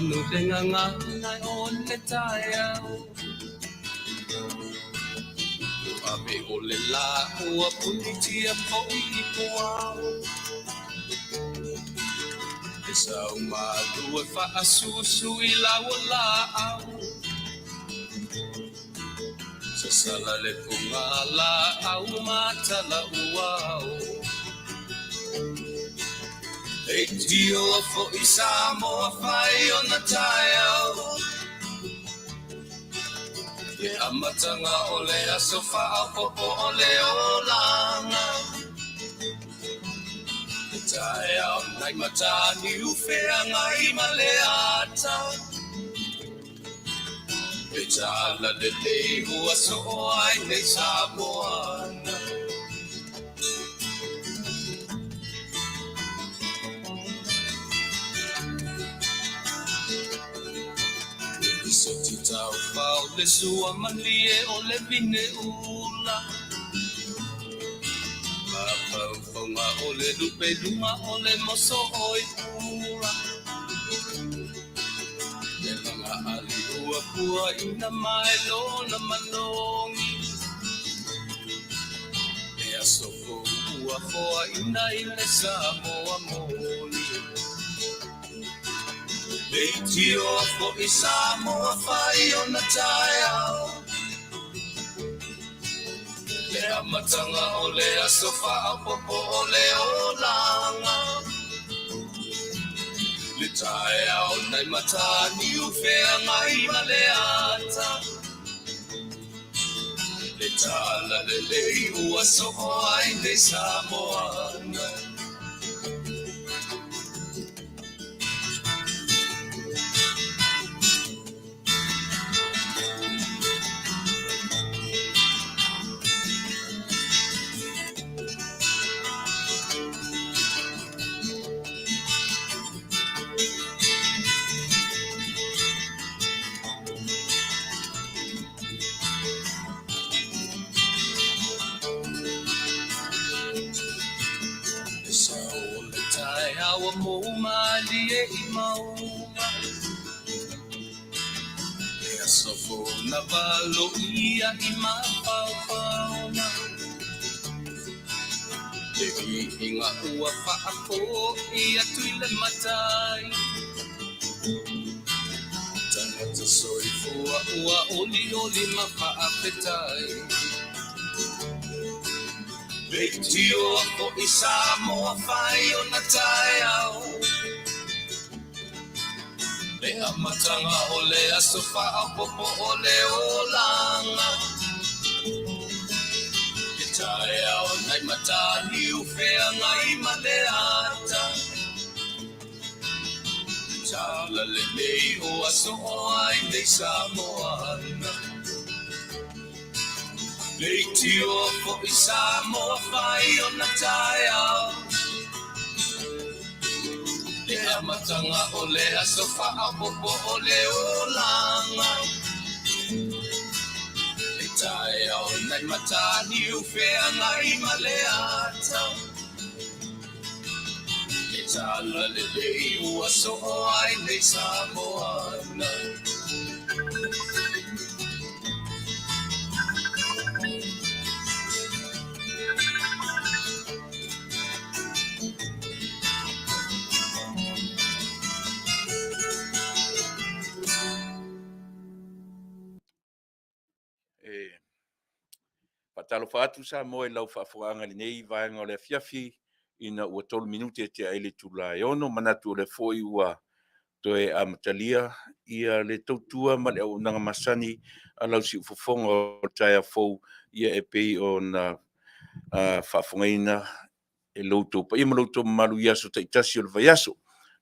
manu le gagana o le taeao. Ua ave o le lā ua punitia foi i puao. E sau malu e faasusu i lau laau. Sasala le pugalaau ma talauao. Leitioa foi Samoa fai ona taeao. Le amataga o le aso faaopoopo o le olaga. Le taeao nai Mataniu Feagai ma le ata. Le tala lelei ua soo ai nei Samoana. Le soti taufao le sua malie o le vine ula. Mafaufauga o le lupe luga o le moso o i pula. Le laga ali ua puaina mai lona manogi. Le aso fou ua foaina i le Samoa moni. Leitioa foi Samoa fai ona taeao. Le amataga o le aso faaopoopo o le olaga. Le taeao nai Mataniu Feagai ma le ata. Le tala lelei ua soo ai nei Samoana. Le sao o le taeao ua mou malie i mauga. Le aso fou na valoia i mafaufauga. Le viiga ua faafoi atu i le Matai. Tagata soifua ua olioli ma faafetai. Leitioa foi Samoa fai ona taeao. Le amataga o le aso faaopoopo o le olaga. Le taeao nai Mataniu Feagai ma le ata. Le tala lelei ua soo ai nei Samoana. Leitioa foi Samoa fai ona taeao. Le amataga o le aso faaopoopo o le olaga. Le taeao nai Mataniu Feagai ma le ata. Le tala lelei ua soo ai nei Samoana. E faatalofa atu Samoa i lau faafofogaaga i lenei vaega o le afiafi ina ua 3 minute e tea ai le itula e 6. Manatu o lea foi ua toe amatalia ia le tautua ma le auaunaga masani a lau siufofoga o le taeao fou ia e pei ona faafofogaina e lo outou paia ma lo outou mamalu i aso taitasi o le vaiaso.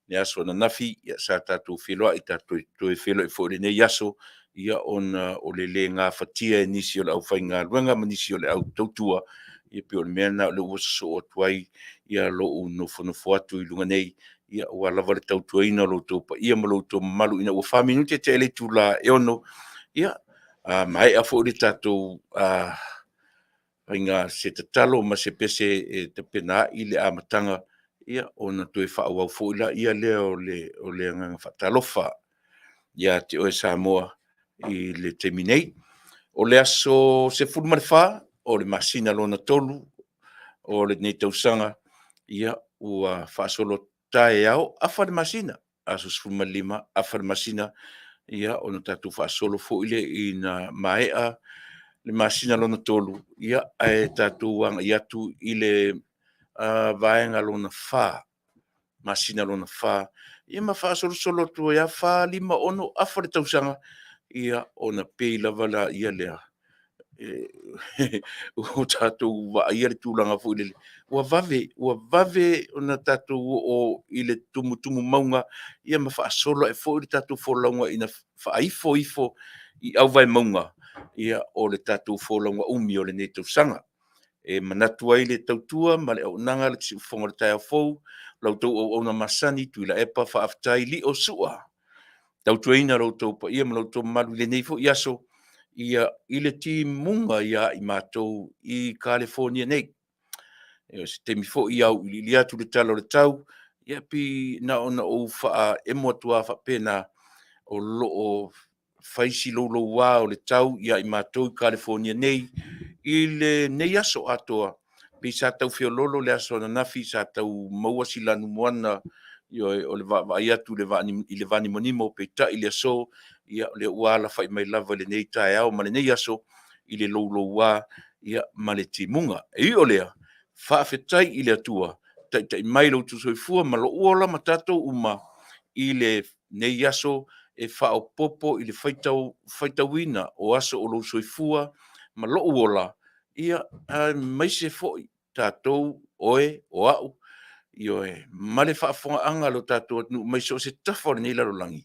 Le aso ananafi ia, sa tatou feiloai, tatou toe feiloai foi i lenei aso, ia ona o le le gafatia e nisi o le aufaigaluega ma nisi o le au tautua, ia pei o le mea lena o lea ua sosoo atu ai ia lou nofonofo atu i luga nei, ia aua lava le tautuaina o lo outou paia ma lo outou mamalu ina ua 4 minute tea i le itula e 6, ia, maea foi le tatou faiga se tatalo ma se pese e tapenaai le amataga, ia ona toe faaauau foi lea o le agaga faatalofa. ia te oe Samoa i le taimi nei. O le aso 14 o le masina lona 3 o lenei tausaga, ia ua faasolo taeao afa le masina, aso 15 afa le masina, ia ona tatou faasolo foi lea ina maea le masina lona 3, ia ae tatou agai atu i le vaega lona 4, masina lona 4, ia ma faasolosolo atu ai lava, 4, 5, 6, afa le tausaga, ia ona pei lava lea ua tatou vaaia le tulaga foi lele, ua vave, ua vave ona tatou oo i le tumutumu mauga ia ma faasolo ae foi le tatou folauga ina faaifo ifo i auvae mauga o le tatou folauga umi o lenei tausaga. E manatu ai le tautua ma le auaunaga a le Siufofoga o le taeao fou, la outou auauna masani Tuilaepa Faafetai Lio Sua, tautuaina lo outou paia ma lo outou mamalu i lenei foi aso i le timuga ia i matou i Kalifonia nei. O se taimi foi auiliili atu le tala o le tau, ia pei na ona ou faaemo atu lava faapena, o lo o fai si louloua o le tau ia i matou i Kalifonia nei i lenei aso atoa. Pei sa tau feoloolo le aso ananafi sa tau maua si lanumoana, ioe, o le vaavaai atu i le vanimonimo, peitai i le aso, o lea ua alafai mai lava i lenei taeao ma lenei aso i le louloua ma le timuga. E ui o lea, faafetai i le Atua, taitai mai lo outou soifua ma lou ola ma tatou uma i lenei aso e faaopoopo i le faitauina o aso o lou soifua ma lou ola, aemaise foi tatou, oe, o au, ioe, ma le faafofogaaga a lo tatou atunuu mai so o se tafa o lenei lalolagi,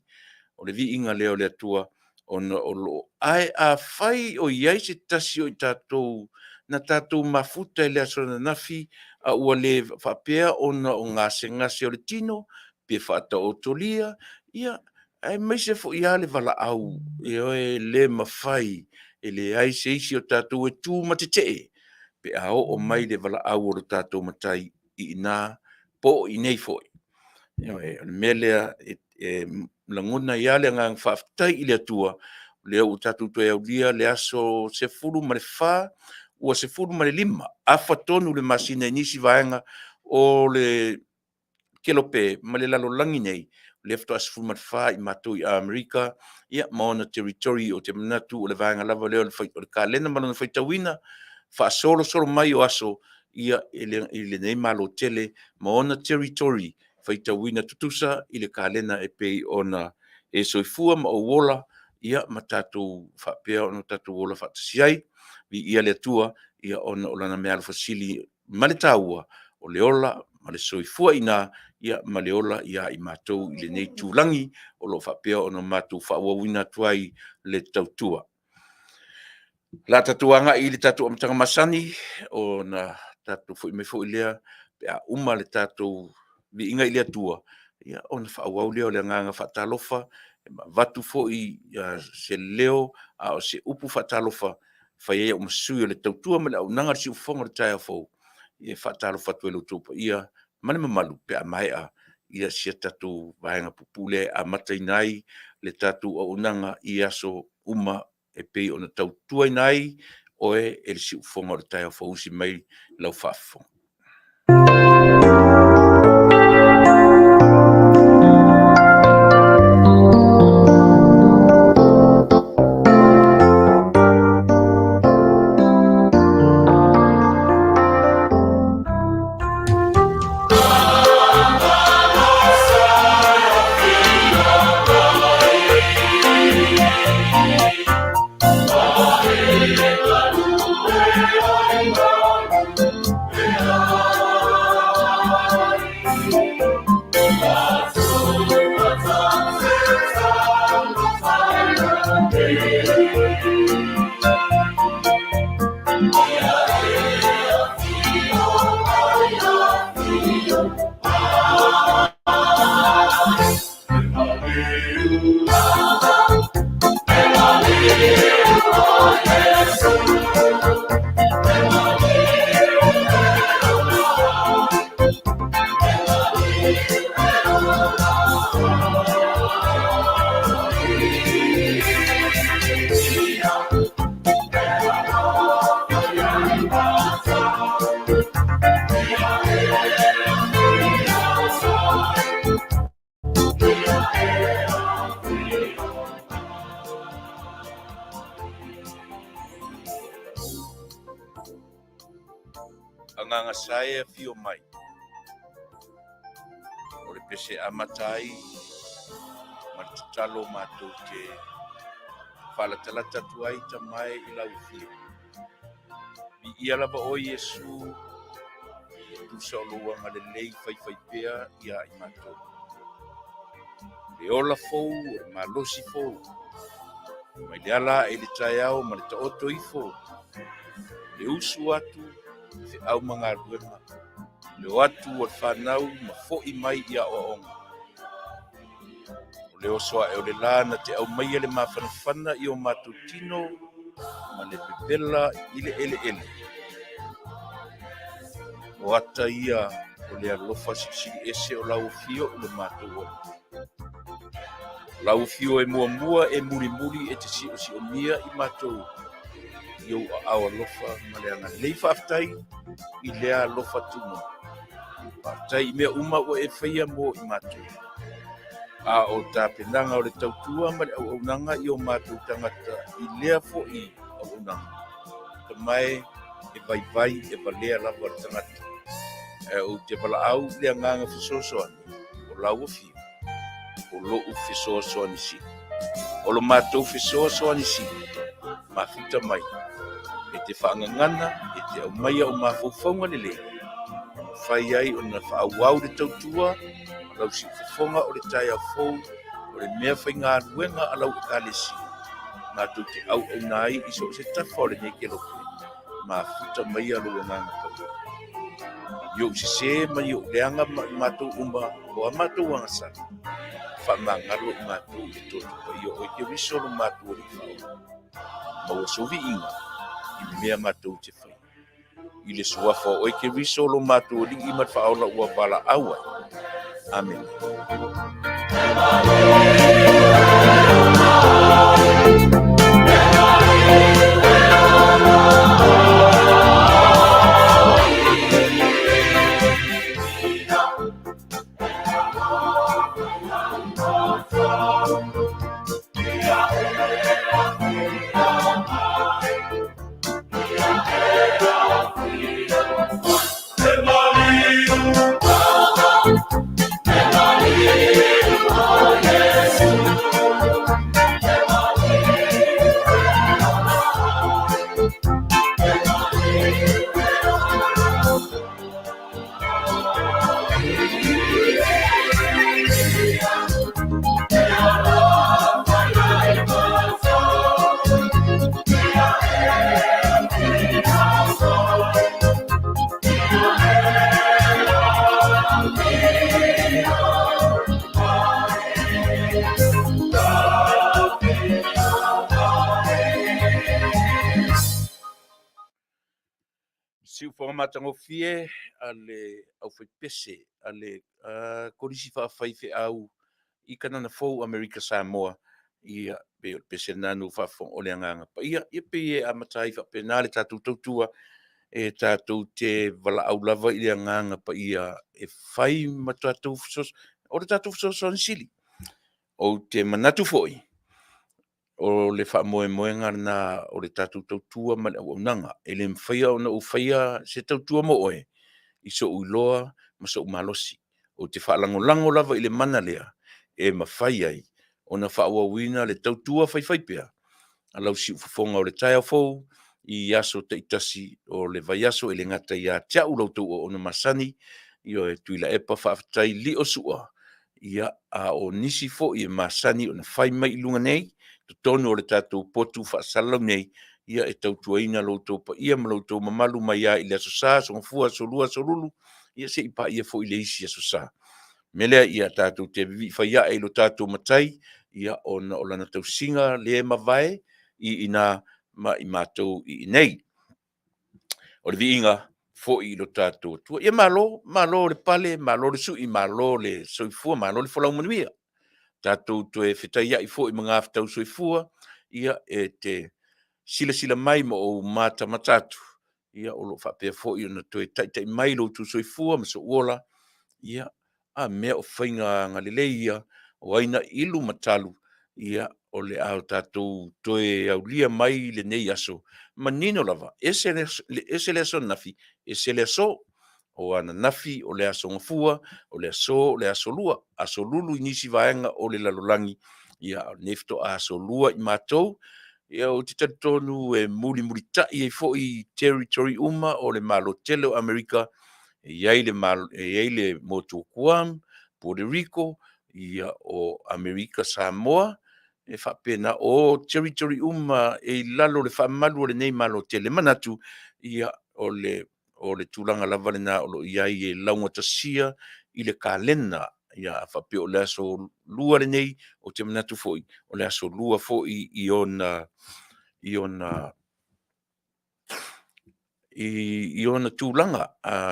o le viiga lea o le Atua ona o lo o… Ae afai o i ai se tasi o i tatou na tatou mafuta i le aso ananafi a ua le faapea ona o gasegase o le tino pe faataotolia, ia, aemaise foi lava le valaau, ioe, e le mafai, e leai se isi o tatou e tu ma tetee pe a oo mai le valaau a lo tatou Matai i ina po o i inei foi. Ioe. O le mea lea e lagona ai lava le agaga faafetai i le Atua, o lea ua tatou toe aulia le aso 14, ua 15 afa tonu le masina i nisi vaega o le kelope ma le lalolagi nei, o lea faatoa 14 i matou i Amerika ma ona territory. Ou te manatu o le vaega lava lea o le kalena ma lona faitauina faasolosolo mai o aso i lenei Malo tele ma ona territory faitauina tutusa i le kalena e pei ona e soifua ma ou ola ma tatou faapea ona tatou ola faatasi ai. Viia le Atua ona o Lana meaalofa sili ma le taua, o le ola ma le soifua i ina ma le ola ia i matou i lenei itulagi o lo o faapea ona matou faaauauina atu ai le tautua. O le a tatou agai i le tatou amataga masani, ona tatou foi mai foi lea pe a uma le tatou viiga i le Atua, ona faaauau lea o le agaga faatalofa ma avatu foi se leo a o se upu faatalofa e fai ai au ma sui o le tautua ma le auaunaga a le Siufofoga o le taeao fou, e faatalofa atu ai i lo outou paia ma le mamalu pe a maea si a tatou vaega puupuu lea e amataina ai le tatou auaunaga i aso uma e pei ona tautuaina ai oe e le siufofoga o le taeao fou. Usi mai lau faafofoga. Agaga sa e afio mai. O le pese amata ai ma le tatalo matou te faalatalata atu ai Tama e i lau afio. Viia lava oe Iesu e tusa o lou agalelei faifaipea ia i matou. Le ola fou o le malosi fou, mai le ala ae i le taeao ma le taoto ifo, le usu atu i feau ma galuega, le o atu o le fanau ma fo'i mai i aoaoga. O le oso ae o le la na te aumaia le mafanafana i o matou tino ma le pepela i le eleele. O ata ia o le alofa silisili ese o lau afio i lo matou ola. O lau afio e muamua e mulimuli e te siosiomia i matou i ou aao alofa ma le agalelei. Faafetai i lea alofa tumau. Faafetai i mea uma ua e faia mo i matou. A o tapenaga o le tautua ma le auaunaga i o matou tagata i lea foi auaunaga. Tama e, e vaivai e valea lava le tagata. Ae ou te valaau i le agaga fesoasoani o lau afio, o lou fesoasoani sili. O lo matou fesoasoani sili, mafuta mai, e te faagagana, e te aumaia o mafaufauga lelei, e mafai ai ona faaauau le tautua a lau siufofoga o le taeao fou, o le mea faigaluega a lau Ekalesia, matou te auauna ai i so o se tafa o lenei kelope, mafuta maia lou Agaga Paia. I ou sesē ma i ou leaga ma i matou uma o a matou agasala, faamagalo i matou i le toto paia o oe Keriso lo matou Alii Faaola. Maua sou viiga i mea matou te faia. I le suafa o oe Keriso lo matou Alii ma le Faaola ua valaau ai. Amene. Siufofoga matagofie a le aufaipese a le Kolisi Faafaifeau i Kanana Fou Amerika Samoa, ia, pei o le pese lena na ou faafofoga, o le Agaga Paia. Ia pei e amata ai faapena le tatou tautua, e tatou te valaau lava i le Agaga Paia e fai ma tatou fesoasoani, o le tatou fesoasoani sili. Ou te manatu foi, o le faamoemoega lena o le tatou tautua ma le auaunaga. E le mafaia ona ou faia se tautua mo oe i sou iloa ma sou malosi. Ou te faalagolago lava i le mana lea e mafai ai ona faaauauina le tautua faifaipea a lau siufofoga o le taeao fou i aso taitasi o le vaiaso, e le gata ia te au la outou auauna masani, ioe, Tuilaepa faafetai Lio Sua, ia, a o nisi foi e masani ona fai mai i luga nei, totonu o le tatou potu faasalalau nei, ia e tautuaina lo outou paia ma lo outou mamalu mai lava i le Aso Sa, Aso Gafua, Aso Lua, Aso Lulu, ia se i paia foi le isi Aso Sa. O le mea lea, ia tatou te vivii fai ae i lo tatou Matai, ia ona o lana tausiga le mavae i ina ma i matou i inei. O le viiga foi i lo tatou Atua. Ia malo, malo le pale, malo le sui, malo le soifua, malo le folau manuia. Tatou toe fetaiai foi ma gafatau soifua, ia e te silasila mai ma ou matamata atu, ia o lo o faapea foi ona toe taitai mai lo outou soifua ma sou ola, ia a mea o faiga agalelei ia, o ai na ilu ma talu, ia o le a o tatou toe aulia mai lenei aso, manino lava, ese le ese le aso ananafi, ese le aso. O ananafi o le aso Gafua, o le aso o le aso Lua, aso Lulu i nisi vaega o le lalolagi, ia a o lenei faatoa aso Lua i matou. Ia ou te talitonu e mulimulitai ai foi territory uma o le Malo tele o Amerika, e i ai le Malo, e i ai le motu o Guam, Puerto Rico, ia o Amerika Samoa, e faapena, o territory uma e i lalo o le faamalu o lenei Malo tele. E manatu, ia o le tulaga lava lena o lo o i ai e laugatasia i le kalena. Ia a faapea o le aso Lua lenei, ou te manatu foi, o le aso Lua foi i ona tulaga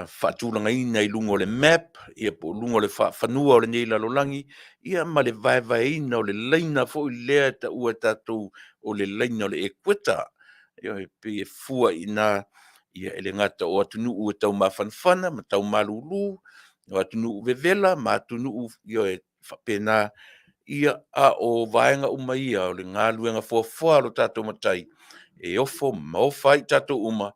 faatulagaina i luga o le map, ia po o luga o le faafanua o lenei lalolagi, ia ma le vaevaeina o le laina foi lea e taua e tatou o le laina o le ekueta. Ioe, e pei e fua i ina, e le gata o atunuu e tau mafanafana ma tau malulu, o atunuu vevela ma atunuu, ioe, e faapena, ia, a o vaega uma ia o le galuega foafoa a lo tatou Matai, e ofo ma ofa ai i tatou uma,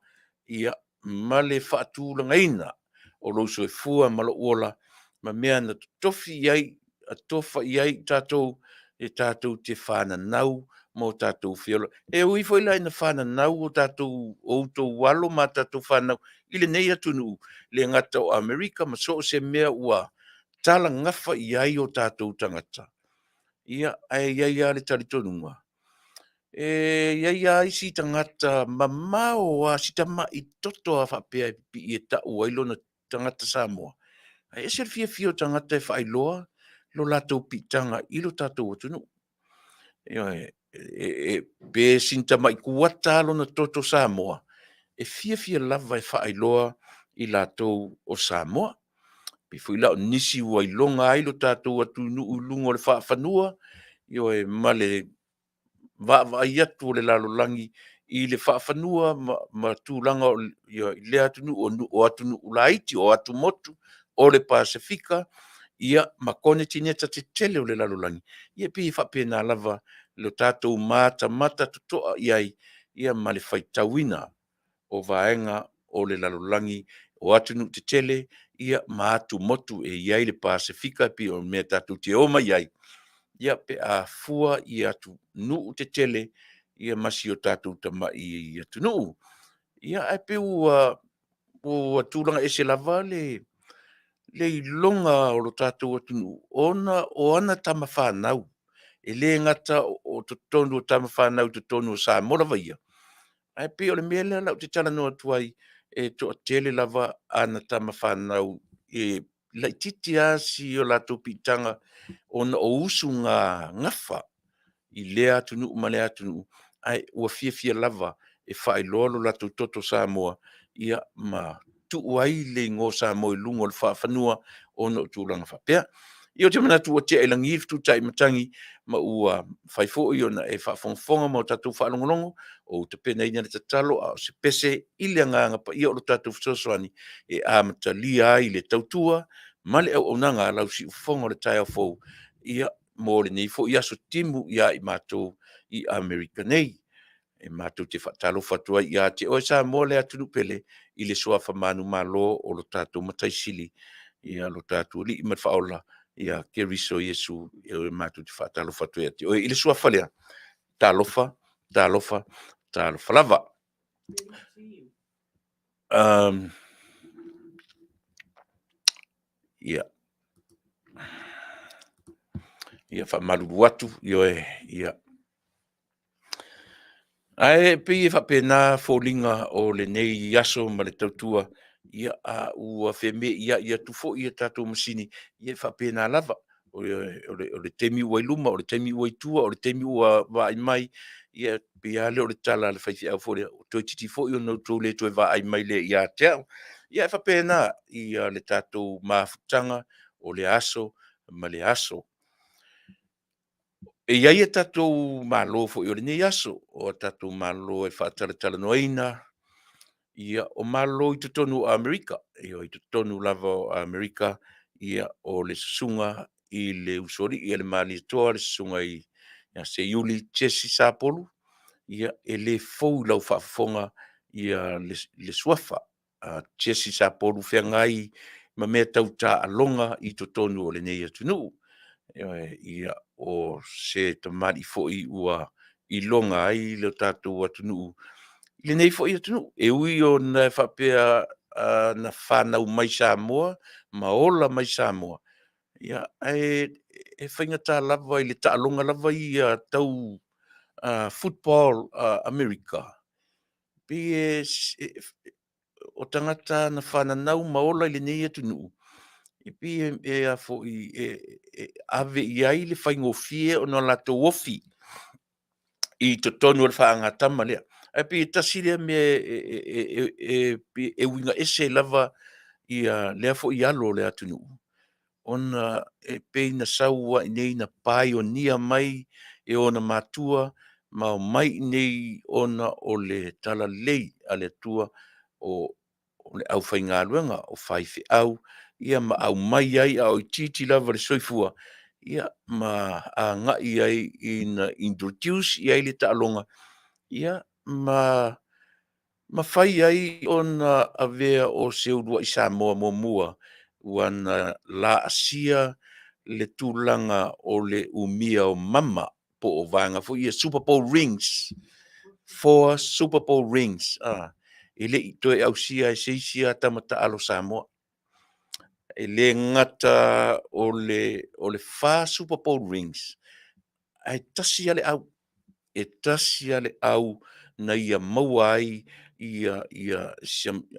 ia ma le faatulagaina o lou soifua ma lou ola ma mea na totofi i ai, atofa i ai i tatou e tatou te fananau ma o tatou feola. E ui foi la ina fananau o tatou o outou alo ma a tatou fanau i lenei atunuu, e le gata o Amerika ma so o se mea ua talagafa i ai o tatou tagata, ia, ae i ai lava le talitonuga, e i ai lava isi tagata mamao lava si tamai toto lava faapea e pipii e tau ai lona tagata Samoa, ae ese le fiafia o tagata e faailoa lo latou piitaga i lo tatou atunuu. Ioe. Pe sina tamai kuata lava lona toto Samoa, e fiafia lava e faailoa i latou o Samoa. E pei foi la o nisi ua iloga ai lo tatou atunuu i luga o le faafanua, ioe, ma le vaavaai atu o le lalolagi i le faafanua ma tulaga o lea atunuu, o atunuu laiti, o atumotu o le Pasefika, ia ma konetineta tetele o le lalolagi, ia e pei e faapena lava lo tatou matamata totoa i ai ma le faitauina o vaega o le lalolagi, o atunuu tetele ma atumotu e i ai le Pasefika e pei o mea tatou te o mai ai, ia pe a fua i atunuu tetele ma si o tatou tamai atunuu. Ia ae pei ua tulaga ese lava le iloga o lo tatou atunuu ona o ana tama fanau. E le gata o totonu o tama fanau i totonu o Samoa lava ia, ae pei o le mea lea ou te talanoa atu ai, e toatele lava ana tama fanau e laitiiti lava si o latou piitaga ona o usuga gafa i lea atunuu ma lea atunuu, ae ua fiafia lava e faailoa lo latou toto Samoa ma tuu ai le igoa Samoa i luga o le faafanua ona o tulaga faapea. Ia ou te manatu ua tea i lagi le fetutai matagi ma ua mafai foi ona e faafogafoga ma o tatou faalogologo o ou tapenaina le tatalo a o se pese i le Agaga Paia o lo tatou fesoasoani e amatalia ai le tautua ma le auaunaga a lau siufofoga i le taeao fou mo lenei foi aso timu ia i matou i Amerika nei. E matou te faatalofa atu ai ia te oe Samoa le atunuu pele i le suafa manumalo o lo tatou Matai Sili, lo tatou Alii ma le Faaola, ia Keriso Iesu, e matou te faatalofa atu ai ia te oe i le suafa lea, talofa, talofa, talofa lava. Ia, faamalulu atu, ioe, ia. Ae pei e faapena foliga o lenei aso ma le tautua, ia, a ua femeiai atu foi a tatou masini, ia e faapena lava. O le taimi ua i luma, o le taimi ua i tua, o le taimi ua vaai mai, ia pei lava lea o le tala a le faifeau foi lea, toeitiiti foi ona outou le toe vaai mai lea ia te au. Ia e faapena le tatou mafutaga o lea aso ma lea aso. E i ai a tatou malo foi o lenei aso, o a tatou malo e faatalatalanoaina, ia, o malo i totonu o Amerika, i totonu lava o Amerika, o le susuga i le Usoalii a le Malietoa, le susuga i Ia Seiuli Jesse Sapolu, ia e le fou i lau faafofoga ia le suafa a Jesse Sapolu feagai ma mea tau taaloga i totonu o lenei atunuu. Ia, o se tamalii foi ua iloga ai lo tatou atunuu i lenei foi atunuu. E ui ona e faapea na fanau mai Samoa ma ola mai Samoa, ia ae faigata lava i le taaloga lava ia tau football a Amerika, pei o tagata na fananau ma ola i lenei atunuu, e pei e ave i ai le faigofie ona latou ofi i totonu o le faagatama lea. Ae pei e tasi lea mea e uiga ese lava lea foi alo o le atunuu, ona e pei na sau lava i inei na pioneer mai e ona matua ma omai i inei ona o le talalelei a le Atua, o le aufaigaluega, o faifeau, ia ma aumai ai a o itiiti lava le soifua, ia ma agai ai ina introduce i ai le taaloga, ia ma mafai ai ona avea o se uluai Samoa muamua ua na laasia le tulaga o le umia o mama po o vaega foi ia Super Bowl Rings, 4 Super Bowl Rings, e le i toe ausia e se isi lava tama taalo Samoa. E le gata o le 4 Super Bowl Rings, ae tasi lava le au, e tasi lava le au na ia maua ai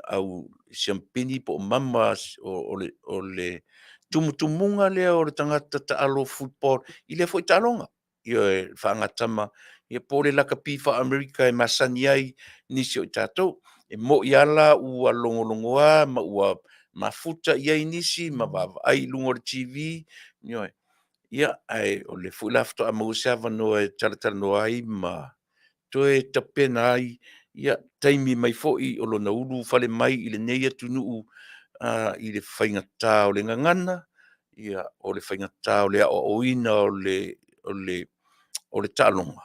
au siamupini po o mama o le tumutumuga lea o le tagata taalo football i lea foi taaloga. Ioe, faagatama po o le lakapi faa-Amerika e masani ai nisi o i tatou. E moni lava la ua logologoa ma ua mafuta i ai nisi ma vaavaai i luga o le TV, ioe, ia, ae o lea foi la faatoa maua se avanoa e talatalanoa ai ma toe tapena ai taimi mai foi o lona ulufale mai i lenei atunuu i le faigata o le gagana, o le faigata o le aoaoina o le taaloga.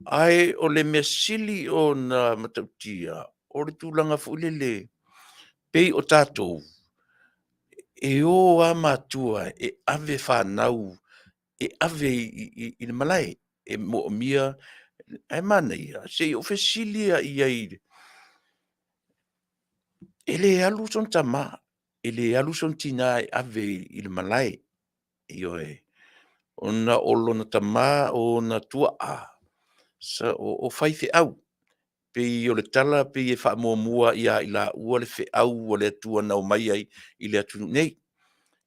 Ae o le mea sili ona matautia, o le tulaga foi lele, pei o tatou, e o lava matua e ave fanau e ave i le malae, e moomia. Ae manaia, se i ou fesili lava i ai, e le alu sona tama, e le alu sona tina e ave i le malae, ioe, ona o lona tama o ona tuaa, o faifeau. Pei o le tala pei e faamuamua ia i laua le feau a le Atua na omai ai i le atunuu nei.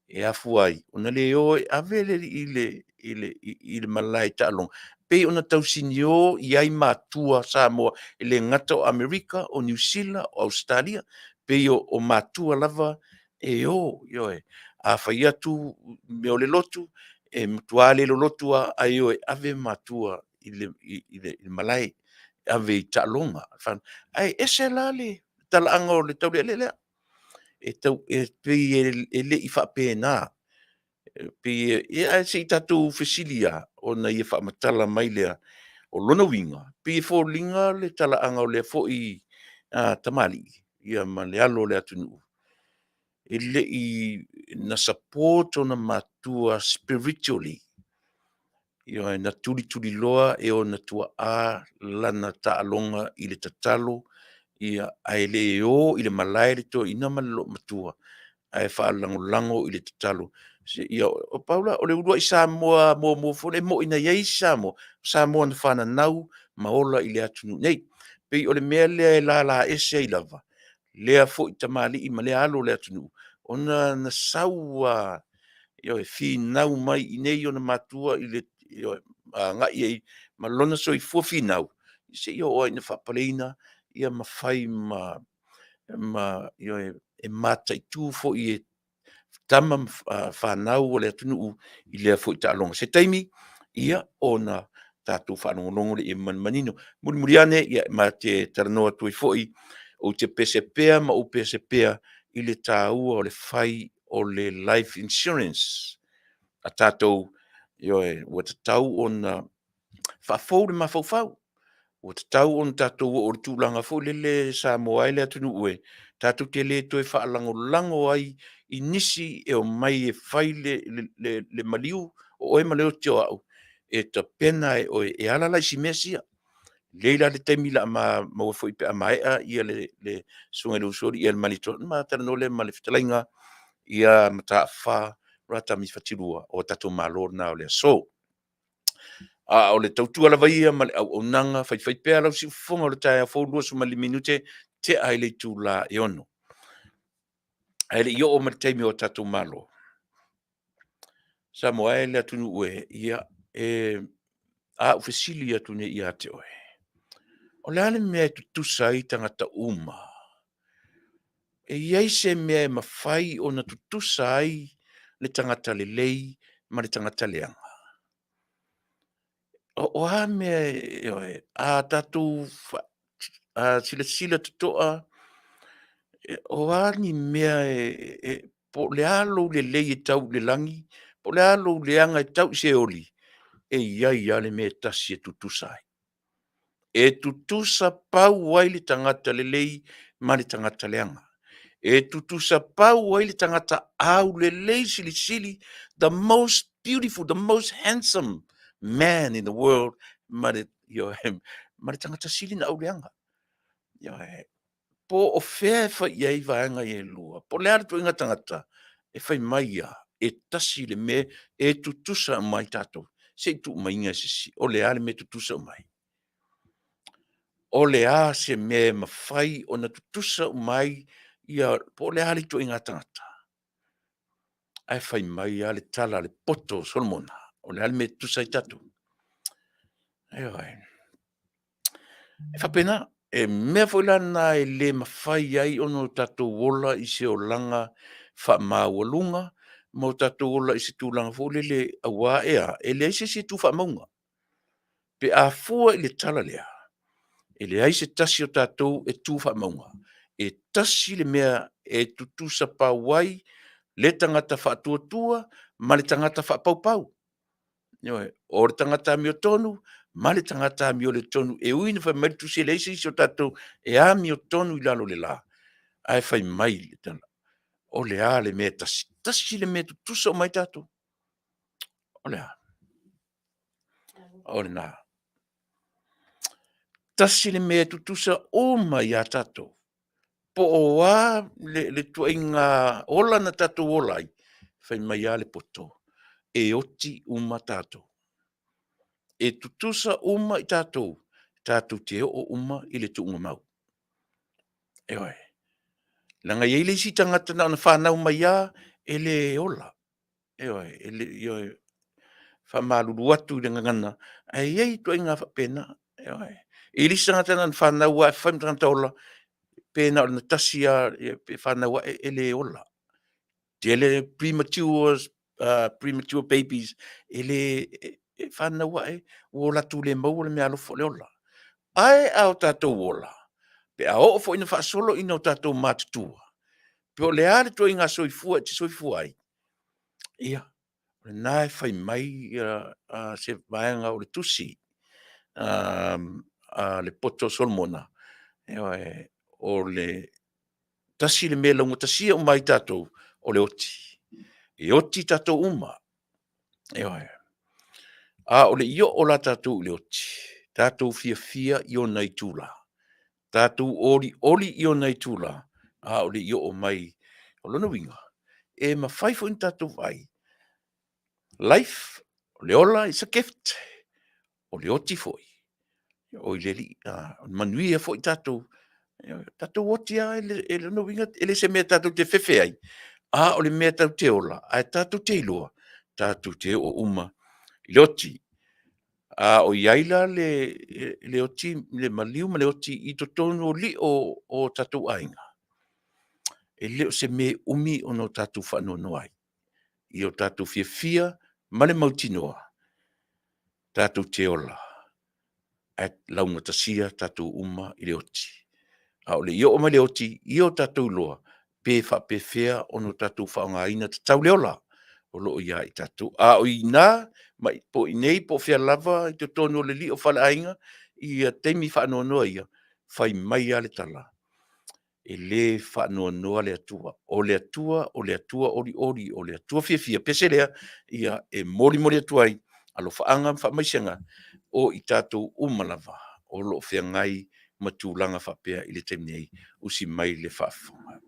E afua ai ona le o e ave le alii i le malae taaloga, pei ona tausinio i ai matua Samoa, e le gata o Amerika, o Niu Sila, o Ausetalia, pei o matua lava e o, ioe. A fai atu mea o le lotu, e matua le lolotu lava ae o e ave matua i le malae, e ave i taaloga. Ae ese la le talaaga o le Taulealea lea, e pei e le i faapena. Ae se i tatou fesili lava ona ia faamatala mai lea. O lona uiga, pei e foliga le talaaga o lea foi tamalii ma le alo o le atunuu, e le i na support ona matua spiritually, ioe, na tulituliloa e ona tuaa lana taaloga i le tatalo, ae le o i le malae le toeaina ma le loomatua, ae faalagolago i le tatalo. Ia pau la, o le uluai Samoa muamua foi lea, e moni na i ai isi Samoa, o Samoa na fananau ma ola i le atunuu nei. E pei o le mea lea e lala ese ai lava lea foi tamalii ma lea alo o le atunuu, ona na sau lava, ioe, finau mai i inei ona matua ioe, agai ai ma lona soifua finau, seia oo lava ina faapaleina ma fai ma e mataitu foi e tama ma fanau a le atunuu i lea foi taaloga. Se taimi ona tatou faalogologo lea ma le manino. Mulimuli ane, ma te talanoa atu ai foi, ou te pese pea ma ou pese pea i le taua o le fai o le life insurance a tatou. Ioe, ua tatau ona faafou le mafaufau. Ua tatau ona tatou oo i le tulaga foi lele Samoa e le atunuu e, tatou te le toe faalagolago ai i nisi e omai e fai le maliu o oe ma le oti o au, e tapena e oe e ala la i si mea sia. Lelei la le taimi o le a maua foi pe a maea le Susuga i le Usoalii a le Malietoa, ona ma talanoa lea ma le fetalaiga ia Mataafa Ratami Fatilua, o tatou malo lena o le aso. A o le tautua lava ia ma le auaunaga, faifaipea lau siufofoga o le taeao fou, 25 minute tea ai le itula e 6:00. Ae le i oo mai le taimi o tatou malo, Samoa e le atunuu e, ia, a ou fesili atu nei ia te oe, o le a le mea e tutusa ai tagata uma? E i ai se mea e mafai ona tutusa ai le tagata lelei ma le tagata leaga? O a mea, ioe, a tatou silasila totoa, o a ni mea po o le a lou lelei e tau i le lagi, po o le a lou leaga e tau i Seoli, e i ai lava le mea e tasi e tutusa ai. E tutusa pau ai le tagata lelei ma le tagata leaga. E tutusa pau ai le tagata aulelei silisili, the most beautiful, the most handsome man in the world, ma le, ioe, ma le tagata sili ona auleaga. Ioe. Po o fea e fai i ai vaega ia e lua, po o le a le ituaiga tagata, e fai mai lava, e tasi le mea e tutusa uma ai tatou. Se i tuu maiga e se isi, o le a le mea e tutusa uma ai? O le a se mea e mafai ona tutusa uma ai ia, po o le a le ituaiga tagata? Ae fai mai lava le tala a le poto o Solomona, o le a le mea e tutusa ai tatou? Ioe. E faapena, e mea foi la lena e le mafai ai ona o tatou ola i se olaga faamaualuga ma o tatou ola i se tulaga foi lele aua e a? E leai se isi e tu faamauga. Pe a fua i le tala lea, e leai se tasi o tatou e tu faamauga, e tasi le mea e tutusa pau ai le tagata faatuatua ma le tagata faapaupau. Ioe, o le tagata amiotonu ma le tagata amioletonu, e ui ina fai mai le Tusi e leai se isi o tatou e amiotonu i lalo o le la, ae fai mai le tala, o le a le mea e tasi? Tasi le mea e tutusa uma ai tatou. O le a? O lena. Tasi le mea e tutusa uma ia tatou, po o a le ituaiga ola na tatou ola ai, fai mai lava le poto, e oti uma tatou. E tutusa uma i tatou, tatou te oo uma i le tuugamau. Ioe. Leaga e i ai le isi tagata na ona fanau mai lava e le ola. Ioe, e le, ioe, faamalulu atu i le gagana, ae i ai ituaiga faapena. Ioe. E i ai le isi tagata na ona fanau lava e fai ma tagata ola, pe na o le tasi lava pe fanau ae e le ola. Tele premature babies e le, e fanau ae ua latou le maua le meaalofa o le ola. Ae a o tatou ola, pe a oo foi ina faasolo ina o tatou matutua, po o le a le ituaiga soifua e te soifua ai, ia, o lena e fai mai se vaega o le tusi a le poto o Solomona, ioe, o le tasi le mea e laugatasia uma ai tatou, o le oti. E oti tatou uma, ioe. A o le i oo la tatou i le oti, tatou fiafia i ona itula, tatou olioli i ona itula, a o le i oo mai. O lona uiga, e mafai foi ona tatou vaai, life, o le ola is a gift, o le oti foi, oi le Alii, a manuia foi tatou, tatou oti lava, o lona uiga e le o se mea tatou te fefe ai, a o le mea tatou te ola ae tatou te iloa, tatou te oo uma i le oti. A o i ai la le oti, le maliu ma le oti i totonu o lio o tatou aiga, e le o se mea e umi ona tatou faanoanoa ai i o tatou fiafia ma le mautinoa tatou te ola ae laugatasia tatou uma i le oti. A o le i oo mai le oti, ia o tatou iloa pe faapefea ona tatou faaaogaina tatau le ola. o lo o ia i tatou. A o i ina, ma po o i inei po o fea lava i totonu o le lio faleaiga, ia taimi faanoanoa ia, fai mai lava le tala, e le faanoanoa le Atua. O le Atua, o le Atua olioli, o le Atua fiafia, pese lea, ia e molimoli atu ai alofaaga ma faamaisega o i tatou uma lava o lo o feagai ma tulaga faapea i le taimi nei. Usi mai le faafofoga.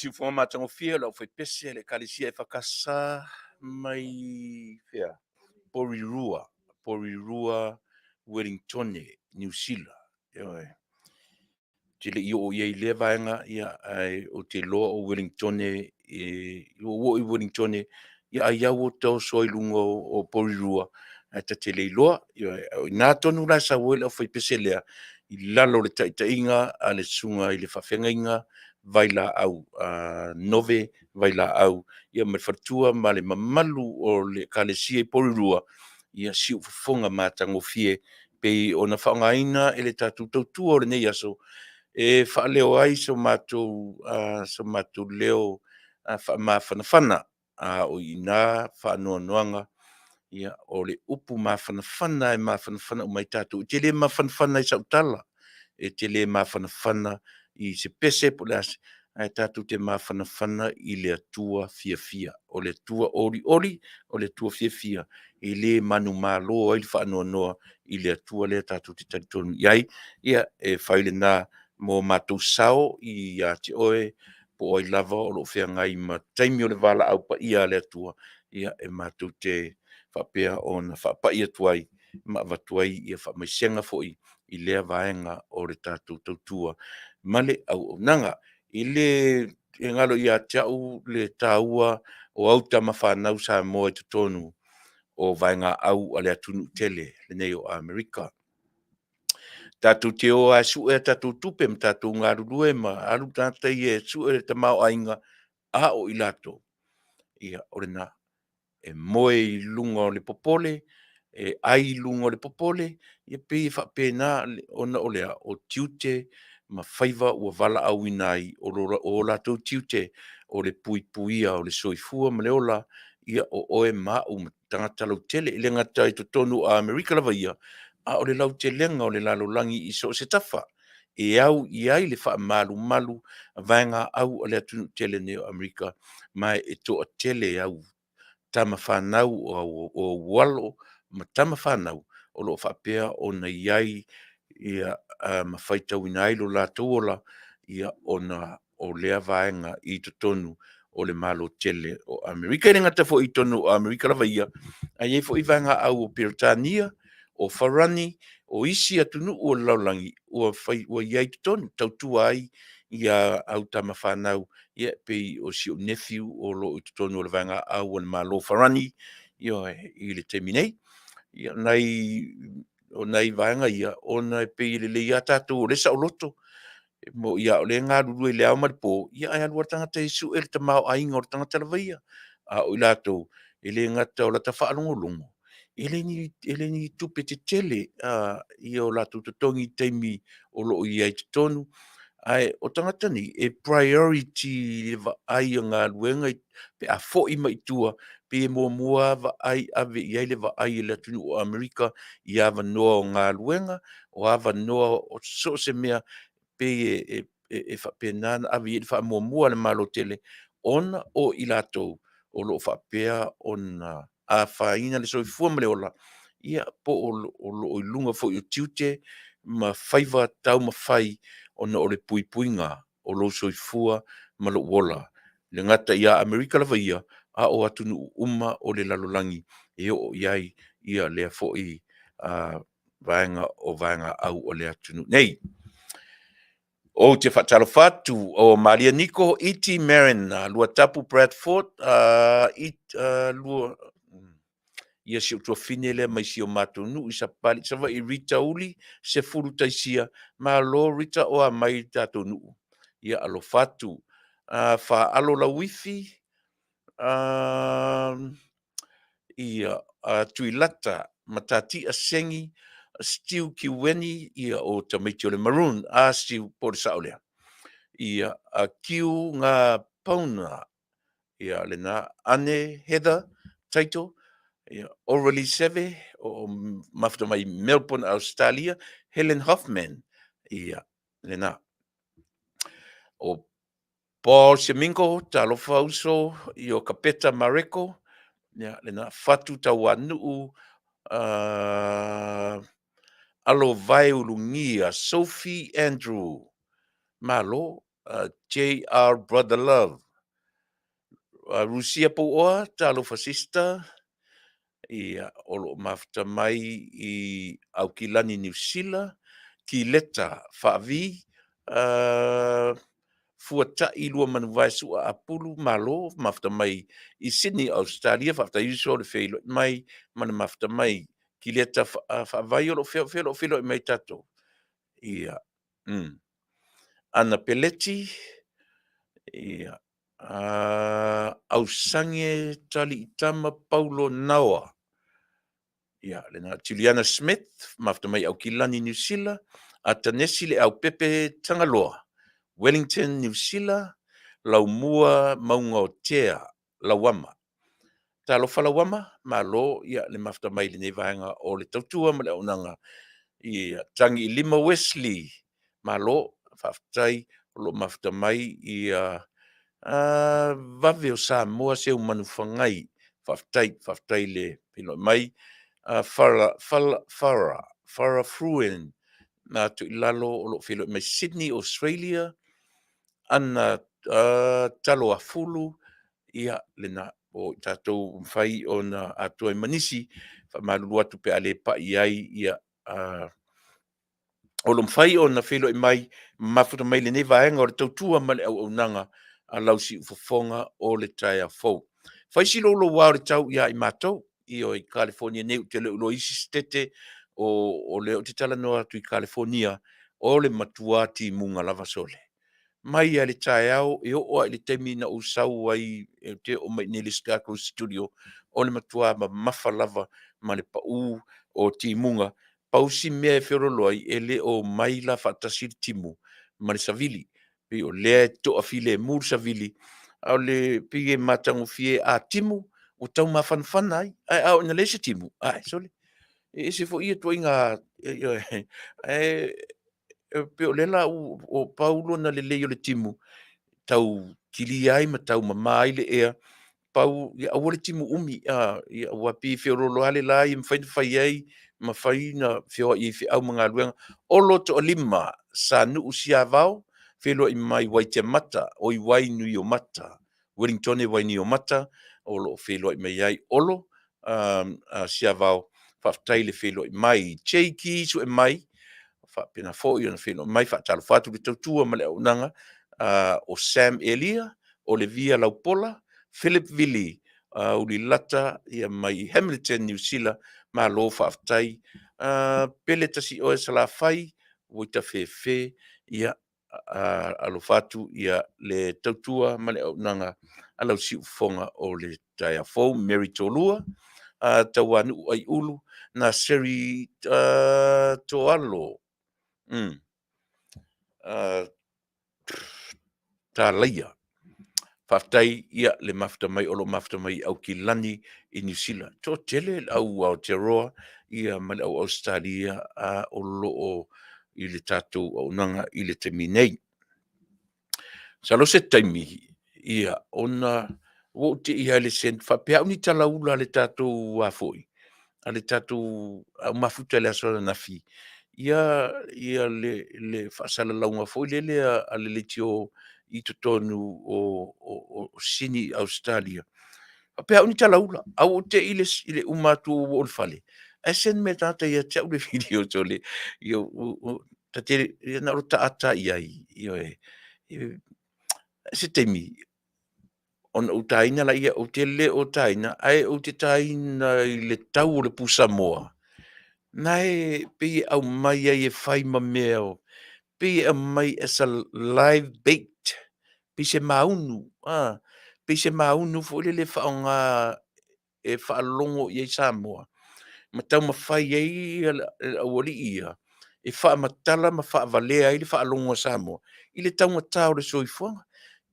Siufofoga matagofie o le aufaipese a le Ekalesia EFKS mai fea? Porirua, Porirua, Wellingtone, Niu Sila. Ioe. Ou te le i oo i ai i lea vaega, ia, ae ou te iloa o Wellingtone, e, ua ou oo i Wellingtone, ia ai lava ua ta oso ai i luga o Porirua, ae ta te le iloa. Ioe, o i ina tonu la e sau ai le aufaipese lea, i lalo o le taitaiga a le susuga i le faafeagaiga Vailaau, Nove Vailaau, ia ma le faletua ma le mamalu o le Ekalesia i Porirua, ia siufofoga matagofie pei ona faaaogaina e le tatou tautua o lenei aso e faaleo ai so matou leo faamafanafana. A o i ina faanoanoaga, ia, o le upu mafanafana e mafanafana uma ai tatou. E te le mafanafana i sau tala, e te le mafanafana i se pese po o le a se, ae tatou te mafanafana i le Atua fiafia. O le Atua olioli, o le Atua fiafia, e le manumalo ai le faanoanoa i le Atua lea tatou te talitonu i ai. Ia, e fai lena mo matou sao ia te oe po o ai lava o lo o feagai ma taimi o le valaau paia a le Atua, ia e matou te faapea ona faapai atu ai ma avatu ai faamaisega foi i lea vaega o le tatou tautua ma le auaunaga. E le galo ia te au le taua o au tama fanau Samoa i totonu o vaegaau a le atunuu tele lenei o Amerika. Tatou te o lava e sue a tatou tupe ma tatou galulue ma alu tagata ia e sue le tamaoaiga, a o i latou, ia o lena. E moe i luga o le popole, e ai i luga o le popole, ia pei e faapena, ona o le a? O tiute ma faiva ua valaauina ai, o o latou tiute o le puipuia o le soifua ma le ola o oe ma au ma tagata lautele. E le gata i totonu o Amerika lava ia, a o le lautelega o le lalolagi i so o se tafa, e au i ai le faamalumalu a vaegaau a le atunuu tele nei o Amerika, ma e toatele au tama fanau, o ou alo ma tama fanau o lo o faapea ona i ai ma faitauina ai lo latou ola ona o lea vaega i totonu o le Malo tele o Amerika. E le gata foi i totonu o Amerika lava ia, ae i ai foi vaegaau o Peretania, o Farani, o isi atunuu o le lalolagi ua i ai i totonu, tautua ai au tama fanau, e pei o si ou nephew o lo o i totonu o le vaegaau a le Malo o Farani, ioe, i le taimi nei. Ia, o nai vaega ia, ona e pei e lelei lava tatou o lea e saoloto, e moni lava o lea e galulue i le ao ma le po, ae alu lava le tagata e sue le tamaoaiga o le tagata lava ia. A o i latou, e le gata o lata faalogologo, e le ni tupe tetele o latou totogi i taimi o lo o i ai i totonu. Ae o tagata nei, e priority i le vaai o galuega pe a foi mai i tua, pe muamua lava vaai, ave i ai le vaai a le atunuu o Amerika i avanoa o galuega, o avanoa o so o se mea, pei e faapena ona ave i ai le faamuamua a le Malo tele, ona o i latou o lo o faapea ona afaina le soifua ma le ola, ia po o lo o i luga foi o tiute ma faiva taumafai ona o le puipuiga o lou soifua ma lou ola. E le gata ia Amerika lava ia, a o atunuu uma o le lalolagi e oo i ai lea foi vaega o vaegaau a le atunuu nei. Ou te faatalofa atu o Malia Niko, Iti Merrin, Luatapu Bradford, ia si ou tuafafine lea mai si o matou nuu i Sapapalii i Savaii, Rita Uli, Sefulu Taisia, malo Rita o a mai i le tatou nuu. Ia alofa atu. Faalo Lauifi, ia Tuilata Matatia Segi, Stew Kiueni, ia o tamaiti o le Maroon. A Stew, po o le sao lea. Ia Kiu Ngā Pauna, ia lena, Ane Heather Taito, ia Aurelie Seve, o mafuta mai Melbourne, Australia, Helen Hoffman, ia lena. O Paul Semingo, talofa uso, i o Kapeta Mareko, ia lena, Fatu Tauanuu, Alo Vae Ulugia, Sophie Andrew, malo. JR Brother Love, Rusia Pouoa, talofa sister, ia, o lo o mafuta mai i Aukilani, Niu Sila, Kileta Faavi, Fuatai Luamanuvae Sua Apulu, malo, mafuta mai i Sydney, Australia, faafetai uso le feiloai mai ma le mafuta mai. Kileta Faavai o lo o fea, fea o lo o feiloai mai tatou? Ia, Ana Peleti, ia, Ausage Taliitama Paulo Naoa, ia, lena Juliana Smith, mafuta mai Aukilani, Niu Sila, Atanesi Le Aupepe Tagaloa, Wellington, Niu Sila, Laumua Mauga o Tea, Lauama. Talofa Lauama, malo ia le mafuta mai i lenei vaega o le tautua ma le auaunaga. Ia, Tagiilima Wesley, malo, faafetai o lo o mafuta mai ia vave o Samoa Seumanufagai. Faafetai, faafetai le feiloai mai. Fara, Fala, Fara, Fara Fruin, na atu i lalo o lo o feiloai mai Sydney, Australia. Ana Taloafulu, ia lena o i tatou ua mafai ona atoa ai ma nisi, faamalulu atu pe a le pai i ai ia o lo o mafai ona feiloai mai ma mafuta mai i lenei vaega o le tautua ma le auaunaga a lau siufofoga o le taeao fou. Fai si louloua o le tau ia i matou, ioe, i Kalifonia nei, ou te le o iloa i isi setete, o lea ou te talanoa atu i Kalifonia, o le matua timuga lava sole. Mai lava i le taeao e oo lava i le taimi na ou sau ai ou te oo mai i inei i le tatou studio, o le matua mamafa lava ma le pau o timuga. Pau si mea e feoloolo ai, e le o omai la faatasi le timu ma le savili. Pei o lea e toafilemu le savili, a o le pei e matagofie a timu ua tau mafanafana ai, ae a oo ina leai se timu, ae sole, e ese foi ia ituaiga, ioe, ae pei o lea la ua pau lona lelei o le timu, tau kilia ai ma tau mama ai le ea, pau ia aua le timu umi, aua pei e feoloolo lava le la ia e mafai ona fai ai, mafai ona feoai ai i feau ma galuega. Olo Toalima, Sanuu Siavao, feiloai mai Waiteamata, oi Wainuiomata, Ueligitone Wainuiomata, o lo o feiloai mai ai Olo Siavao, faafetai le feiloai mai. Jakey Suemai, faapena foi ona feiloai mai, faatalofa atu i le tautua ma le auaunaga o Sam Elia, Olevia Laupola, Philip Vili, Ulilata ia mai Hamilton, Niu Sila, malo faafetai. Pele tasi oe Salafai, Ueta Fefe, ia alofa atu ia le tautua ma le auaunaga a lau siufofoga o le taeao fou. Mary Tolua, Tauanuu Aiulu, Naseri Toalo, Talaia. Faafetai ia le mafuta mai o lo o mafuta mai i Aukilani i Niu Sila. Toatele le au Aotearoa ia ma le au Ausetalia o lo o i le tatou auaunaga i le taimi nei. Masalo se taimi ia ona ua ou te i lava i le send faapea au ni talaula a le tatou a foi, a le tatou au mafuta i le aso ananafi, ia ia le le faasalalauga foi lele a le leitio i totonu o Sini Ausetalia. Faapea au ni talaula, ae ua ou te i i le uma atu ua oo i le fale, ae send mai e le tagata ia te au le video sole, ia ta te ia na o le ata i ai, ioe. Se taimi ona ou taina laia, ou te le o taina, ae ou te taina i le tau o le pusamoa, na e pei e aumai ai e fai ma mea o, pei e aumai as a live bait, pei se maunu, pei se maunu foi lele e faaaoga e faalogo i ai Samoa ma taumafai ai le aualii ia e faamatala ma faavalea ai le faalogo a Samoa i le taugata o le soifuaga.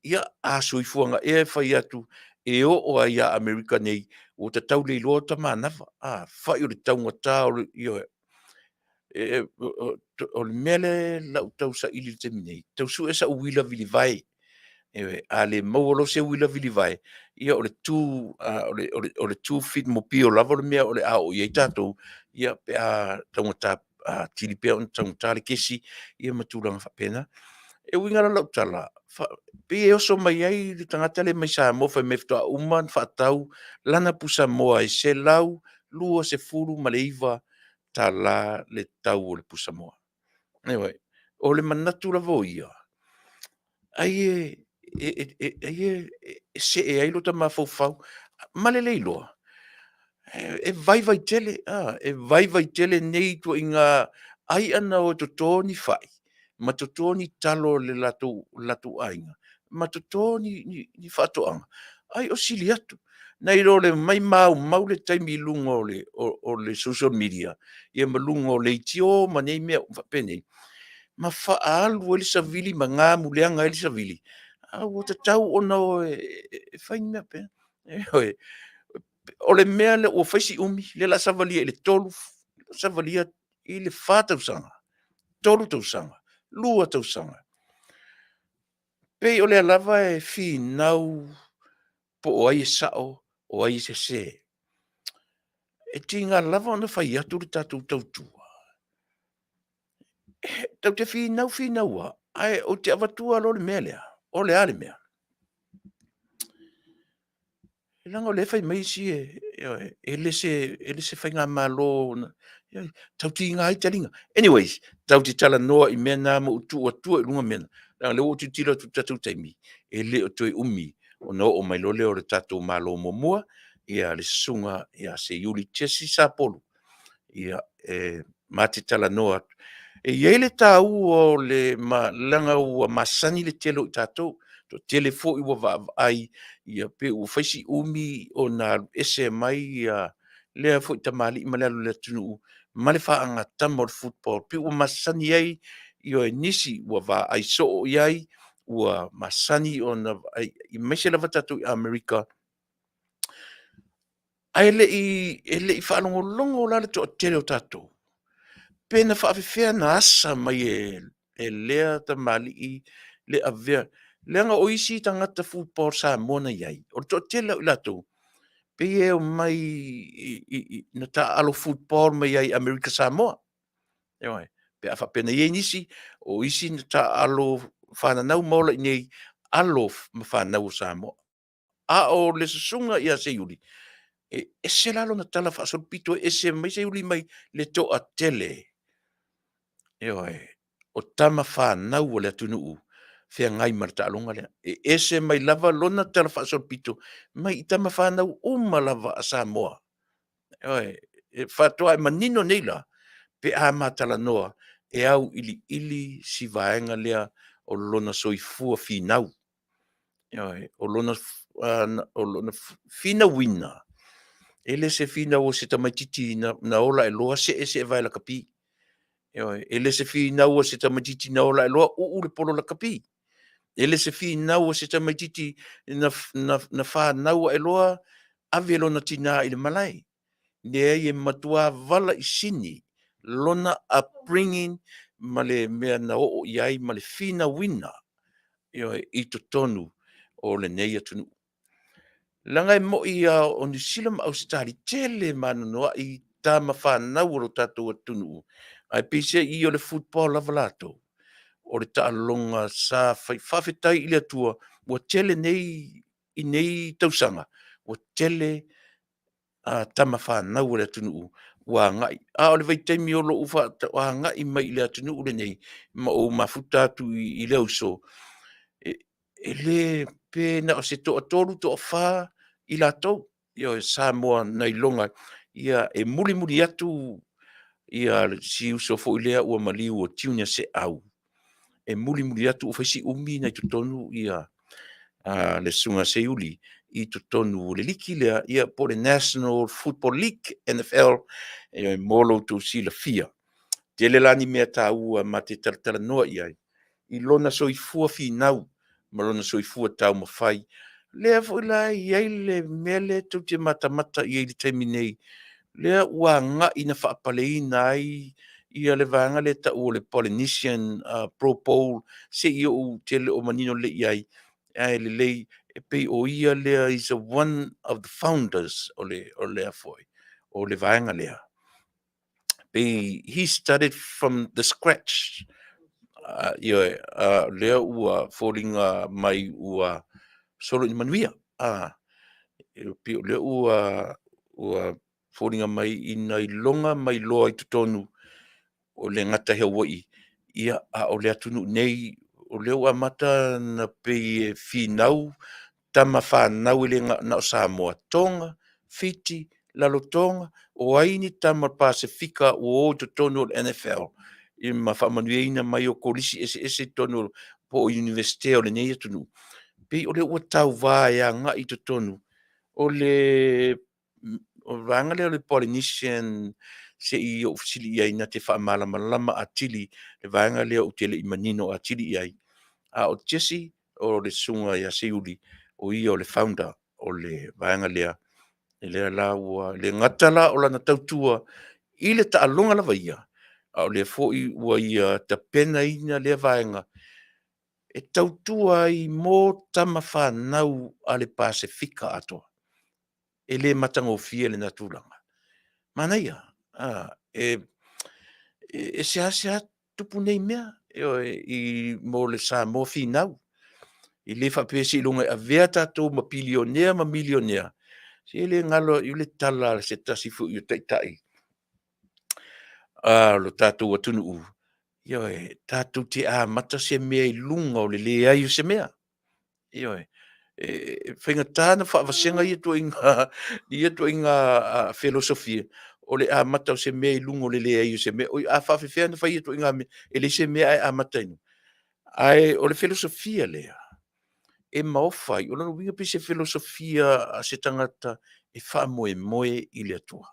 Ia, a soifuaga ea e fai atu e oo lava ia Amerika nei ua ta tau le iloa ota manava, afai o le taugata o le, ioe. O le mea lea o lau tausaili i le taimi nei, tau sue sau uila vilivae. Ioe, a le maua loa se uila vilivae, ia o le 2 feet mopio lava le mea o le a oo i ai tatou, ia pe a taugata atili pea ona taugata le kesi, ia ma tulaga faapena. E uiga la lau tala, pei e oso mai ai le tagata lea mai Samoa fai mai faatoa uma ona faatau lana pusamoa e $129 le tau o le pusamoa. Anyway, o le manatu lava o ia, ai e see ai lo ta mafaufau ma le le iloa, e vaivai tele, e vaivai tele nei ituaiga ai ana o e toto ni fai, ma toto ni talo a le latou aiga, ma toto ni faatoaga, ai o sili atu, nai lo le omai maumau le taimi i luga o le social media, ia ma luga o leitio ma nei mea uma faapenei, ma faaalu ai le savili ma gamu leaga ai le savili, ae ua tatau ona o e fai ni mea faapena. Ioe. O le mea lea ua fai si umi, lea o le a savalia i le 3, savalia i le 4 tausaga, 3 tausaga, 2 tausaga. E pei o lea lava e finau po o ai e sao o ai e sese. E tiga lava ona fai atu le tatou tautua, tatou te finau finau lava, ae ou te avatua loa le mea lea, o le a le mea? Leaga o lea e fai mai isi, ioe, e le o se faigamalo na tau tiga ai taliga. Anyways, tatou te talanoa i mea na ma ou tuu atua i luga mea na, leaga o lea ua ou tilotilo atu i le tatou taimi, e le o toe umi ona oo mai loa lea o le tatou Malo muamua, ia le Susuga ia Seiuli Jesse Sapolu. Ia, e ma te talanoa atu. E i ai le taua o le leaga ua masani le tele o i tatou, toatele foi ua vaavaai ia pei ua fai si umi ona alu ese mai lea foi tamalii ma le alu a le atunuu ma le faagatama o le football, pei ua masani ai nisi ua vaai soo i ai, ua masani ona vaai, aemaise lava tatou i Amerika. Ae le i faalogologo la le toatele o tatou pe na faapefea ona asa mai e lea tamalii le avea, leaga o isi tagata football Samoa na i ai, o le toatele lava o i latou, pei e omai na taaalo football mai lava i Amerika Samoa. Ioe. Pe a faapea na i ai nisi, o isi na taaalo fananau ma ola i inei, alo ma fanau a Samoa. A o le susuga ia Seiuli, e ese la lona talafaasolopito, e ese mai Seiuli mai le toatele, ioe, o tama fanau a le atunuu feagai ma le taaloga lea. E ese mai lava lona talafaasolopito mai i tama fanau uma lava a Samoa. Ioe. E faatoa manino nei la pe a ma talanoa e auiliili si vaega lea o lona soifua finau. Ioe. O lona finauina, e le o se finau a se tamaitiiti na ola ae loa see seevae lakapi. Ioe. E le o se finau a se tamaitiiti na ola ae loa uu le polo lakapi. E le o se finau a se tamaitiiti na fanau ae loa ave lona tina i le malae. Leai, e matua valaisini lona upbringing ma le mea na oo i ai ma le finauina, ioe, i totonu o lenei atunuu. Leaga e moni lava o Niu Sila ma Ausetalia, e tele ma anoanoai tama fanau a lo tatou atunuu, ae peiseai o le football lava latou, o le taaloga sa fai. Faafetai i le Atua ua tele nei i nei tausaga, ua tele tama fanau a le atunuu ua agai. A o le vaitaimi o lou agai mai i le atunuu lenei ma ou mafuta atu i le uso, e le pe na o se toatolu, toafa i latou, ioe, Samoa na iloga ia e mulimuli atu si uso foi lea ua maliu o Junior Seau, e mulimuli atu ua fai si umi na i totonu le Susuga ia Seiuli i totonu o le liki lea, ia po o le National Football League, NFL mo lo outou silafia. Tele la ni mea taua ma te talatalanoa i ai i lona soifua finau ma lona soifua taumafai. Lea foi la e i ai le mea lea tou te matamata i ai i le taimi nei, lea ua agai ina faapaleina ai le vaega lea e tau o le Polynesian Pro Bowl, se i ou ou te le o manino lelei i ai, ae lelei, e pei o ia lea is one of the founders o le vaega lea. Pei he started from the scratch. Ioe, a o lea ua foliga mai ua solo ina manuia. E pei o lea ua foliga mai ina iloga ma iloa i totonu o le gata i Hawaii, ia a o le atunuu nei, o lea ua amata ona pei e finau tama fanau e le na o Samoa, Toga, Fiti, Rarotoga, o ai ni tama Pasefika ua o i totonu o le NFL ma faamanuiaina mai o Kolisi eseese i totonu po o Iunivesite o lenei atunuu, pei o lea ua tauva e agai i totonu o le vaega lea o le Polynesian, se i ou fesili i ai na te faamalamalama atili le vaega lea ou te le i manino atili i ai. A o Jesse, o le susuga ia Seiuli, o ia o le founder o le vaega lea, lea la ua le gata la o lana tautua i le taaloga lava ia, a o lea foi ua ia tapenaina lea vaega e tautua ai mo tama fanau a le Pasefika atoa. E le matagofie lena tulaga. Manaia, e seasea tupu nei mea, ioe, mo le Samoa finau. E le faapea seiloga e avea tatou ma pilionea ma milionea, se e le galo ia i le tala a se tasi foi o taitai o le tatou atunuu, ioe, tatou te amata se mea i luga o le leai o se mea. Ioe. E faigata ona faavasega ia ituaiga felosofia, o le amata o se mea i luga o le leai o se mea. Oi a faapefea ona fai ia ituaiga mea e leai se mea ae amata i luga? Ae o le felosofia lea e maofa ai, o lona uiga pei se felosofia a se tagata e faamoemoe i le Atua.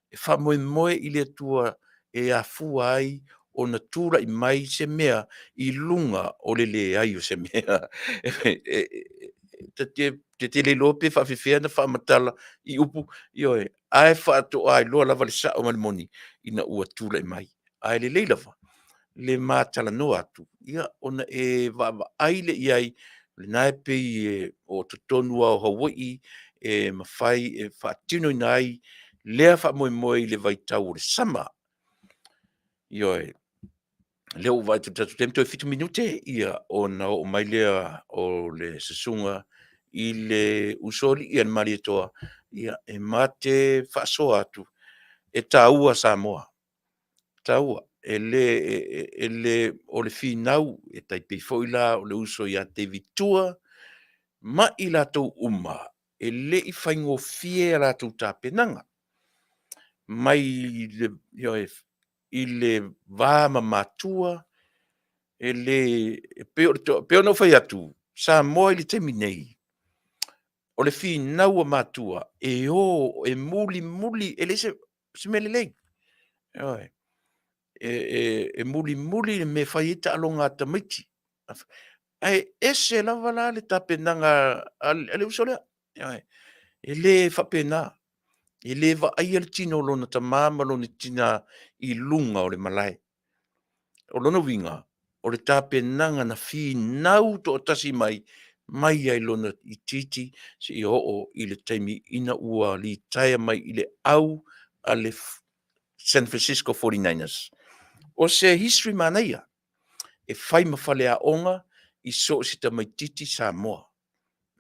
E faamoemoe i le Atua e afua ai ona tulai mai se mea i luga o le leai o se mea. Ta te le iloa pe faapefea ona faamatala i upu, ioe, ae faatoa iloa lava le sao ma le moni ina ua tulai mai. Ae lelei lava le ma talanoa atu, ia ona e vaavaai lea i ai, o lena e pei o totonu lava o Hawaii e mafai e faatinoina ai lea faamoemoe i le vaitau o le sama. Ioe, o lea ua ou vaai atu i le tatou taimi, toe 7 minute ona oo mai lea o le susuga i le usoalii a le Malietoa e ma te faasoa atu, e taua Samoa, e taua. E le o le finau, e tai pei foi la o le uso ia David Tua ma i latou uma, e le i faigofie a latou tapenaga mai le, i le va ma matua, e le, e pei ona ou fai atu, Samoa i le taimi nei, o le finau a matua, e o e mulimuli, e le o se mea lelei. Ioe. E mulimuli le mea e fai ai taaloga a tamaiti. Ae ese lava la le tapenaga a le uso lea. Ioe. E le faapena, e le vaaia le tino o lona tama ma lona tina i luga o le malae. O lona uiga, o le tapenaga na finau toatasi mai, mai lava i lona itiiti seia oo i le taimi ina ua litaea mai i le au a le San Francisco 49ers. O se history manaia e fai ma faleaoga i so o se tamaitiiti Samoa.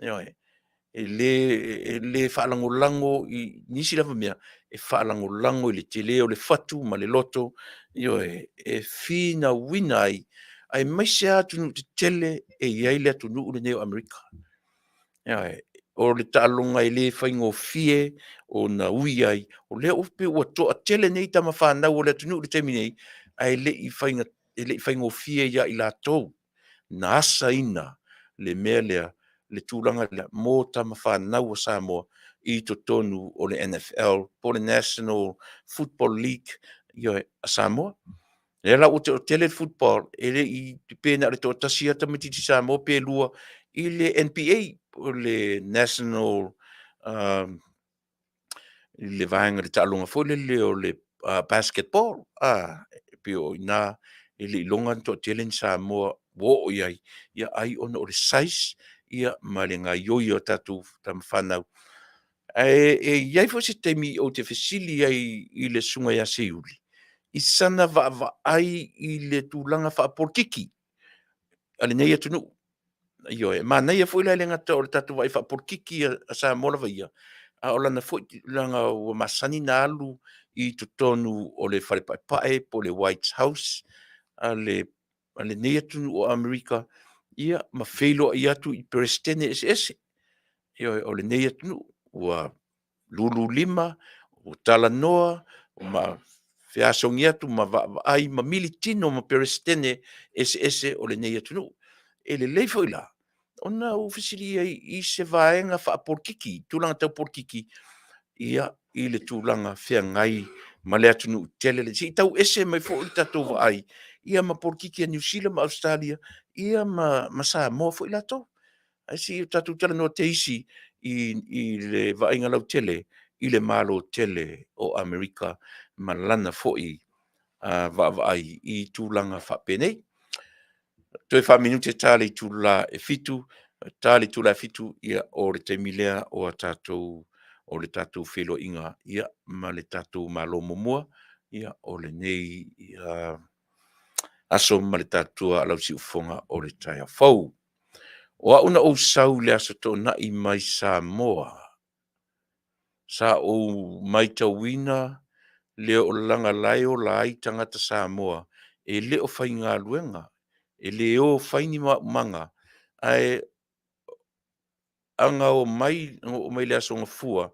Ioe. E le faalagolago i nisi lava mea, e faalagolago i le tele o le fatu ma le loto, ioe, e finauina ai, aemaise lava atunuu tetele e i ai le atunuu lenei o Amerika. Ioe. O le taaloga e le faigofie ona ui ai, o lea pei ua toatele nei tama fanau a le atunuu i le taimi nei, ae le i faigofie ia i latou na asaina le mea lea, le tulaga lea mo tama fanau a Samoa i totonu o le NFL po o le National Football League, ioe, a Samoa. O lea la ua toatele le football, e le i, pe na o le toatasi lava tamaitiiti Samoa pe lua i le NBA, o le National i le vaega i le taaloga foi lele o le basketball, e pei o i ina e le i iloga ona toatele ni Samoa ua oo i ai, ai ona o le size ma le gaoioi o tatou tama fanau. Ae e i ai foi se taimi ou te fesili ai i le susuga ia Seiuli. i sana vaavaai i le tulaga faapolokiki a lenei atunuu. Ioe, e manaia foi la e le gata o le tatou vaai faapolokiki a Samoa lava ia, a o lana foi tulaga ua masani ona alu i totonu o le Fale Paepae po o le White House a lenei atunuu o Amerika, ia ma feiloai atu i Peresetene eseese, ioe, o lenei atunuu. Ua lululima, ua talanoa ma feasogi atu ma vaavaai ma militino ma Peresetene eseese o lenei atunuu. E lelei foi la ona ou fesili i ai i se vaega faapolokiki, tulaga tau polokiki, ia, i le tulaga feagai ma le atunuu tele lenei. Se i tau ese mai foi le tatou vaai ia ma polokiki a Niu Sila ma Ausetalia, ia ma Samoa foi latou. Ae se i o tatou talanoa teisi i le vaaiga lautele i le Malo tele o Amerika ma lana foi vaavaai i tulaga faapenei. Toe 4 minute ta le itula e 7, ta le itula e 7, ia o le taimi lea o a tatou o le tatou feiloaiga ia ma le tatou Malo muamua ia o lenei aso ma le tatou alausiufofoga o le taeao fou. O au na ou sau i le Aso Toonai mai Samoa, sa ou matauina le olaga la e ola ai tagata Samoa e le o faigaluega, e le o fai ni maumaga, ae aga omai, na oo mai i le Aso Gafua,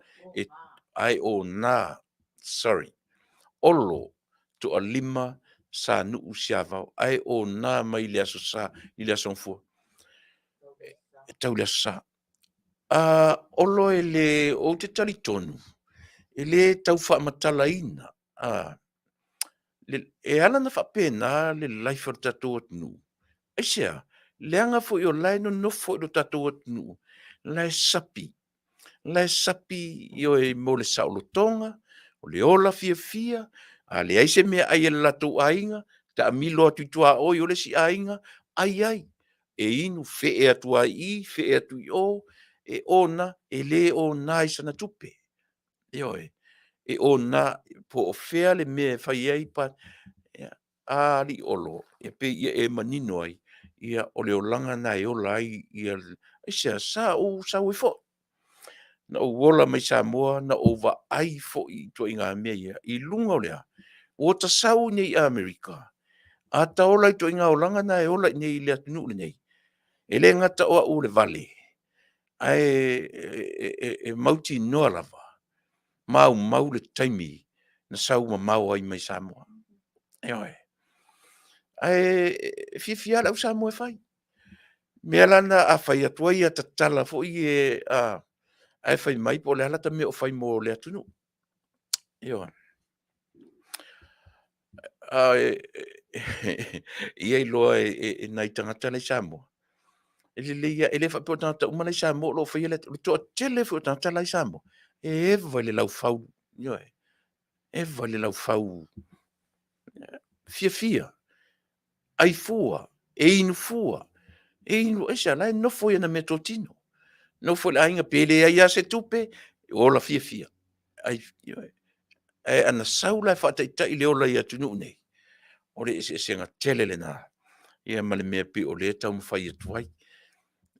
ae ona, sorry, Olo Toalima Sanuu Siavao, ae ona mai le Aso Sa i le Aso Gafua, e tau i le Aso Sa. Olo e le, ou te talitonu, e le tau faamatalaina, e ala ona faapena le life o le tatou atunuu, aisea? Leaga foi o la e nonofo i lo tatou atunuu, la e sapi, la e sapi, ioe, mo le saolotoga, o le ola fiafia, a leai se meaai a le latou aiga, taamilo atu i tuaoi o le isi aiga, ai ai, e inu, fee atu lava i i, fee atu i o, e ona, e le ona i sana tupe. Ioe, e ona po o fea le mea e fai ai a alii Olo, e pei ia e manino ai, ia o le olaga lena e ola ai ia aisea? Sa ou sau ai foi, na ou ola mai Samoa, na ou vaai foi i ituaiga mea ia, i luga o le a? Ua ta sau i inei i Amerika, a ta ola i ituaiga olaga na e ola i inei i le atunuu lenei, e le gata o au o le vale, ae e mautinoa lava, maumau le taimi na sau mamao ai mai Samoa. Ioe. Ae fiafia lava le au Samoa e fai. O le mea la lena a fai atu ai ata tala foi ia ae fai mai po o le a lata mea o fai mo le atunuu. Ioe. Ae ia iloa e nai tagata la e i Samoa, e lelei lava, e le faapea o tagata uma la e i Samoa o lo o faia le toatele foi o tagata la e i Samoa, e eva i le laufau, ioe, eva i le laufau fiafia, ai fua, e inu fua, e inu, aisea? La e nofo i ana meatotino, nofo i le aiga pe leai lava se tupe, ola fiafia. Ai, ioe. Ae ana sau la e faataitai le ola i atunuu nei, o le eseesega tele lena, ia ma le mea e pei o lea e taumafai atu ai.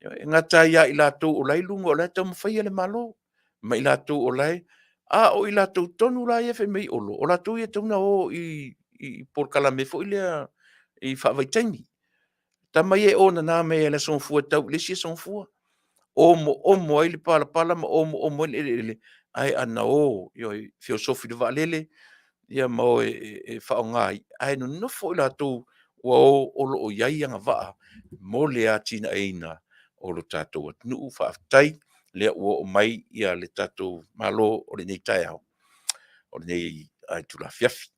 E gata ai ia i latou o la e i luga o la e taumafaia le Malo, ma i latou o la e… a o i latou tonu la ia e fai mai Olo, o latou ia e tatau ona o i polokalame foi lea i faavaitaimi. Tama ia e onana mai lava i le Aso Gafua e tau i le isi Aso Gafua, omoomo ai le palapala ma omoomo ai le eleele, ae ana o, ioe, feosofi i le vaalele ia ma o e faaaoga ai, ae nonofo i latou ua o o lo o i ai agavaa mo le atinaeina o lo tatou atunuu. Faafetai o lea ua oo mai le tatou Malo o lenei taeao, o lenei itula afiafi.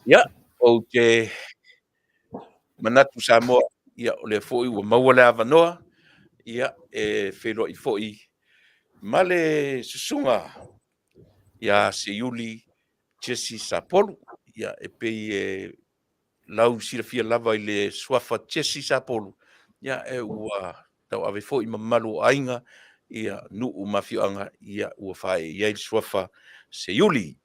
Ia, ou te manatu Samoa, ia o lea foi ua maua le avanoa, ia, e feiloai foi ma le susuga ia Seiuli Jesse Sapolu. Ia, e pei e lausilafia lava i le suafa Jesse Sapolu, ia e ua tauave foi mamalu o aiga, ia nuu ma afioaga, ia ua faee i ai le suafa Seiuli.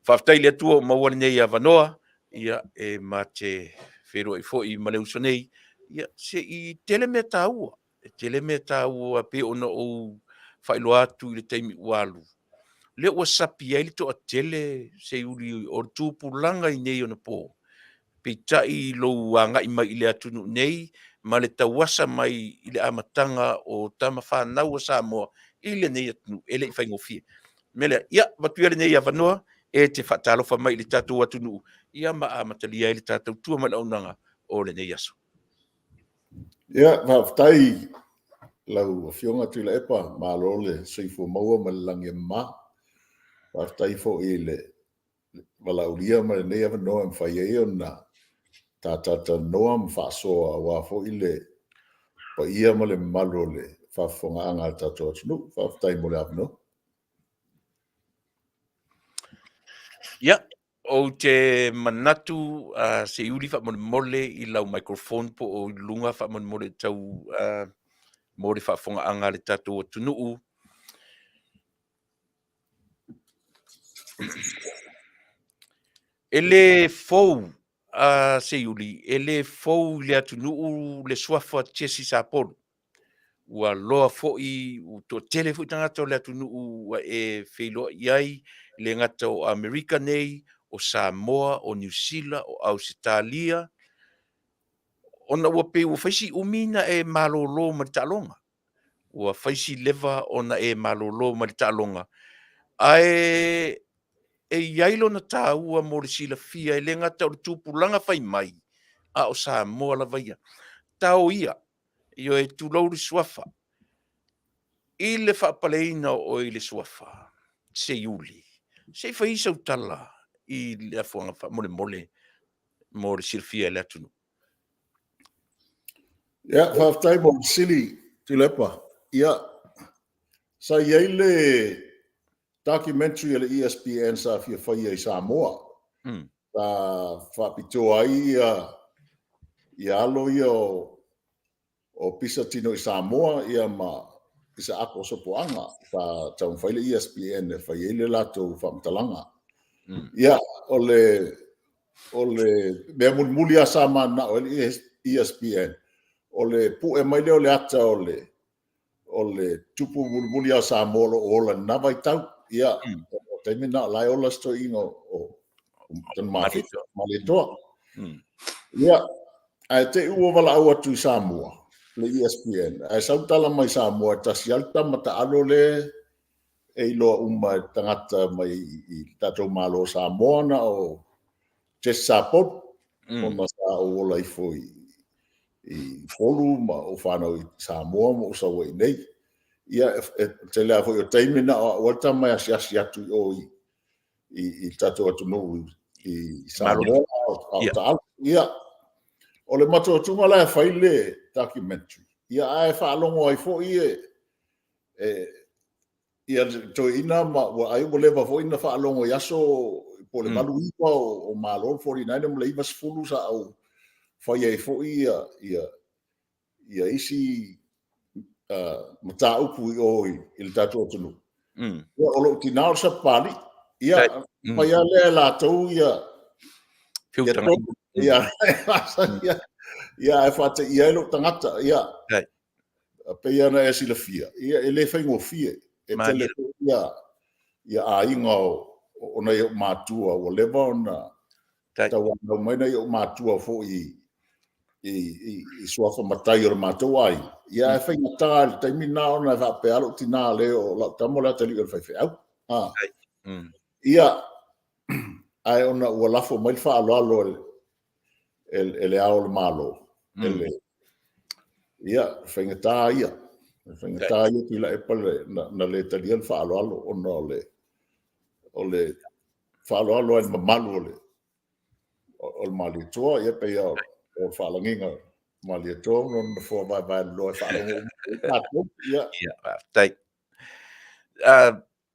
Faafetai i le Atua ua maua lenei avanoa, ia e ma te feiloai foi ma le uso nei, ia se i tele mea taua, e tele mea taua pei ona ou faailoa atu i le taimi ua alu, lea ua sapi ai le toatele Seiuli o le tupulaga i nei onapo. Peitai i lou agai mai i le atunuu nei ma le tauasa mai i le amataga o tama fanau a Samoa i lenei atunuu, e le i faigofie. O le mea lea, ia, avatu ia lenei avanoa e te faatalofa mai i le tatou atunuu, ia ma amatalia ai le tatou tua ma le auaunaga o lenei aso. Ia, faafetai i lau Afioga Tuilaepa, malo le soifua maua ma le lagi e mama. Faafetai foi i le valaaulia ma lenei avanoa e mafai ai ona ta talatalanoa ma faasoa aua foi le paia ma le mamalu o le faafofogaaga a lo tatou atunuu. Faafetai mo le avanoa. Ia, ou te manatu Seiuli faamolemole i lau microphone po o i luga faamolemole tau mo le faafofogaaga a le tatou atunuu. E le fou a Seiuli, e le fou i le atunuu le suafa Jesse Sapolu. Ua loa foi, ua toatele foi tagata o le atunuu ua e feiloai ai, e le gata o Amerika nei, o Samoa, o Niu Sila, o Ausetalia, ona ua pei ua fai si umi na e malolo mai le taaloga. Ua fai si leva ona e malolo mai le taaloga, ae e i ai lona taua mo le silafia, e le gata o le tupulaga fai mai, a o Samoa lava ia. Tao ia, ioe, tulou le suafa, i le faapaleina o oe i le suafa, Seiuli, se i fai sau tala i le afuaga faamolemole mo le silafia e le atunuu. Ia, faafetai mo le fesili Tuilaepa. Ia, sa i ai le documentary a le ESPN sa fia faia i Samoa. Sa faapitoa ai ia alo ia o Pisa Tino i Samoa ia ma Pisa Apo Sopoaga. Sa taumafai le ESPN e fai ai le latou faamatalaga. Ia, o le mea mulimuli lava sa mananao ai le ESPN, o le pue mai lea o le ata o le tupu mulimuli lava o Samoa o lo o ola i lena vaitau. Ia, o le taimi lena o la e ola si toeaina o Tanumafika, Malietoa. Ia, ae te i ua valaau atu i Samoa, le ESPN, ae sau tala mai Samoa e tasi lava le tama taalo lea e iloa uma e tagata mai i le tatou Malo o Samoa, na o Jesse Sapolu, ona sa ou ola ifo i Upolu ma ou fanau i Samoa ma ou sau ai i inei. Ia, e tele lava foi o taimi na o au lava le tama e asiasi atu i o i le tatou atunuu i Samoa a o taalo. Ia, o le matuatuga la e fai le documentary, ia ae faalogo ai foi ia le toeaina ma ai ua leva foi ona faalogo i aso po o le 89 o malo, le 49 ma le 90 sa ou fai ai foi isi mataupu i o i le tatou atunuu. Ia, o lou tina o le Sapapalii. Ia, fai lava lea e latou ia ia ae faateia ai lou tagata. Ia, pei ona e silafia, ia e le faigofie. E tele foi ia aiga o nai ou matua ua leva ona tauanau mai nai ou matua foi i suafa matai o le matou aiga. Ia ae faigata i le taimi lena ona e faapea lava lou tina le o lau tama o le atalii o le faifeau. Ia, ae ona ua lafo mai le faaaloalo e le Ao o le Malo, ia, faigata ia. Faigata ia Tuilaepa na le talia le faaaloalo ona o le faaaloalo lava i le mamalu o le Malietoa, ia pei o le faalagiga o le Malietoa ma lona nofoa vaevaeloloa e faalogo uma i ai tatou. Ia, Ia, faafetai.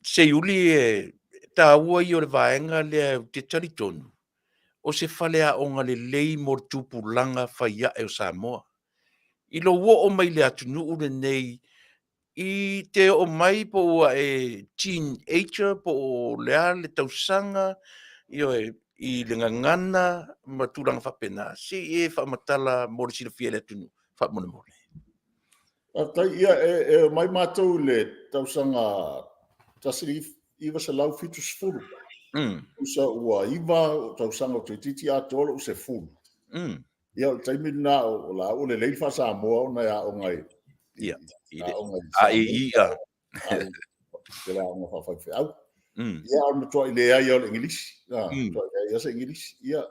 Seiuli, e taua ia o le vaega lea ou te talitonu, o se faleaoga lelei mo le tupulaga fai ae o Samoa. I lou oo mai i le atunuu lenei, I te oo mai po ua e teenager po o le a le tausaga, ioe, i le gagana ma tulaga faapena, se i e faamatala mo le silafia e le atunuu, faamolemole. Faafetai. Ia, e omai matou i le tausaga 1970. Tusa ua 9 tausaga ua toeitiiti atoa lou 10. Ia, o le taimi lena o la ua lelei le faa-Samoa ona e aoga i Ia, i le AEI a. I le aoga faafaifeau. Ia, a o le matuai leai lava o le Igilisi. Matuai leai lava se Igilisi. Ia,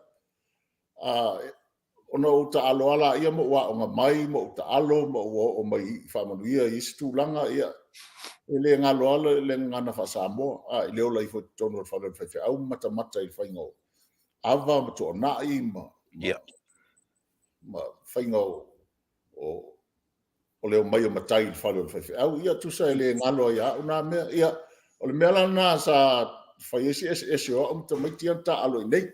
ona ou taalo lava lea ma ou aoga mai ma ou taalo ma ou oo mai i faamanuia i isi tulaga, ia, e le galo lava le gagana faa-Samoa, a, i le ola ifo i totonu o le fale o le faifeau ma matamata i le faiga o ava ma tuanai ma faiga o le omai o matai i le fale o le faifeau. Ia, tusa e le galo lava ia au na mea. Ia, o le mea la lena sa fai ai si eseese o au ma tamaiti ia na taaalo i inei.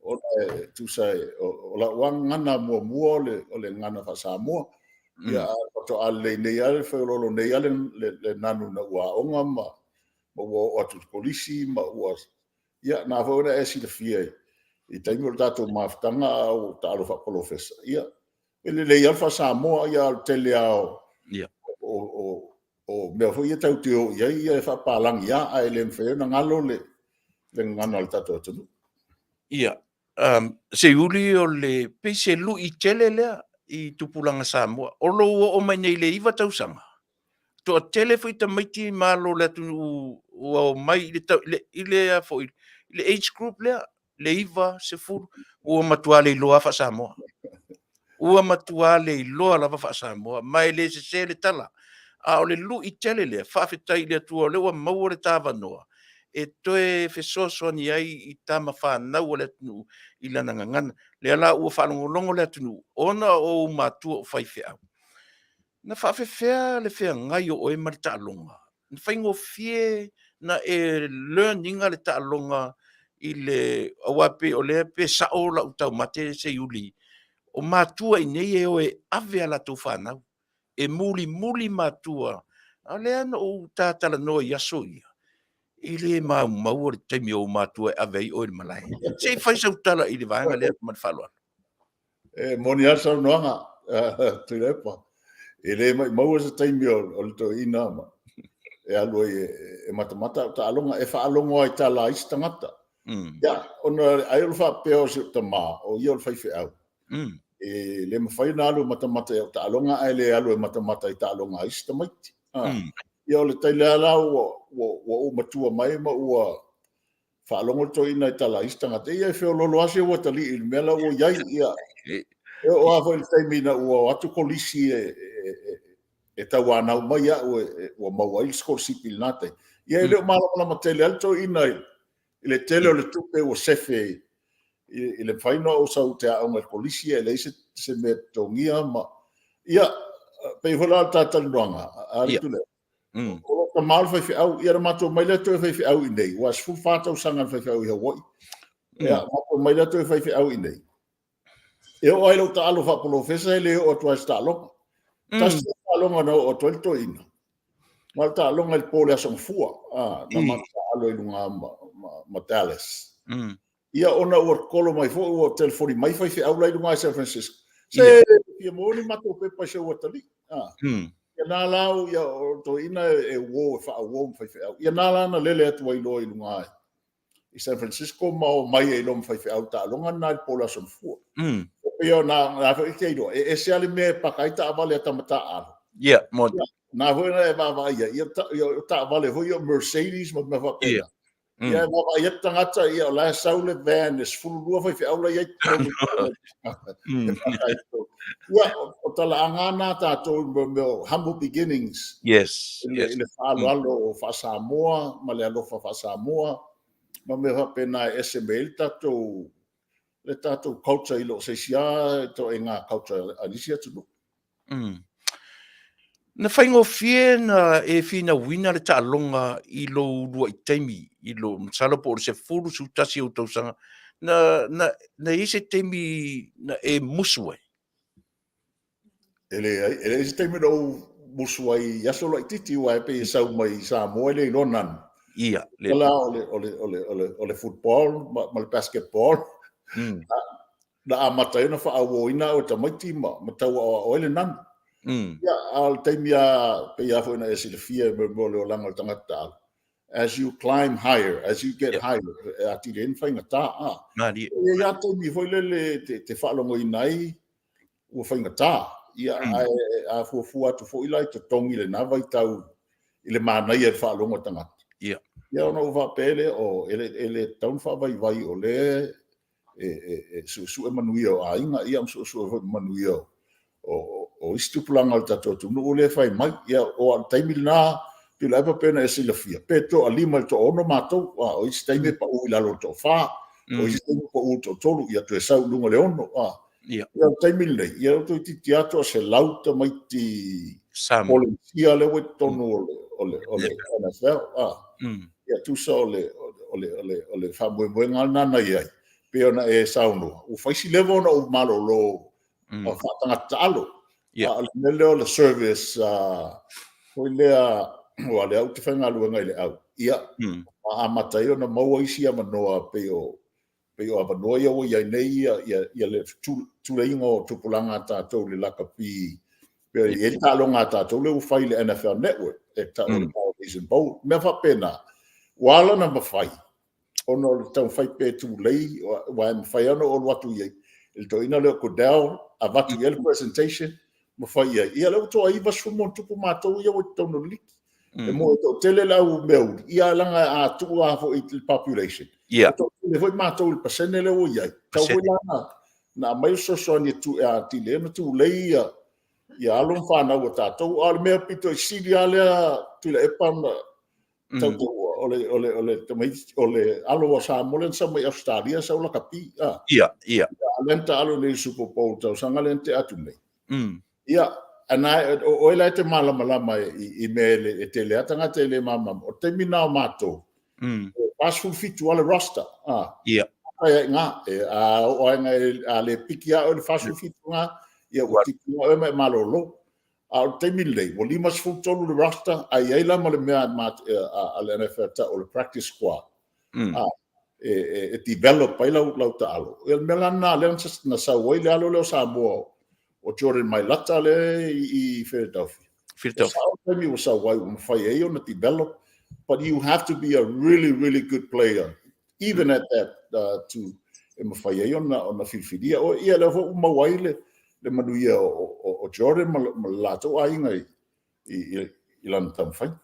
Ona e tusa o lau lava gagana muamua o le gagana faa-Samoa. Ia, ae faatoa lelei nei lava, feoloolo nei lava le nanu ina ua aoga ma ua oo atu i le kolisi ma ua... Ia, na foi na e silafia i taimi o le tatou mafutaga a o ou taalo faapolofesa, ia, e lelei lava le faa-Samoa, a o le tele lava o mea foi ia tatou te o i ai, ia e faapapalagi lava, ae le mafai ona galo le gagana a le tatou atunuu. Ia, Seiuli, o le, pei se lui tele lea i tupulaga Samoa. O lou oo mai nei i le 9 tausaga, toatele foi tamaiti ma alo o le atunuu ua omai i le, a foi, le age group lea, le 9, 10, ua matua le iloa lava faa-Samoa. Ua matua le iloa lava faa-Samoa, ma e le sese le tala. A o le lui tele lea, faafetai i le Atua o lea ua maua le ta avanoa e toe fesoasoani ai i tama fanau a le atunuu i lana gagana. Lea la ua faalogologo le atunuu, ona o ou matua o faifeau, na faapefea le feagai o oe ma le taaloga? Na faigofie ona e learn ina le taaloga i le... aua pei o lea pe sao lau taumate Seiuli, o matua i inei e o e ave a latou fanau, e mulimuli matua. A o lea na ou ta talanoa i aso ia, e le maumauaua le taimi o ou matua e ave ai oe i le malae. Se i fai sau tala i le vaega lea ma le faaaloalo. E moni lava le saunoaga, Tuilaepa. E le maumaua se taimi o le toeaina e alu ai e matamata au taaloga, e faalogo lava i tala a isi tagata. Ia, ona ai o le faapea o si ou tama, o ia o le faifeau, e le mafai ona alu e matamata i au taaloga ae le alu e matamata i taaloga a isi tamaiti. Ia o le taimi lava la ua ou matua mai ma ua faalogo le toeaina i tala a isi tagata, ia e feoloolo lava si ou atalii i le mea la ua i ai. Ia, e oo lava foi i le taimi ina ua o atu kolisi e tauanau mai au ua maua ai le sikolasipi i lena taimi, ia e le o malamalama tele lava le toeaina i le tele o le tupe ua sefe i le mafai ona ou sau ou te aoga i le kolisi ae leai se mea e totogia. Ma... Ia, pei foi la o le ta talanoaga, a Tuilaepa, o lou tama o le faifeau, ia ona matou omai lea toe faifeau i inei, aua e 14 tausaga na faifeau i Hawaii. Ia, matou omai lea toe faifeau i inei. E oo lava i lou taalo faapolofesa e le oo atu lava i se taaloga. Tasi le taaloga na oo atu ai le toeaina, na o le taaloga i le po o le Aso Gafua, na matou taaalo ai i luga ma Dallas. Ia ona ua kolo mai foi, ua telefoni mai faifeau la i luga i San Francisco, se fia maua ni matou pepa i si ou atalii. Ia na la ia o le toeaina e uo e faauo ma faifeau. Ia na la na lele atu ai loa i luga i San Francisco ma omai ai loa ma faifeau i le taaloga lena i le po o le Aso Gafua. E pei o na foi e te iloa, e ese lava le mea e paka ai taavale a tama taaalo. Ia, moni. Na foi na e vaavaai ai, ia o taavale foi ia o Mercedes ma mea faapena. Ia e vaavaai atu tagata, ia o la e sau le van e 12 faifeau la e i ai i totonu. E paka ai totonu. Ia, o talaaga na a tatou i mea o humble beginnings. I le faaaloalo faa-Samoa ma le alofa faa-Samoa ma mea faapena e ese mai ai le tatou culture i lo se isi lava ituaiga culture a nisi atunuu. Na faigofie na e finauina le taaloga i lou uluai taimi, i lou, masalo po o le 10, 11 ou tausaga, na i ai se taimi na e musu ai? E leai, e leai se taimi na ou musu ai i aso laitiiti aua e pei e sau mai i Samoa e le iloa nanu. Ia, le. La o le o le o le o le o le football ma le basketball. Na amata ai ona faaauauina au e tamaiti ma tau aoao ai le nanu. Ia, a o le taimi lava, pei lava foi ona e silafia i mea o le olaga o le tagata taaalo, as you climb higher, as you get higher, e atili ai ona faigata. Malie. E i ai lava taimi foi lele e te faalogoina ai ua faigata. Ia, ae a fuafua atu foi la i totogi i lena vaitau i le manaia i le faalogo a tagata. Ia ona ou faapea lea, oh, e le tatau ona faavaivai o lea e suesue manuia o aiga, ia ma suesue foi manuia o isi tupulaga o le tatou atunuu lea e fai mai. Ia, aua o le taimi lena Tuilaepa pei ona e silafia, pe toalima i le toaono matou, a o isi taimi e pau i lalo o le toafa, o isi taimi e pau i le toatolu, ia toe sau i luga o le ono. Ia. Ia, o le taimi lenei, ia ua toeitiiti lava toaselau tamaiti Polenisia lea ua i totonu o le NFL. Ia, tusa o le faamoemoega lava lena na i ai, pei ona e saunoa, ua fai si leva ona ou malolo faatagata taalo. A o le mea lea o le service foi lea, aua o lea ou te faigaluega i le au, ia, ua amata ai ona maua isi avanoa pei o pei o avanoa ia ua i ai nei ia le tuleiga o tupulaga a tatou i le lakapi, pei e i ai le taaloga a tatou lea ua fai i le NFL Network e tau o le Polynesian Bowl, mea faapena. Ua ala ona mafai ona o le taumafai pea e tulei, aua e mafai lava ona ou alu atu i ai i le toeaina lea o Goodell, avatu i ai le presentation ma fai i ai. Ia lea ua toa 90+ matou ia ua i totonu o le liki. E moni e toatele le au mea uli, ia ae leaga a tuu lava foi i le population, e toatele foi matou i le pasene lea ua i ai. Tatau foi la ona aumai le fesoasoani e atili ai ona tulei ia alo ma fanau a tatou. A o le mea pito i sili lava lea Tuilaepa ona tautaua, o le tamaitiiti, o le alo o Samoa lea na sau mai Ausetalia sau lakapi. Ia, ia. A lea na taalo nei i le Super Bowl i le tausaga lea na tea atu nei. Ia, ana, o oe la e te malamalama i mea e tele lava tagata e le malamalama. O le taimi lena o matou, e 47 lava le roster. Ia. Ai ai ngā, e, a oo ai ngā, a le piki a oe le 47 ngā, ia ua tiki oe ma e malolo. A o le taimi lenei, ua 53 le roster, a i ai la ma le mea a le NFL e tau o le practice squad, e develop ai lau taalo. Ia o le mea la lena lea na sau ai le alo lea o Samoa o Jordan Mailata lea i Philadelphia. Philadelphia. E sao le taimi ua sau ai ua mafai ai ona develop, but you have to be a really, really good player even at that to e mafai ai ona filifilia oe. Ia lea foi ua maua ai le manuia o Jordan ma le latou aiga i lana taumafaiga.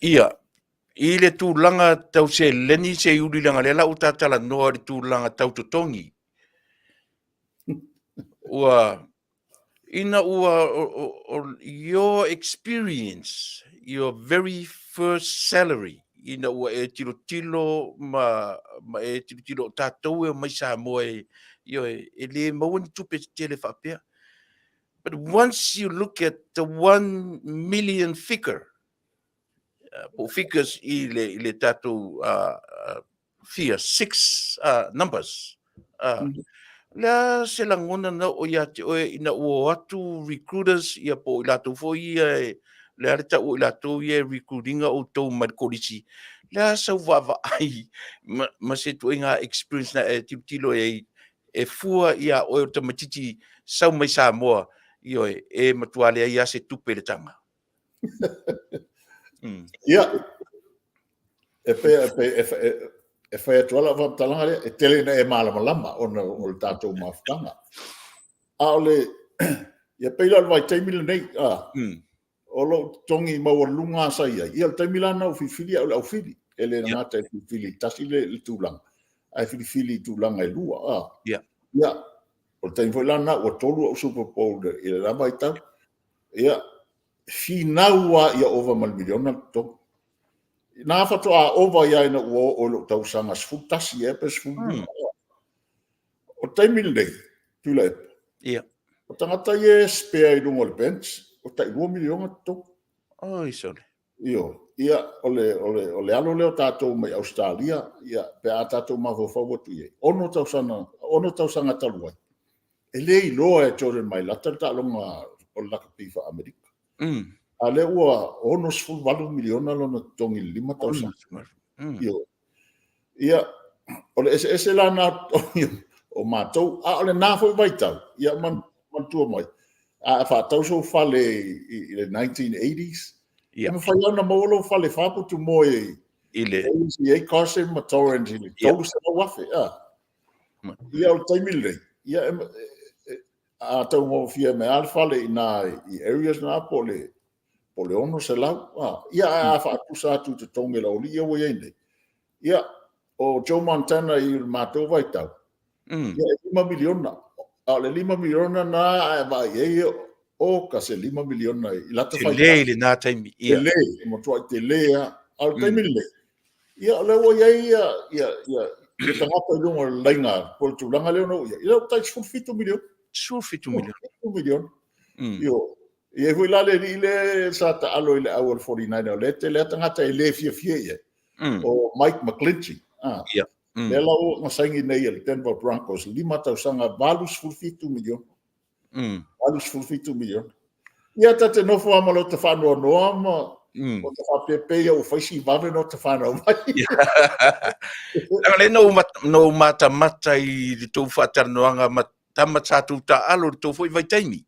Ia, i le tulaga tau seleni Seiuli leaga lea la ua ta talanoa i le tulaga tau totogi. Ua ina ua your experience, your very first salary, ina ua e tilotilo ma e tilotilo o tatou e omai Samoa e, ioe, e le maua ni tupe tetele faapea. But once you look at the 1 million figure, po o figures i le tatou fia, six numbers, o le a se lagona na oo ia te oe ina ua o atu recruiters ia po o i latou foi ia e, o le a le tau o i latou ia e recruit ina outou mai le kolisi, o le a sau vaavaai ma se ituaiga experience na e tilotilo i ai e fua ia oe o le tamaitiiti sau mai Samoa, ioe, e matua leai lava se tupe i le taga. Ia, e pei, e pei, e, e, e fai atu lava lau faamatalaga lea, e tele ina e malamalama ona o le tatou mafutaga. A o le, ia pei la o le vaitaimi lenei, a, o lou totogi maualuluga lava sa i ai, ia o le taimi la lena ua filifili au i le aufili. E le gata e filifili i tasi le tulaga, ae filifili i tulaga e lua. A. Ia, o le taimi foi la lena ua 3 au Super Bowl i le la vaitau. Ia, finau lava ia ova ma le miliona le totogi. Na faatoa ova ai lava ina ua oo i lou tausaga 11 ea pe 12. O le taimi lenei, Tuilaepa, o tagata ia e spare i luga o le bench, ua tai 2 miliona totogi. Oi sole. Ioe. Ia, o le, o le, o le alo lea o tatou mai Ausetalia, ia, pe a tatou mafaufau atu i ai, 6 tausaga, 6 tausaga talu ai, e le iloa e Jordan Mailata le taaloga o le lakapi faa-Amerika. A lea ua $68 miliona lona totogi i le 5 tausaga. Ioe. Ia, o le eseese la lena o totogi o matou, a o lena foi vaitau, ia manatua mai, a e faatau sou fale i le 1980s, e mafai lava ona maua lou fale 4 potu moe i le i ai Carson ma Torrens i le $300,000. Ia, o le taimi lenei, ia, a taugofie mai lava le fale i ina i areas na po o le $600,000. Ia, ae a faatusa atu i totogi o le aualii ia ua i ai nei, ia, o Joe Montana i le matou vaitau, ia e $5 miliona. A o le $5 miliona lena a e vaai i ai, oka se $5 miliona i lata faitau. Tele i lena taimi. Ia. Tele, e matuai tele lava. A o le taimi lenei, ia o lea ua i ai ia tagata i luga o le laina po o le tulaga lea na oo i ai, ia ua tai $17 miliona. $17 miliona. $17 miliona. Ioe. E i ai foi la le alii lea sa taalo i le au a le 49 o lea e tele lava tagata e le fiafia i ai, o Mike McGlinchey. Lea la ua na saini nei e le Denver Broncos, 5 tausaga, $87 miliona. $87 miliona. Ia ta te nofo lava ma lota faanoanoa ma ota faapea pei lava ua fai si vave ona ota fanau mai. Leaga lea na ou matamata i le tou faatalanoaga ma tama sa tou taaalo i le tou foi vaitaimi.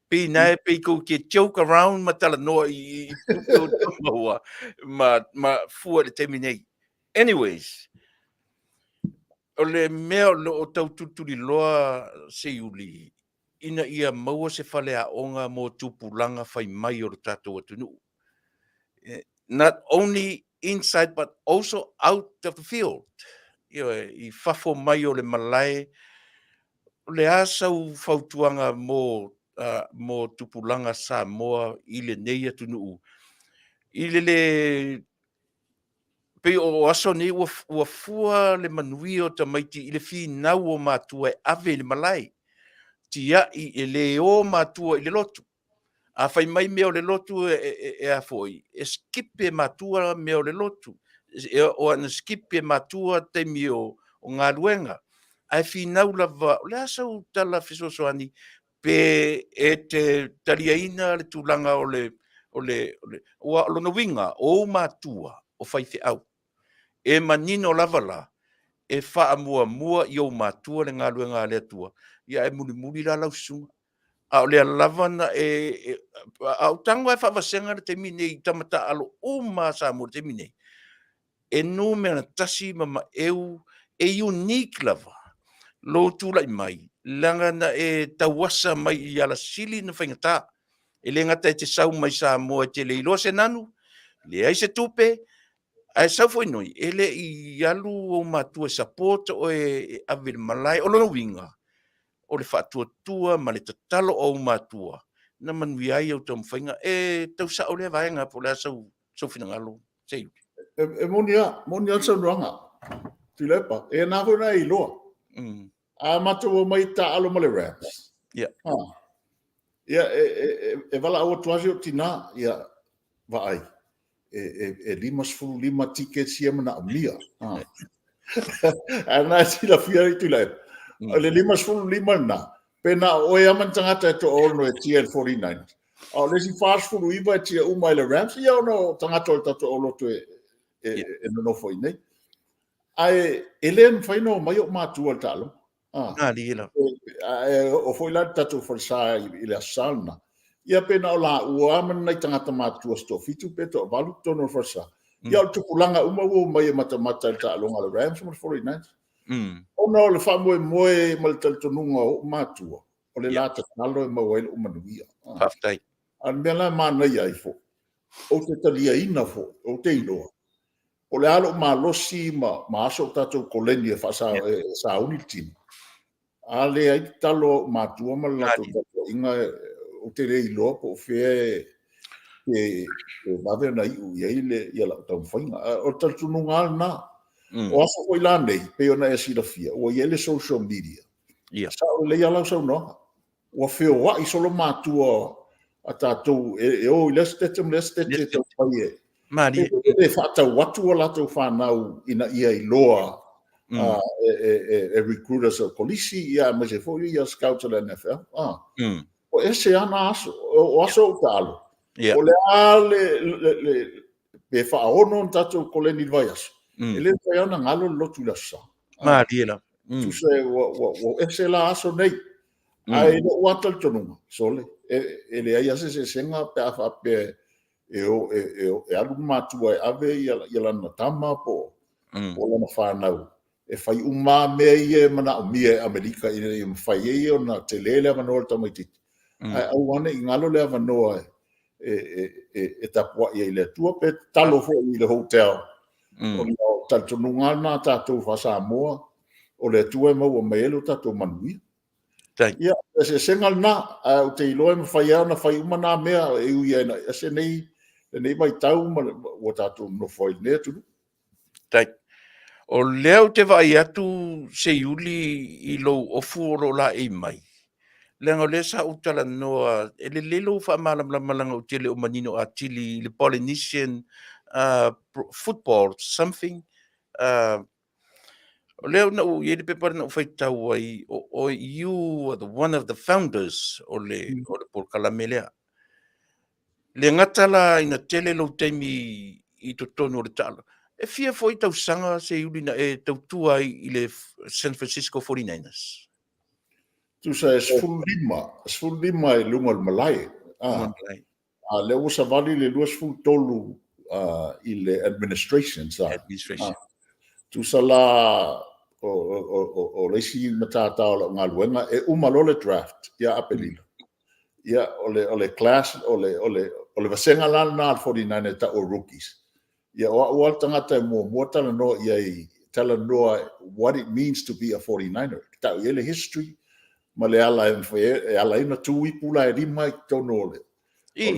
Pei na e pei tou te joke around ma talanoa i tupe o tou maua ma fua i le taimi nei. Anyways, o le mea o lo o tau tulituliloa Seiuli, ina ia maua se faleaoga mo tupulaga fai mai o le tatou atunuu. Not only inside but also out of the field. Ioe, i fafo mai o le malae, o le a sau fautuaga mo, mo tupulaga Samoa i lenei atunuu i le le pei o aso nei ua, ua fua le manuia o tamaiti i le finau o matua e ave i le malae. Tiai e le o matua i le lotu. A fai mai mea o le lotu e, e, e a foi, e skip e matua mea o le lotu. E, o ana skip e matua taimi o, o galuega. Ae finau lava, o le a sau tala fesoasoani pe e te taliaina le tulaga o le, o le, o le, aua o lona uiga, o ou matua o faifeau. E manino lava la, e faamuamua i ou matua le galuega a le Atua, ia ae mulimuli la lau susuga. A o lea lava na e, e a ou tago lava e faavasega le taimi nei i tama taaalo uma a Samoa i le taimi nei, e numera tasi ma maeu e unique lava lou tulai mai leaga na e tauasa mai i alasili na faigata. E le gata e te sau mai Samoa e te le iloa se nanu, leai se tupe, ae sau foi noi, e le i alu ou matua e support oe e ave i le malae. O lona uiga, o le faatuatua ma le tatalo o ou matua na manuia ai au taumafaiga. E tau sao lea vaega po o le a sau, sau finagalo, Seiuli? E moni lava, moni lava le saunoaga, Tuilaepa. E na foi na e iloa. A matou omai e taaalo ma le Rams. Ha. Ia, e, e, e, e valaau atu lava si ou tinā, ia, vaai, e, e, e 55 tickets ia manaomia. Ha. Ae na e silafia ai Tuilaepa. O le 55 lena, pe na o oe lava ma ni tagata e toaono e tia i le 49ers. A o le isi 49 e tia uma i le Rams, ia ona o tagata o le tatou aulotu e, e, e nonofo i inei. Ae e le mafai ona omai ou matua i le taaloga. Ah. Malie lava. Ae oo foi la le tatou falesa i le Aso Sa lena. Ia pe na o laua lava ma ni nai tagata matutua se toafitu pe toavalu i totonu o le falesa. Ia o le tupulaga uma ua omai e matamata i le taaloga a le Rams ma le 49ers. Ona o le faamoemoe ma le talitonuga o ou matua, o le la tatalo e maua ai lou manuia. Faafetai. A o le mea la e manaia ai foi, ou te taliaina foi, ou te iloa, po o le a lou malosi ma, ma aso o tatou koleni e, faasa, e sauni le tino, a leai tatalo a ou matua ma le latou tapuaiga, ou te le iloa po o fea e, e, e vave ona iu i ai le, ia lau taumafaiga. O le talitonuga lava lena. O aso foi la nei, pei ona e silafia, ua i ai le social media. Sao lelei lava lau saunoaga. Ua feoai solo matua a tatou e o i lea setete ma lea setete e taumafai e Malie. E faatau atu a latou fanau ina ia iloa e recruiters o kolisi, ia aemaise foi ia scouts o le NFL. Ua ese lava na aso, o aso o taalo. O le a le, le, le pe faaono ona tatou koleni i le vaiaso, e le mafai lava ona galo le lotu i le Aso Sa. Malie lava. Tusa ua ese la aso nei. Ae i lou lava talitonuga, sole, e leai lava se eseesega pe a faapea e alu le matua e ave lana tama po o lana fanau e fai uma lava mea ia e manaomia e Amerika ina ia mafai ai ona tele le avanoa o le tamaitiiti, ae aua ne i galo le avanoa e tapuai ai i le Atua pe tatalo foi i le hotel, ona o le talitonuga lava lena a tatou faa-Samoa, o le Atua e maua mai ai lo tatou manuia. Ia, o le eseesega lena, ae ou te iloa e mafai lava ona fai uma na mea, e ui lava ina ese lenei vaitau ma ua tatou nonofo ai i lenei atunuu. Faafetai. O lea ou te vaai atu Seiuli i lou ofu o lo o laei mai, leaga o lea sa ou talanoa, e lelei lou faamalamalama leaga ou te le o manino atili i le Polynesian football something. O lea na ou i ai le pepa lea na ou faitau ai, o oe, you are the one of the founders o le, o le polokalame lea. Le gata la ina tele lou taimi i totonu o le taalo, e fia foi tausaga Seiuli na e tautua ai i le San Francisco 49ers? Tusa e 15, 15 i luga o le malae. A lea ua savali le 23 i le administration sa. Administration. Tusa la o le isi matata o lau galuega, e uma loa le draft ia Aperila. Ia, o le class, o le vasega la lena a le 49 e tau o rookies. Ia, o au lava le tagata e muamua talanoa i ai, talanoa what it means to be a 49er. Tau i ai le history ma le ala e mafai ai, e ala ai ona tu ipu la e lima i totonu o le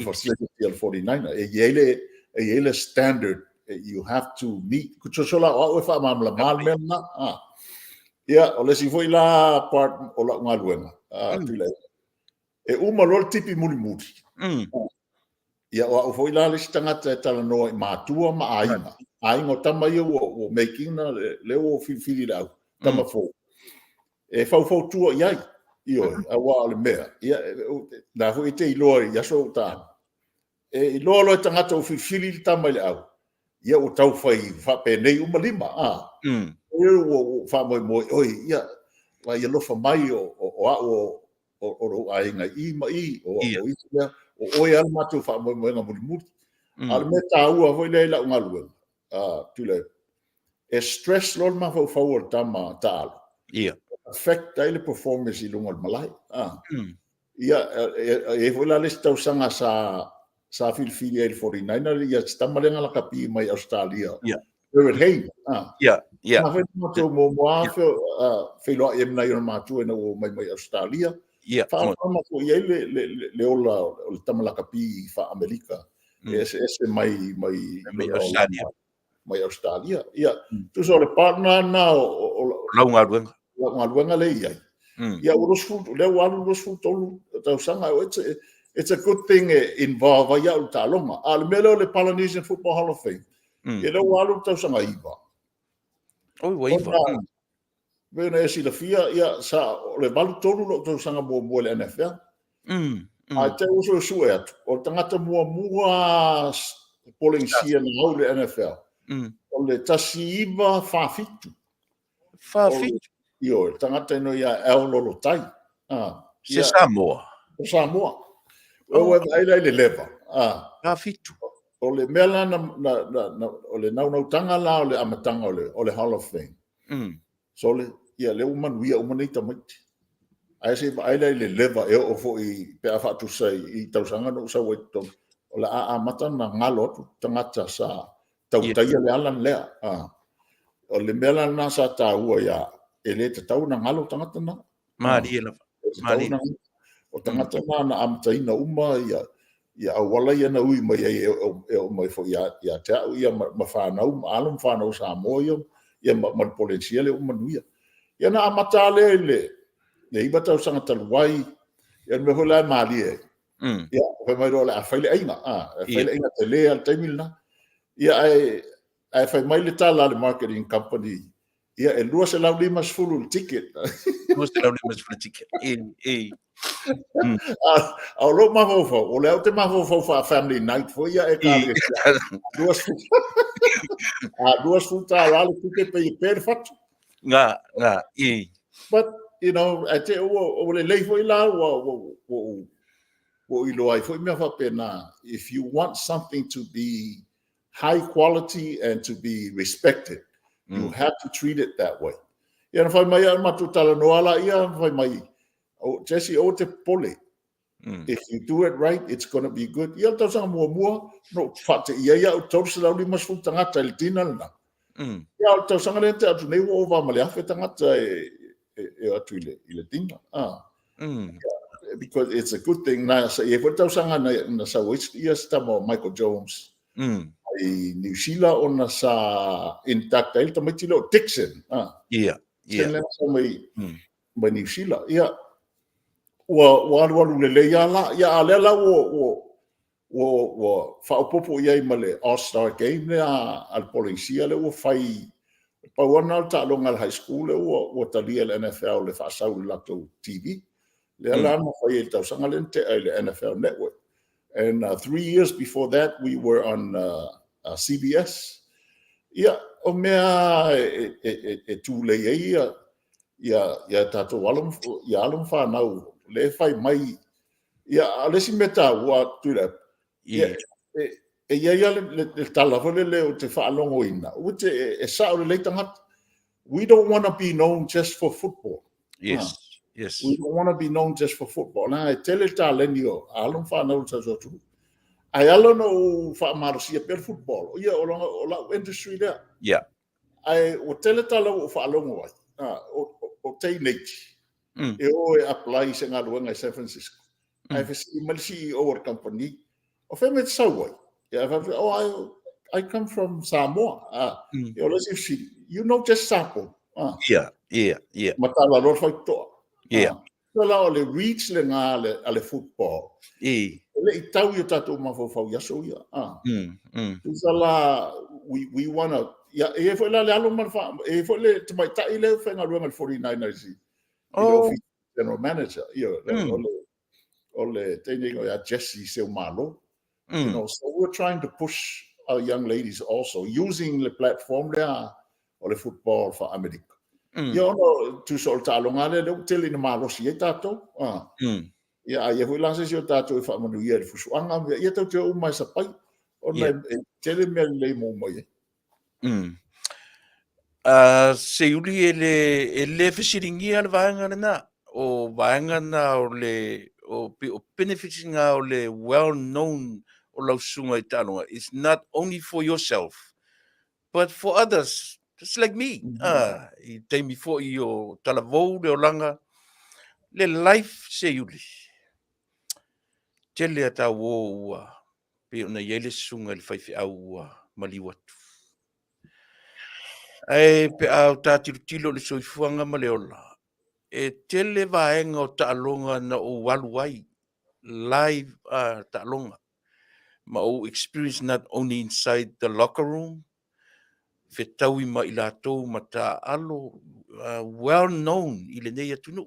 facility a le 49er. E i ai le, e i ai le standard you have to meet. Tusa la o au e faamalamalama le mea lena. Ia, o le isi foi la part o lau galuega, Tuilaepa, e uma loa le tipi mulimuli. Ia, o au foi la le isi tagata e talanoa i matua ma aiga. Aiga o tama ia ua make ina, lea ua filifili i le au, tama fou. E faufautua i ai, ioe, aua o le mea, ia, na foi e te iloa i aso o ta, e iloa loa e tagata ua filifili le tama i le au, ia ua tau fai faapenei uma lima, a. Ua faamoemoe, oi, ia, vaai alofa mai o au o lou aiga i i ma i, o isi lea, o oe lava le matou faamoemoega mulimuli. A o le mea taua foi lea i lau galuega, Tuilaepa, e stress loa le mafaufau o le tama taalo, affect ai le performance i luga o le malae. Ia, e i ai foi la le isi tausaga sa filifili ai i le 49er ia si tama lea na lakapi mai Ausetalia, Jarryd Hayne. Ia. Na foi matou muamua feiloai ai ma nai ona matua ina ua omai mai Ausetalia. Faamama foi i ai le ola o le tama lakapi faa-Amerika, e eseese mai mai Ausetalia. Mai Ausetalia. Ia, tusa o le partner lena o lau galuega. Lau galuega lea e i ai. Ia, ua 20, lea ua alu 23 tausaga. It's a good thing e involve ai au i le taaloga. A o le mea lea o le Polynesian Football Hall of Fame, ia lea ua alu le tausaga 9. Oi, ua 9. Pei ona e silafia, ia, sa, o le 83 lou tausaga muamua i le NFL. Ae te i ua suesue atu, o le tagata muamua Polenisia na au i le NFL, o le 1947. 47? Ioe, le tagata ino ia Al Lolotai. Se Samoa? O Samoa. O ua vaai la i le leva. 47. O le mea la, o le naunautanga la o le amataga o le Hall of Fame. Sole, ia lea ua manuia uma nei tamaiti. Ae se i vaai la i le leva e oo foi pe a faatusa i tausaga na ou sau ai i totonu, o le a amata ona galo atu tagata sa tautaia le ala lea. O le mea la lena sa taua ia au, e le tatau ona galo tagata na. Malie lava. Malie. O tagata na na amataina uma ia auala ia na ui mai ai e oo mai foi ia te au ia ma fanau, ma alo ma fanau Samoa ia ma le Polenisia lea ua manuia. Ia na amata lea i le 9 tausaga talu ai, ia le mea foi la e malie ai. Ia, fai mai loa o le a fai le aiga, fai le aiga tele lava i le taimi lena. Ia, ae fai mai le tala a le marketing company, Ia, e $250 le ticket. $250 le ticket. E, e. A o lou mafaufau, o lea ou te mafaufau faa-family night foi ia ekalesia. A $20 le ticket pe i pe le fatu. Ngā, ngā, i. But, you know, I te, ua, ua lelei foi la, ua, ua, ua, ua iloa ai foi mea faapena. If you want something to be high quality and to be respected, you have to treat it that way. Ia na fai mai au matou talanoa la ia, na fai mai, oh, Jesse, aua te popole. If you do it right, it's going to be good. Ia le tausaga muamua, no faateia ai au 350 tagata i le dinner lena. Ia o le tausaga lea na tea atu nei ua ova ma le 1000 tagata e, e, e o atu i le, i le dinner. Ah. Because it's a good thing. Na, sa i ai foi le tausaga na, na sau ai ia se tama o Michael Jones i New Zealand ona sa induct ai le tamaiti lea o Dixon. Ah. Ia, ia. Dixon lea na sau mai, mai New Zealand. Ia, ua, ua alualu lelei lava la. Ia, a lea la ua, ua, ua, ua faaopoopo i ai ma le All Star Game lea a le Poleisia lea ua fai, pau lava lena o le taaloga a le high school lea ua, ua talia e le NFL le faasau i le latou TV. Lea la na fai ai i le tausaga lea na tea i le NFL Network. And 3 years before that we were on CBS. Ia, o mea e, e, e, e tulei ai ia, ia, ia tatou alo, ia alo ma fanau le e fai mai. Ia, a o le isi mea taua, Tuilaepa, ia, e, e i ai lava le, le, le tala foi lele ou te faalogoina, which e, e sao lelei tagata. We don't want to be known just for football. We don't want to be known just for football. Leaga e tele le taleni o alo ma fanau o le tatou atunuu. Ae ala ona ou faamalosia pea le football, ia o, o lau industry lea. Ae ua tele tala ua ou faalogo ai, o, o, o teineiti, e o e apply i se galuega i San Francisco. Ae fesili mai le CEO o le kamupani, o fea mea e te sau ai? Ia, ae faapea, oh, I come from Samoa. Ah, Ia, o le isi fesili, you know just Sapo. Ah. Ia. Matala loa le faitotoa. Ah. So la o le reach lena a le football. E le i tau i o tatou mafaufau i aso ia. Ah. Tusa la, we wanna, ia, e i ai foi la le alo ma le wha, e i ai foi le tamaitai lea e faigaluega i le 49ers i le office general manager. Ia, o le teine ia Jesse Seumalo. You know, so we're trying to push our young ladies also using le platform lea o le football faa-Amerika. Ia ona tusa o le taaloga lea, lea ua tele ina malosi ai tatou. Ah. Ia, a i ai foi la se isi o tatou e faamanuia i le fusuaga, ia tatou te o uma e sapai, ona e tele mea lelei e maua mai ai. Seiuli e le, e le fesiligia le vaega lena, o vaega na o le, o, o benefits nga o le well known o lau susuga i taaloga. It's not only for yourself, but for others, just like me. I taimi foi o talavou le olaga, le life Seiuli. Tele a tau o ua pei ona i ai le susuga i le faifeau ua maliu atu. Ae pe a o ta tilotilo i le soifuaga ma le ola, e tele vaega o taaloga na ou alu ai live taaloga ma ou experience not only inside the locker room, fetaui ma i latou ma taaalo well known i lenei atunuu.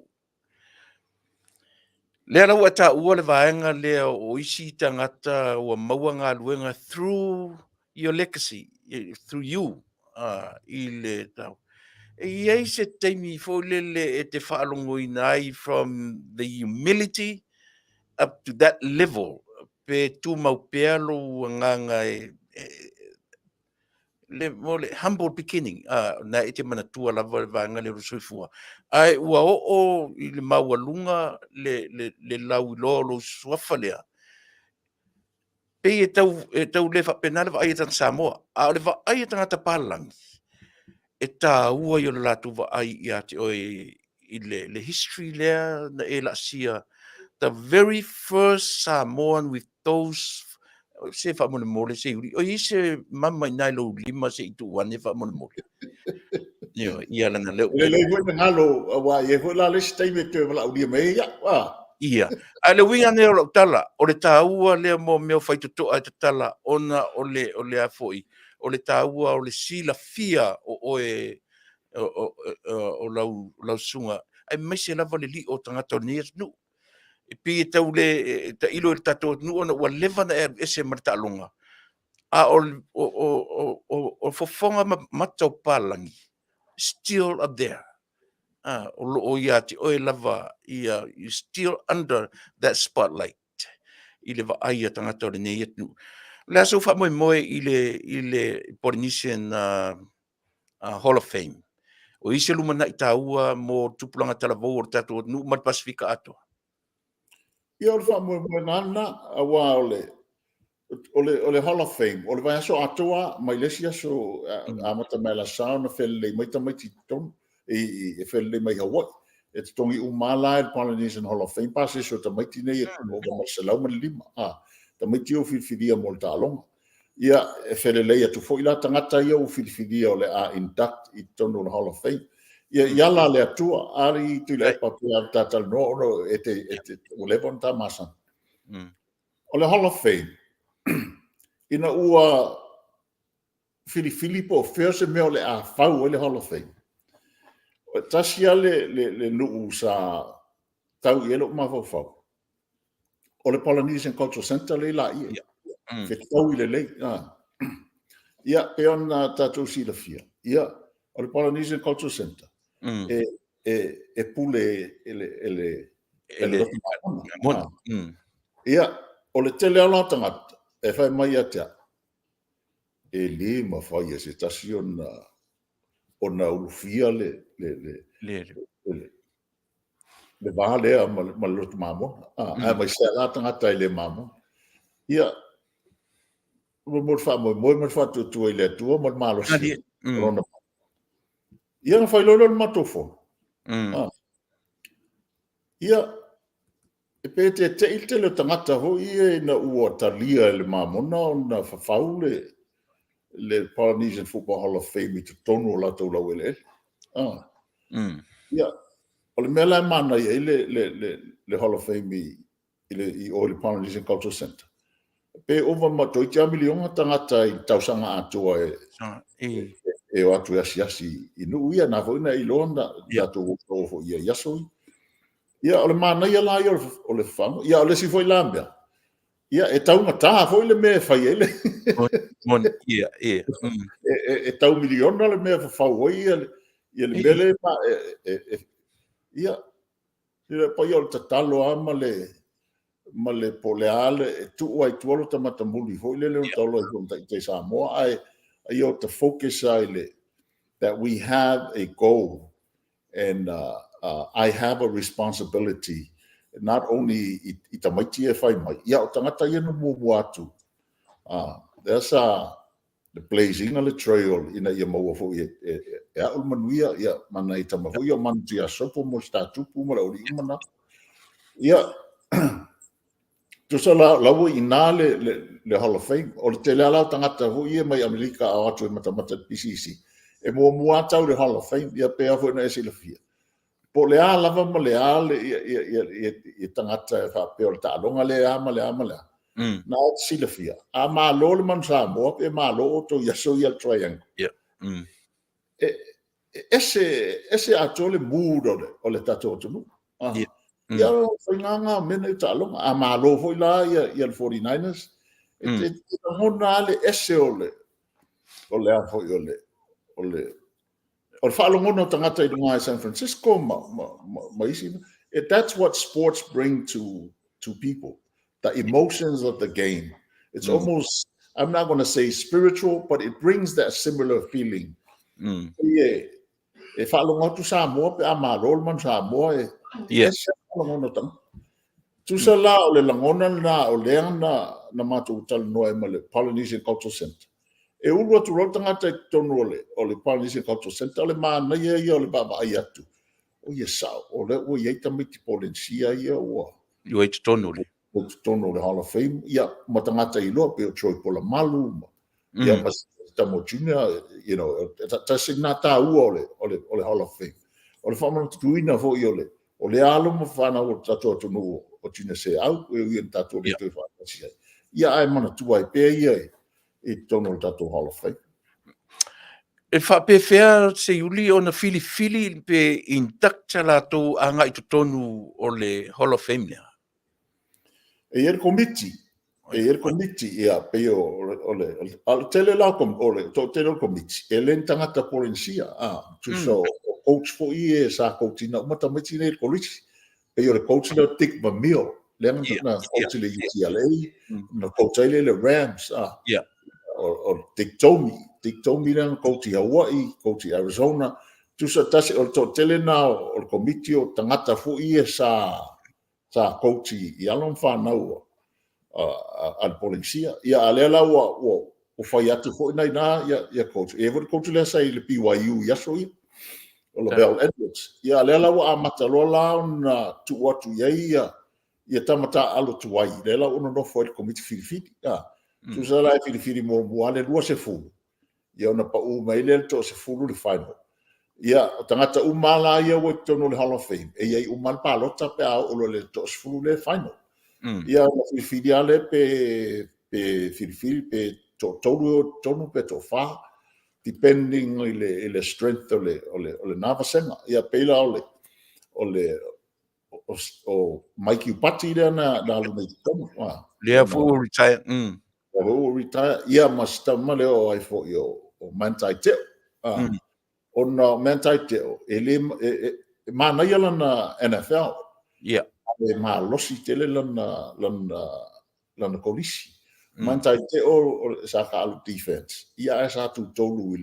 Lea la ua e taua le vaega lea o isi tagata ua maua galuega through your legacy, through you, i le tau. E i ai se taimi foi lele e te faalogoina ai from the humility up to that level, pe tumau pea lou agaga e, e le, mo le humble beginning, na e te manatua lava le vaega lea o le soifua. Ae ua oo i le maualuga le, le, le lauiloa o lou suafa lea, pei e tau, e tau le faapena le vaai a tagata Samoa. A o le vaai a tagata palagi, e tāua ia o le latou vaai ia te oe i le, le history lea na e laasia, the very first Samoan with those se faamolemole se uli. O i se mama i nai lou lima se i tuu ane faamolemole. Io, ia lana leo. Le lei foi na ngalo, aua i ai foi la le isi taimi e toe valaaulia mai ai ia'u, a. Ia. Ae le uiga nei o lau tala, o le taua lea mo mea o faitotoa e tatala ona o le, o le a foi, o le taua o le silafia o oe. o lau susuga, aemaise lava le lio o tagata o lenei atunuu. E pei e tau le tailo i le tatou atunuu ona ua leva ona e alu ese ma le taaloga, a o fofoga ma mata o papalagi still are there. O lo o ia te oe lava ia, you still under that spotlight i le vaai a tagata o lenei atunuu. O le a sou faamoemoe i le, i le Polynesian Hall of Fame? O i ai se lumanai taua mo tupulaga talavou o le tatou atunuu ma le Pasefika atoa? Ia, o le faamoemoega lava lena, aua o le, o le, o le Hall of Fame, o le vaiaso atoa mai le isi aso, amata mai le Aso Sa ona felelei mai tamaiti i totonu, e felelei mai Hawaii. E totogi uma lava la e le Polynesian Hall of Fame pasese o tamaiti nei e ova ma le 105, tamaiti ia ua filifilia mo le taaloga. Ia, e felelei atu foi la tagata ia ua filifilia o le a induct i totonu o le Hall of Fame. Ia, i ala a le Atua, alii Tuilaepa, pei ona ta talanoa ona e te, e te, ua leva ona ta masani. O le Hall of Fame, ina ua filifili po o fea se mea o le a fau ai le Hall of Fame, e tasi lava le nuu sa tau i ai lou mafaufau, o le Polynesian Cultural Center lea i Laie. Fetaui lelei. Ia, pei ona tatou silafia, ia, o le Polynesian Cultural Center, e pule e le, e le, e le Loto Mamona. Ia, o le tele lava o tagata e fai mai ia te au, e le mafai e se tasi ona ulufia le va lea ma le Loto Mamona. Aemaise lava la tagata e le mamona. Ia, mo le faamoemoe ma le faatuatua i le Atua ma le malosi o Lona. Ia, ona fai loa lea o le matou fono. Ia, e pei e tete'i le tele o tagata foi ia ina ua talia e le Mamona ona fafau le Polynesian Football Hall of Fame i totonu o latou laueleele. Ia, o le mea la e manaia ai le Hall of Fame i o i le Polynesian Cultural Center, pe ova ma toeitiiti lava miliona tagata i le tausaga atoa e o atu e asiasi i nuu ia, na foi na e iloa na tatou o foi i ai i aso ia. Ia, o le manaia la ia o le fagu. Ia, o le isi foi la mea, ia, e taugata foi le mea e fai ai le... Ia, ia. E tau miliona le mea e fafau ai le mea lea. Ia, le paia o le tatalo lava ma le po o le a le, e tuu lava i tua lota matamuli foi lele ona ta ola ifo ma ita i Samoa, ae ia o ta focus lava i le, that we have a goal and I have a responsibility not only i tamaiti e fai mai, ia o tagata ia na muamua atu. Lea sa blaze ina le trail ina ia maua foi e au le manuia, ia, ma nai tama foi ia o Manu Tuiasosopo mo Star Tupu ma le aualii uma na. Ia, tusa la, la ua i ina le Hall of Fame. O le tele lava o tagata foi ia mai Amerika a o atu e matamata i le PCC, e muamua lava tau i le Hall of Fame, ia pei lava foi ona e silafia. Po o le a lava ma le a le, ia, ia, ia, ia, ia tagata e faapea o le taaloga lea a ma le a ma le a. Na e te silafia, a malo le Manu Samoa pe malo outou i aso ia i le Triangle. E ese atoa le mood o le tatou atunuu. Ia, o faiga lena o mea nei o taaloga. A malo foi la ia le 49ers, e te lagona lava le ese o le, o le a foi o le, o le, o le faalogona o tagata i luga i San Francisco ma isi. That's what sports bring to people. The emotions of the game. It's almost, I'm not going to say spiritual, but it brings that similar feeling. E faalogo atu Samoa pe a malo le Manu Samoa, e ese lagona o tagata. Tusa la o le lagona lena o lea na matou talanoa ai ma le Polynesian Cultural Center. E ulu atu loa le tagata i totonu o le Polynesian Cultural Center, o le manaia ia o le vaavaai atu. O ia sao, o lea ua i ai tamaiti Polenisia ia ua Ua i totonu le. Ua i totonu o le Hall of Fame, ia, ma tagata iloa pei o Troy Polamalu, ma, ia, ma Tamo Junior, tasi lena taua o le Hall of Fame. O le faamanatuina foi o le alo ma fanau o le tatou atunuu o Junior Seau, e ui ina tatou le toe faatasi ai. Ia, ae manatua ai pea ia i totonu o le tatou Hall of Fame. E faapefea Seiuli ona filifili pe induct latou agai i totonu o le Hall of Fame lea? E i ai le komiti, e i ai le komiti, ia, pei o le, a o le tele la o le toatele o le komiti, e le ni tagata Polenisia, a, tusa o coach foi ia sa coach ina uma tamaiti nei i le kolisi. Pei o le coach lea o Dick Vermeil, lea na coach i le UCLA, na coach ai lea i le Rams, a. O Dick Tomey, Dick Tomey lea na coach i Hawaii, coach i Arizona. Tusa tasi, o le toatele na o le komiti o tagata foi ia sa coach i alo ma fanau a le Polenisia. Ia, a lea la ua fai atu foi nai na ia coach. E i ai foi le coach lea sa i le BYU i aso ia, o LaVell Edwards. Ia, a lea la ua amata loa la ona tuu atu i ai ia tama taaalo tuai, lea la ua nonofo ai le komiti filifili. Tusa la e filifili muamua le 20, ia ona pau mai lea le toa-10 le final. Ia, o tagata uma la ia ua i totonu o le Hall of Fame, e i ai uma le palota pe a oo loa i le toa-10 lea final. Ia, ona filifili lava lea pe filifili pe toatolu e o i totonu pe toafa, depending i le strength o lena vasega. Ia, pei la o Mike Iupati lea na alu nei i totonu. Lea foi ua retire. Lea foi ua retire. Ia, ma si tama lea o ai foi o Manti Te'o. Ona o Manti Te'o, e le, e manaia lana NFL. E malosi tele lana kolisi. Manti Te'o sa taaalo defense, ia ae sa tutolu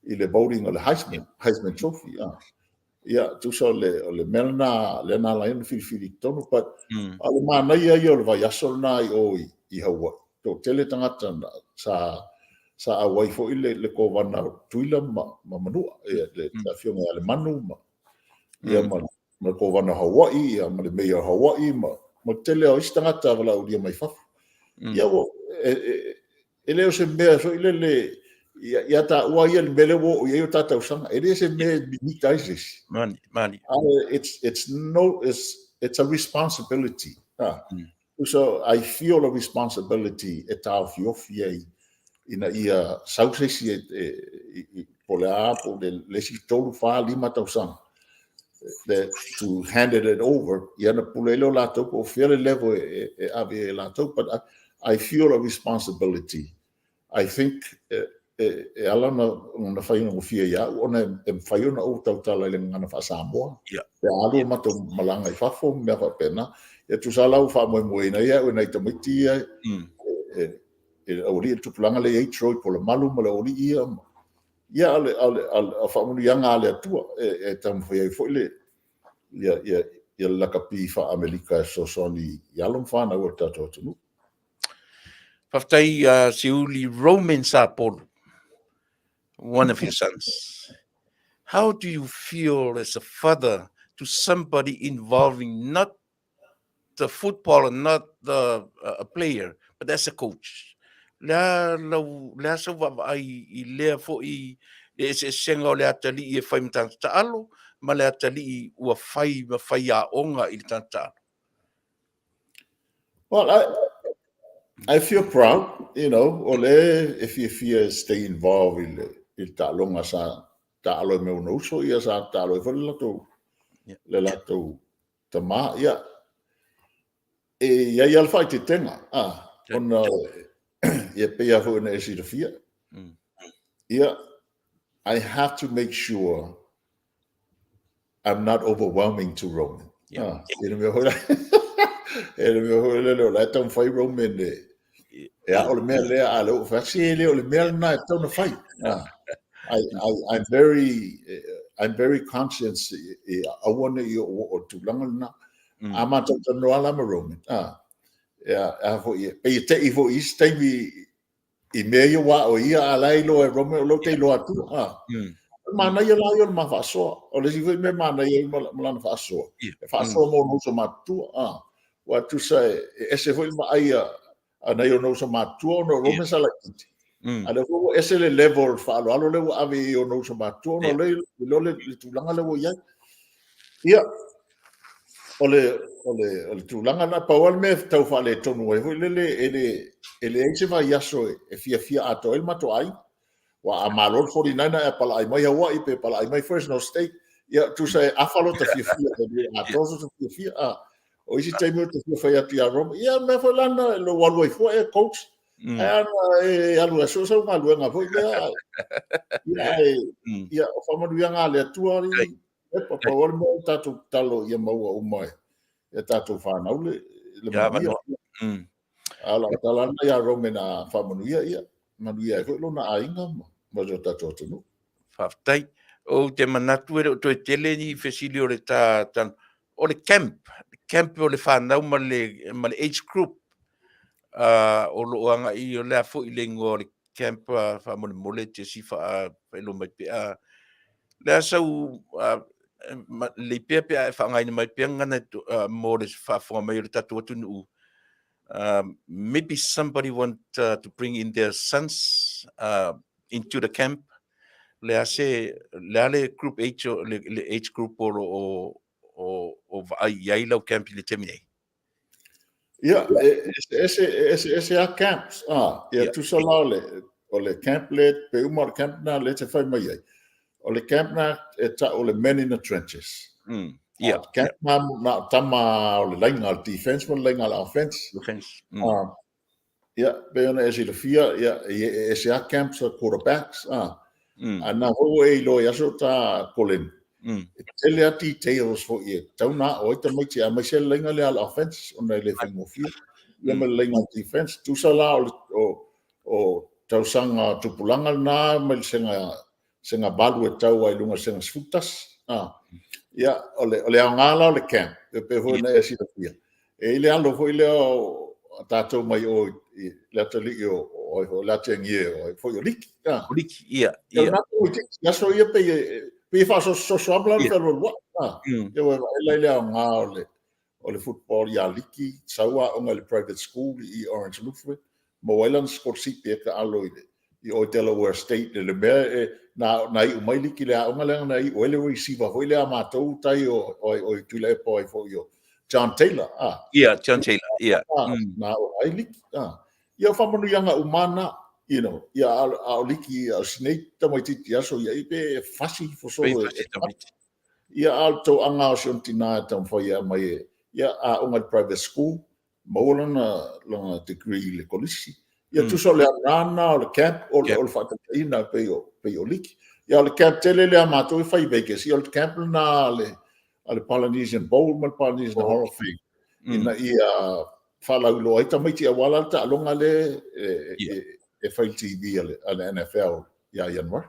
i le voting o le Heisman Trophy. Ia, tusa o le mea lena lea na ala ai ona filifili i totonu. But a o le manaia ia o le vaiaso lena i o i Hawaii, toatele tagata sa auai foi le kovana o Tutuila ma Manua, ia, le afioga ia Lemanu ma, ia, ma le kovana o Hawaii, ia, ma le mayor o Hawaii, ma le tele o isi tagata valaaulia mai fafo. Ia, ua, e le o se mea foi lele, ia taua ia le mea lea ua oo i ai o ta tausaga, e le se mea e mimita ai se isi. Mani, mani. It's, no, it's a responsibility. So I feel a responsibility e taofiofi ai ina ia sau se isi po o le a, po o le isi 3, 4, 5 tausaga to hand it over, ia na pule ai lea o latou po o fea le level e ave e latou. But I feel a responsibility. I think e ala ona faigofie ia au ona e mafai ona ou tautala i le gagana faa-Samoa. Pe alu o matou malaga i fafo, mea faapena. Ia tusa la ua faamoemoeina ai au e nai tamaiti ia, e aualii le tupulaga lea e i ai Troy Polamalu ma le aualii ia. Ia, o faamanuiaga a le Atua e taumafai ai foi le ia, ia le lakapi faa-Amerika e fesoasoani i alo ma fanau o le tatou atunuu. Faafetai, Siuli Roman Sapolu, one of your sons. How do you feel as a father to somebody involving not the footballer, not the a player, but as a coach? Le a lau, le a sau vaavaai i lea foi le eseesega o le atalii e fai ma tagata taalo ma le atalii ua fai ma faiaoga i le tagata taalo? Well, I feel proud, o le e fiafia stay involved i le taaloga sa taalo ai me ona uso, ia sa taalo ai foi le latou tama. Ia, e i ai lava le faaeteetega, ona ia pei lava foi ona e silafia. Ia, I have to make sure I'm not overwhelming to Roman. E le mea foi e le mea foi lele o la e taumafai Roman e ao le mea lea, a le ua fai atu, e le o le mea lena e tatau ona fai. I'm very conscious e aua ne i oo o tulaga lena. A matou talanoa la ma Roman, ia, a foi, pei e tei foi isi taimi i mea ia ua ao ia, a la e iloa e Roman o lou te iloa atu. O le manaia la ia o le ma faasoa. O le isi foi mea manaia ai ma lana faasoa. E faasoa mo ona uso matutua. Ua tusa e ese foi le vaai a nai ona uso matutua ona o Roman sa laitiiti. A lea foi ua ese le level faaaloalo lea ua ave i ona uso matutua ona o lea iloa le tulaga lea ua i ai. Ia, o le tulaga na pau lava le mea e tau faaletonu ai foi lele e leai se vaiaso e fiafia atoa ai le matou aiga. Aua a malo le 49 ae palai mai Hawaii pe palai mai Fresno State, ia tusa e afa lota fiafia, e le atoa sota fiafia. A, o isi taimi ou te fia fai atu ia Roma, ia mea foi la na lou alu ai fua e coach, ae ana e alu e sue sau galuega foi lea. Ia, ae, ia, o faamanuiaga a le Atua alii, e pau lava le mea o tatou tatalo ia maua uma e e tatou fanau le le manuia. A o lau tala lena ia Roman a faamanuia, ia manuia ai foi lona aiga ma lo tatou atunuu. Faafetai. Ou te manatu e le o toe tele ni fesili o le ta tano. O le camp, camp o le fanau ma le, ma le age group o lo o agai, o le a foi le igoa o le camp faamolemole e te si faailoa mai pe a le a sau lelei pea pe a e faaaogaina mai pea gagana mo le faafofoga mai o le tatou atunuu. Maybe somebody want to bring in their sons into the camp. Le a se, le a le group age, le, le age group o lo o, o vaai i ai lau camp i le taimi nei? Ia, e eseese, e eseese a camps. Ah, ia tusa la o le, o le camp le, pe uma o le camp na le te fai mai ai. O le camp na e ta'u o le men in the trenches. Ia. Ah, camp na, na o tama o le laina o le defense ma le laina o le offense. Offense. Ah, ia, pei ona e silafia, ia, e ese a camps a quarterbacks, ah. A na foi ua e iloa i aso ta Colin. E tele a details foi e tatau ona aʻo ai tamaiti, aemaise le laina lea a le offense, ona e le faigofie. Ia ma le laina a le defense. Tusa la o, le, o, o tausaga tupulaga lena mai le sega sega 8 e tau ai i luga sega 11. Ah. Ia, o le, o le aoga la o le camp, e pei foi ona e silafia. E i le alo foi lea o tatou mai o i le atalii o, o, o le ateagie o foi o Liki. Ah. O Liki, ia, ia. Ia, na aso ia pei e faasososo lava la le fealualuai. Ah. Ia, ua vaai la i le aoga o le, o le football iā Liki, sau aoga i le private school i Orange Lutheran, maua ai lana scholarship e taalo i le i o i Delaware State i le mea e na, na iu mai Liki i le aoga lea na iu ai le receiver foi lea a matou tai o, o, o i Tuilaepa o ai foi o John Taylor. Ah. Yeah, John Taylor, yeah. Ah, Na o ai Liki. Ah. Ia faamanuiaga uma na, you know, ia a o Liki, a o sinei tamaitiiti aso ia i pe fasi fosolo e, e, Ia a o le tauaga o si ona tina e taumafai e aumai e, ia aoga i le private school, maua lona, lona degree i le kolisi. Ia tusa o le aoga lena o le camp, o le, o le faataitaiga e pei o, pei o Liki. Ia o le camp tele lea a matou e fai i Vegas, ia o le camp lena a le, a le Polynesian Bowl ma le Polynesian Hall of Fame, ina ia faalauiloa ai tamaiti aua la le taaloga lea e, e, e fai i le TV a le, a le NFL ia Ianuari.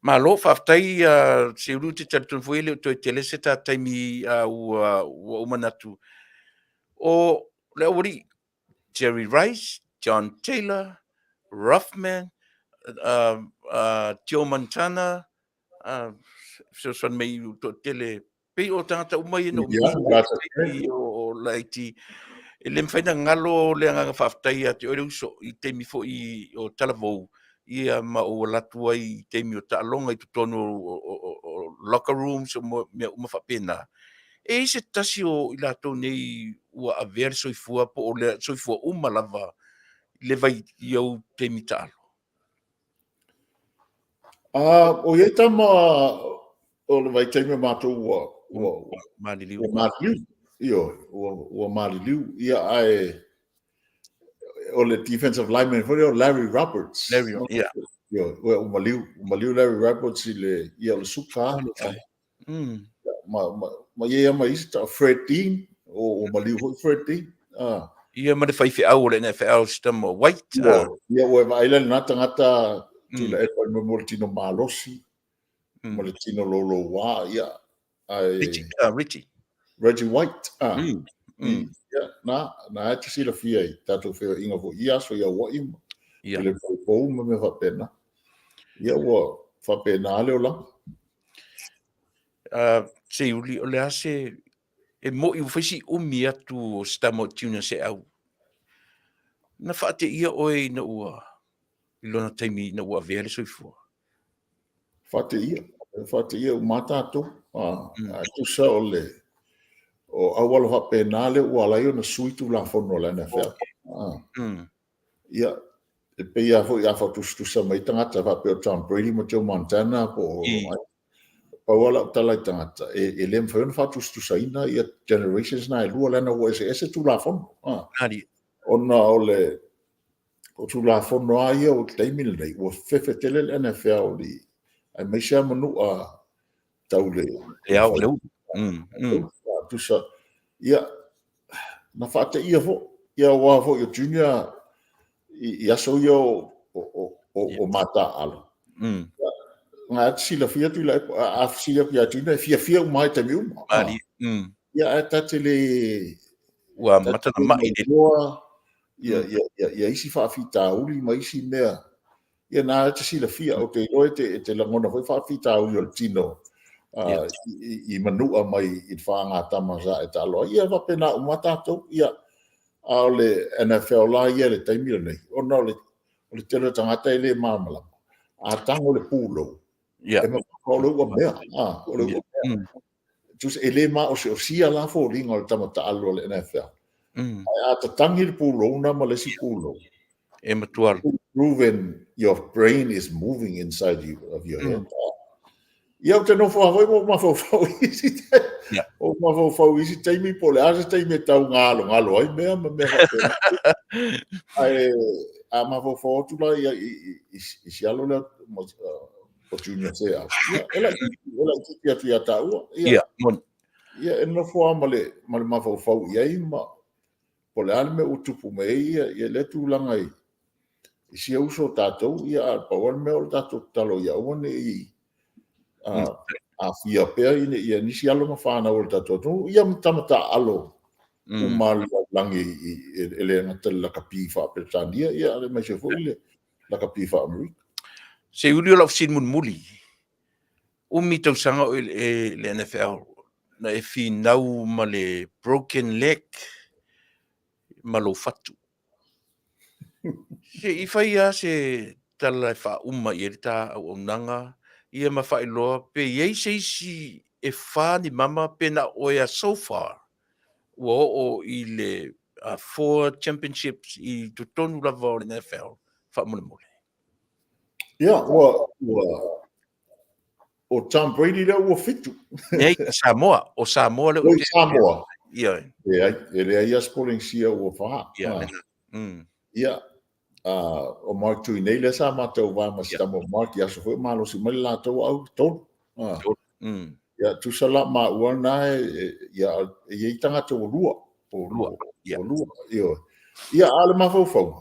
Malo, faafetai uh, Seuliu, te talitonu foi e le o toe tele se ta taimi uh, ua, ua ou manatu. O le aualii, Jerry Rice, John Taylor, Ruffman, uh, uh, Joe Montana, uh, fesoasoani mai i toatele pei o tagata uma ia na ou o laiti e le mafai na galo le agaga faafetai ia te oe le uso i taimi foi o talavou ia ma ou alu atu ai i taimi o taaloga i totonu o locker rooms o mea uma faapena. E i ai se tasi o i latou nei ua avea le soifua po o le soifua uma lava i le vai i ou taimi taalo? O i ai tama o le vaitaimi o matou ua, ua, ua maliliu. Ua maliliu. Ioe, ua, ua maliliu. Ia, ae o le defensive lineman foi lea o Larry Roberts. Larry, ia. Ioe, ua, ua maliu, ua maliu Larry Roberts i le, ia, o le suka. Ma, ma, ma ia ma isi ta Fred Dean, o, o maliu foi Fred Dean. Ah. Ia ma le faifeau o le NFL system o White. Ia, ia ua vaai la lena tagata Tuilaepa i mo le tino malosi, ma le tino louloua, ia. Ai, Richie, uh, Richie. Reggie White. Ah. Ia, na, na e te silafia i tatou feoaiga foi i aso i Hawaii ma i le pou ma mea faapena. Ia ua faapena le olaga. Uh, Seiuli, o le a se, e mo'i ua fai si umi atu o se tama o Tuna Seau. Na faateia oe ina ua, i lona taimi ina ua avea le soifua? Faateia, faateia uma tatou. Ah, tusa o le, o auala faapena lea ua ala ai ona sui Tulafono a le NFL. Ah. Ia, E pei lava foi a faatusatusa mai tagata faapea o Tom Brady ma Joe Montana po o pau lava lau tala i tagata, e le mafai ona faatusatusaina ia generations na e lua leaga ua eseese Tulafono. Ona o le o Tulafono lava ia o le taimi lenei, ua fefe tele le NFL aemaise lava manua tau le Le ao le Tusa, ia, na faateia foi, ia aua foi o Junior i aso ia o mataaalo, na e te silafia Tuilaepa, a fesili atu ia Junior, e fiafia uma lava i taimi uma. Ia, ae ta te le Ua amata ona mai le ia isi faafitauli ma isi mea. Ia na e te silafia, ou te iloa e te lagona foi faafitauli o le tino i manua mai i le faagatama sa e taalo ai. Ia e faapena uma lava tatou. Ia, a o le NFL la ia i le taimi lenei, ona o le tele o tagata e le malamalama, a tago i le pulou, e matua o le uamea. O le uamea. Tusa e le maosiosia la foliga o le tama taalo o le NFL. Ae a tatagi le pulou lena ma le isi pulou, e matua proven your brain is moving inside you, of your head. Ia, ou te nofo lava foi ma ou mafaufau i isi taimi. Ou mafaufau i isi taimi po o le a se taimi e tau galogalo ai mea ma mea faapena. Ae a mafaufau atu la i si alo lea o Junior Seau, ia, e laitiiti atu ia taua. Ia, moni. Ia, e nofo lava ma le mafaufau i ai ma po o le a le mea ua tupu mai ai ia lea tulaga i si uso o tatou, ia a pau lava le mea o le tatou tatalo ia aua ne i aafia pea ia nisi alo ma fanau o le tatou atunuu, ia ma tama taaalo uma lava o le lalolagi e le gata i le lakapi faa-Peretania, ia aemaise foi le lakapi faa-Amerika. Seiuli o lau fesili mulimuli, umi tausaga o i le NFL, na e finau ma le broken leg ma lou fatu. Se i fai lava se tala e faauma i ai le ta auaunaga, ia ma faailoa pe i ai se isi e fa ni mama pe na o oe lava so far ua oo i le four championships i totonu lava o le NFL faamolemole. Ia, ua, ua, o Tom Brady lea ua fitu. Nei, Samoa, o Samoa lea. Oi, Samoa. Ia. Leai, e leai lava se Polenisia ua fa. Ia, Ia, o Mark Tuinei lea sa matou va ma si tama o Mark i aso foi o malosi mai le latou au tolu. Ia, tusa la maua lena ia, e i ai tagata ua lua. Ua lua. Ua lua, ioe. Ia, a o le mafaufauga,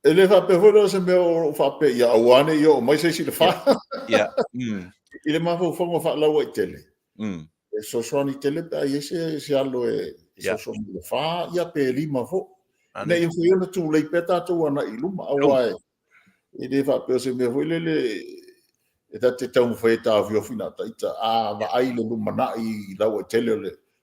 E le faapea foi la o se mea o lou faapea, ia aua ne i oo mai se isi i le fa. I le mafaufauga faalauaitele, e fesoasoani tele pe a i ai se alo e fesoasoani i le fa, ia pe lima foi. Ina ia mafai ona tulei pea tatou agai i luma, aua e le faapea o se mea foi lele e ta te taumafai e taofiofi na o ita. A vaai i le lumanai i lauaitele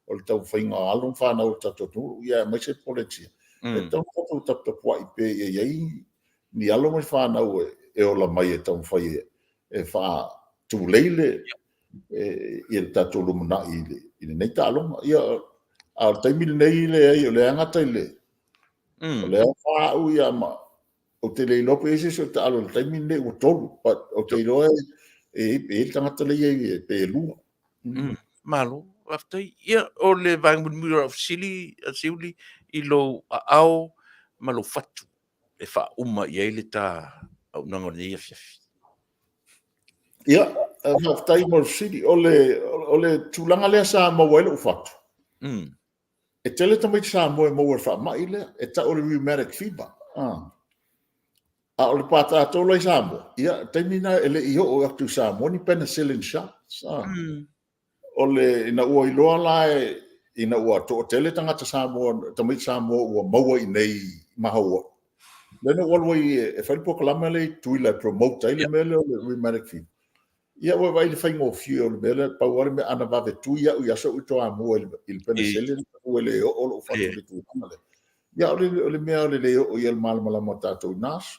o le taumafaiga o alo ma fanau o le tatou atunuu, ia aemaise le Polenisia, e tatau ona tatou taputapuai pea ia i ai ni alo ma ni fanau e ola mai e taumafai e faatulei le ia le tatou lumanai i lenei taaloga. Ia, a o le taimi lenei, leai, o lea e gata i le, o lea e fa au ia ma, ou te le iloa pe i ai se isi o taalo i le taimi lenei ua tolu, but ou te iloa e i ai le tagata lea e i ai pe lua. Malo, faafetai. Ia, o le vaega mulimuli o lau fesili, Siuli, i lou aao ma lou fatu e faauma i ai le ta auaunaga o lenei afiafi. Ia, faafetai mo le fesili. O le tulaga lea sa maua ai lou fatu, E tele tamaiti Samoa e maua i le faamai lea, e tau o le rheumatic fever. A o le pa tatou la i Samoa, ia, taimi na e le i oo atu i Samoa ni penicillin shots. O le, ina ua iloa la e, ina ua toatele tagata Samoa, tamaiti Samoa ua maua i nei ma Hawaii, lea na ou alu ai e fai le polokalame lea i Tutuila e promote ai le mea lea o le rheumatic fever. Ia ua vaai i le faigofie o le mea lea, pau lava le mea, ana vave tui au i aso ou Toamua i le penicillin, ua le oo lou fatu i le tulaga lea. Ia o le mea o le le oo ia le malamalama o tatou i na aso.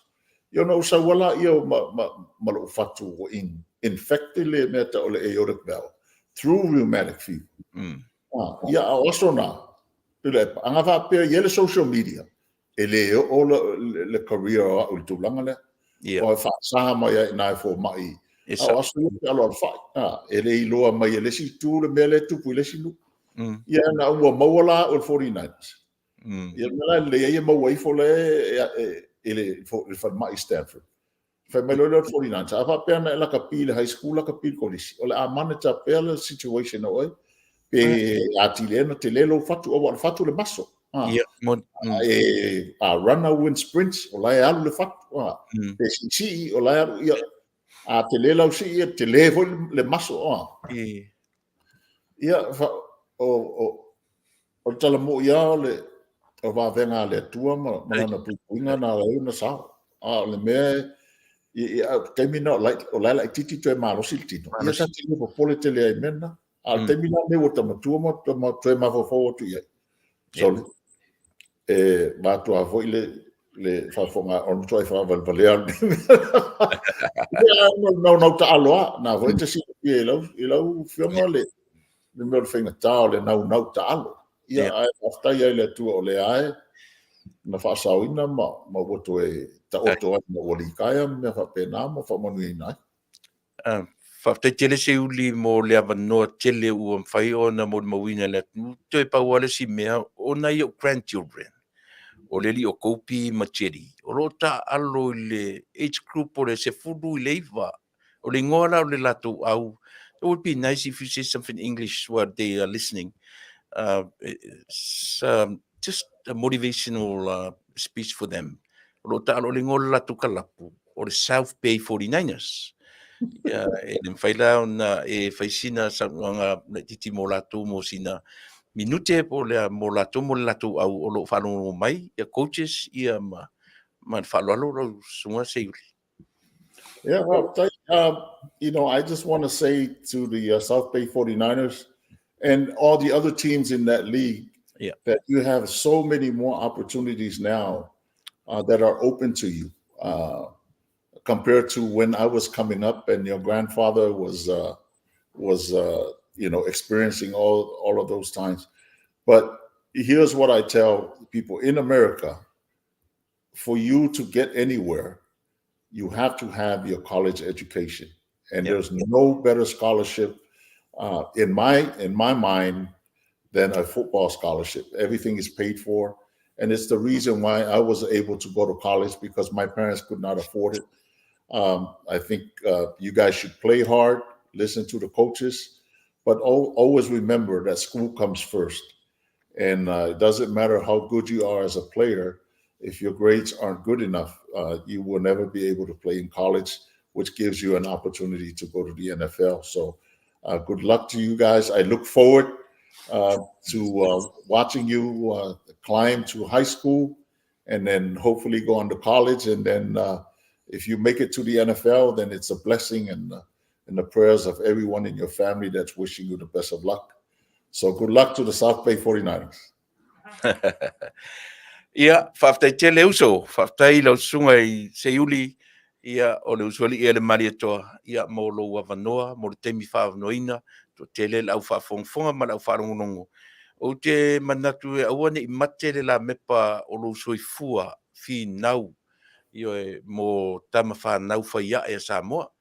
Ia ona ou sau lava lea ma lou fatu ua infected le mea e tau o le aortic valve through rheumatic fever. Ia a o aso na, Tuilaepa, ana faapea e i ai le social media, e le oo le career o au i le tulaga lea. Aua e faasa mai lava i ina e fomai, a o aso ia e fealoalofai, e le iloa mai e le isi itu le mea lea e tupu i le isi nuu. Ia ina ua maua la au e le 49ers, ia o le mea la lelei ai e maua ifo lea i le falemai i Stanford. Fai mai loa lea o le 49ers, a faapea na e lakapi i le high school, lakapi i le kolisi, o le a monitor pea le situation o oe, pe atili ai ona tele lou fatu, aua o le fatu o le muscle. Ia, moni. A runner win sprints, o la e alu le fatu. Pe siisii, o la e alu. Ia, a tele lau sii, e tele foi le muscle. Ia, o le tala moi lava o le vavega a le Atua ma Lana puipuiga na ala ai ona sao. A o le mea, i le taimi lena o la e laitiiti toe malosi le tino, ia ta te le popole tele ai i mea na. A o le taimi la lenei ua ta matua ma toe mafaufau atu i ai, sole, e vaeatu lava foi le faafofoga, o le matuai faavalevalea o lenei mea. Ia, o le naunau taalo lava, o lena foi e te silafia i lau Afioga le mea o le faigata o le naunau taalo. Ia, ae faafetai lava i le Atua o lea lava na faasaoina ma ua toe taoto ai ina ua litaea ma mea faapena ma faamanuiaina ai. Faafetai tele Seiuli mo le avanoa tele ua mafai ona molimauina e le atunuu. Toe pau lava le isi mea, o nai ou grandchildren, o le alii o Kopi ma Jerry, o lo o taaalo i le age group o le 19. O le igoa la o le latou au, it would be nice if you say something in English while they are listening. It's just a motivational speech for them. O lo o taalo, o le igoa o le latou kalapu, o le South Bay 49ers. Ia, e le mafai la ona e fai sina saunoaga laitiiti mo latou mo sina minute po o le a mo latou mo le latou au o lo o faalogologo mai, ia coaches ia ma le faaaloalo lau susuga Seiuli. Yeah, well, I just want to say to the South Bay 49ers and all the other teams in that league that you have so many more opportunities now that are open to you compared to when I was coming up and your grandfather was experiencing all of those times. But here's what I tell people in America: for you to get anywhere, you have to have your college education, and there's no better scholarship in my mind than a football scholarship. Everything is paid for, and it's the reason why I was able to go to college, because my parents could not afford it. I think you guys should play hard, listen to the coaches, but always remember that school comes first. And it doesn't matter how good you are as a player, if your grades aren't good enough, you will never be able to play in college, which gives you an opportunity to go to the NFL. So good luck to you guys. I look forward to watching you climb to high school and then hopefully go on to college. And then if you make it to the NFL, then it's a blessing and the prayers of everyone in your family that's wishing you the best of luck. So good luck to the South Bay 49ers. Ia, faafetai tele uso, faafetai lau susuga i Seiuli, ia o le usoalii e le Malietoa, ia mo lou avanoa, mo le taimi faaavanoaina, toatele le au faafogafoga ma le au faalogologo. Ou te manatu e aua ne i mate le lamepa o lou soifua finau, ioe, mo tama fanau fai ae a Samoa.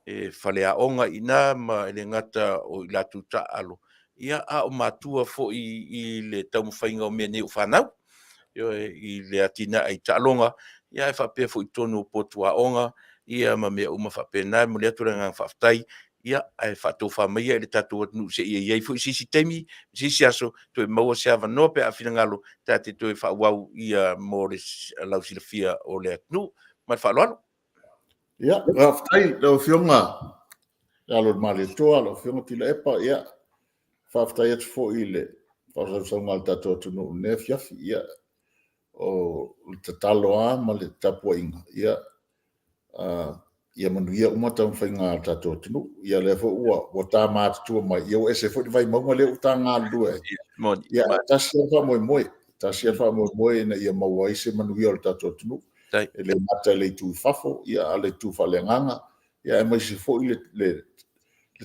E faleaoga i ina ma e le gata o i latou taaalo, ia a o matua foi i le taumafaiga o mea nei o fanau. Ioe, i le atinae i taaloga, ia ae faapea foi i totonu o potu aoga, ia ma mea uma faapena. E momoli atu le agaga faafetai, ia ae faatofa maia i le tatou atunuu seia i ai foi se isi taimi, se isi aso, toe maua se avanoa pe a finagalo, ta te toe faaauau ia mo le lausilafia o le atunuu. Ma le faaaloalo. Ia, faafetai lau Afioga i le alo o le Malietoa, lau Afioga Tuilaepa. Ia, faafetai atu foi i le faasausauga a le tatou atunuu i lenei afiafi. Ia, o le tatalo lava ma le tapuaiga, ia, ia manuia uma taumafaiga a le tatou atunuu. Ia, lea foi ua ta matutua mai, ia ua ese foi le Vaimauga lea ua ta galulue ai. Ia, ae tasi lava le faamoemoe, tasi lava le faamoemoe ina ia maua ai se manuia o le tatou atunuu. E le gata i le itu i fafo, ia a o le itu faaleagaga, ia aemaise foi le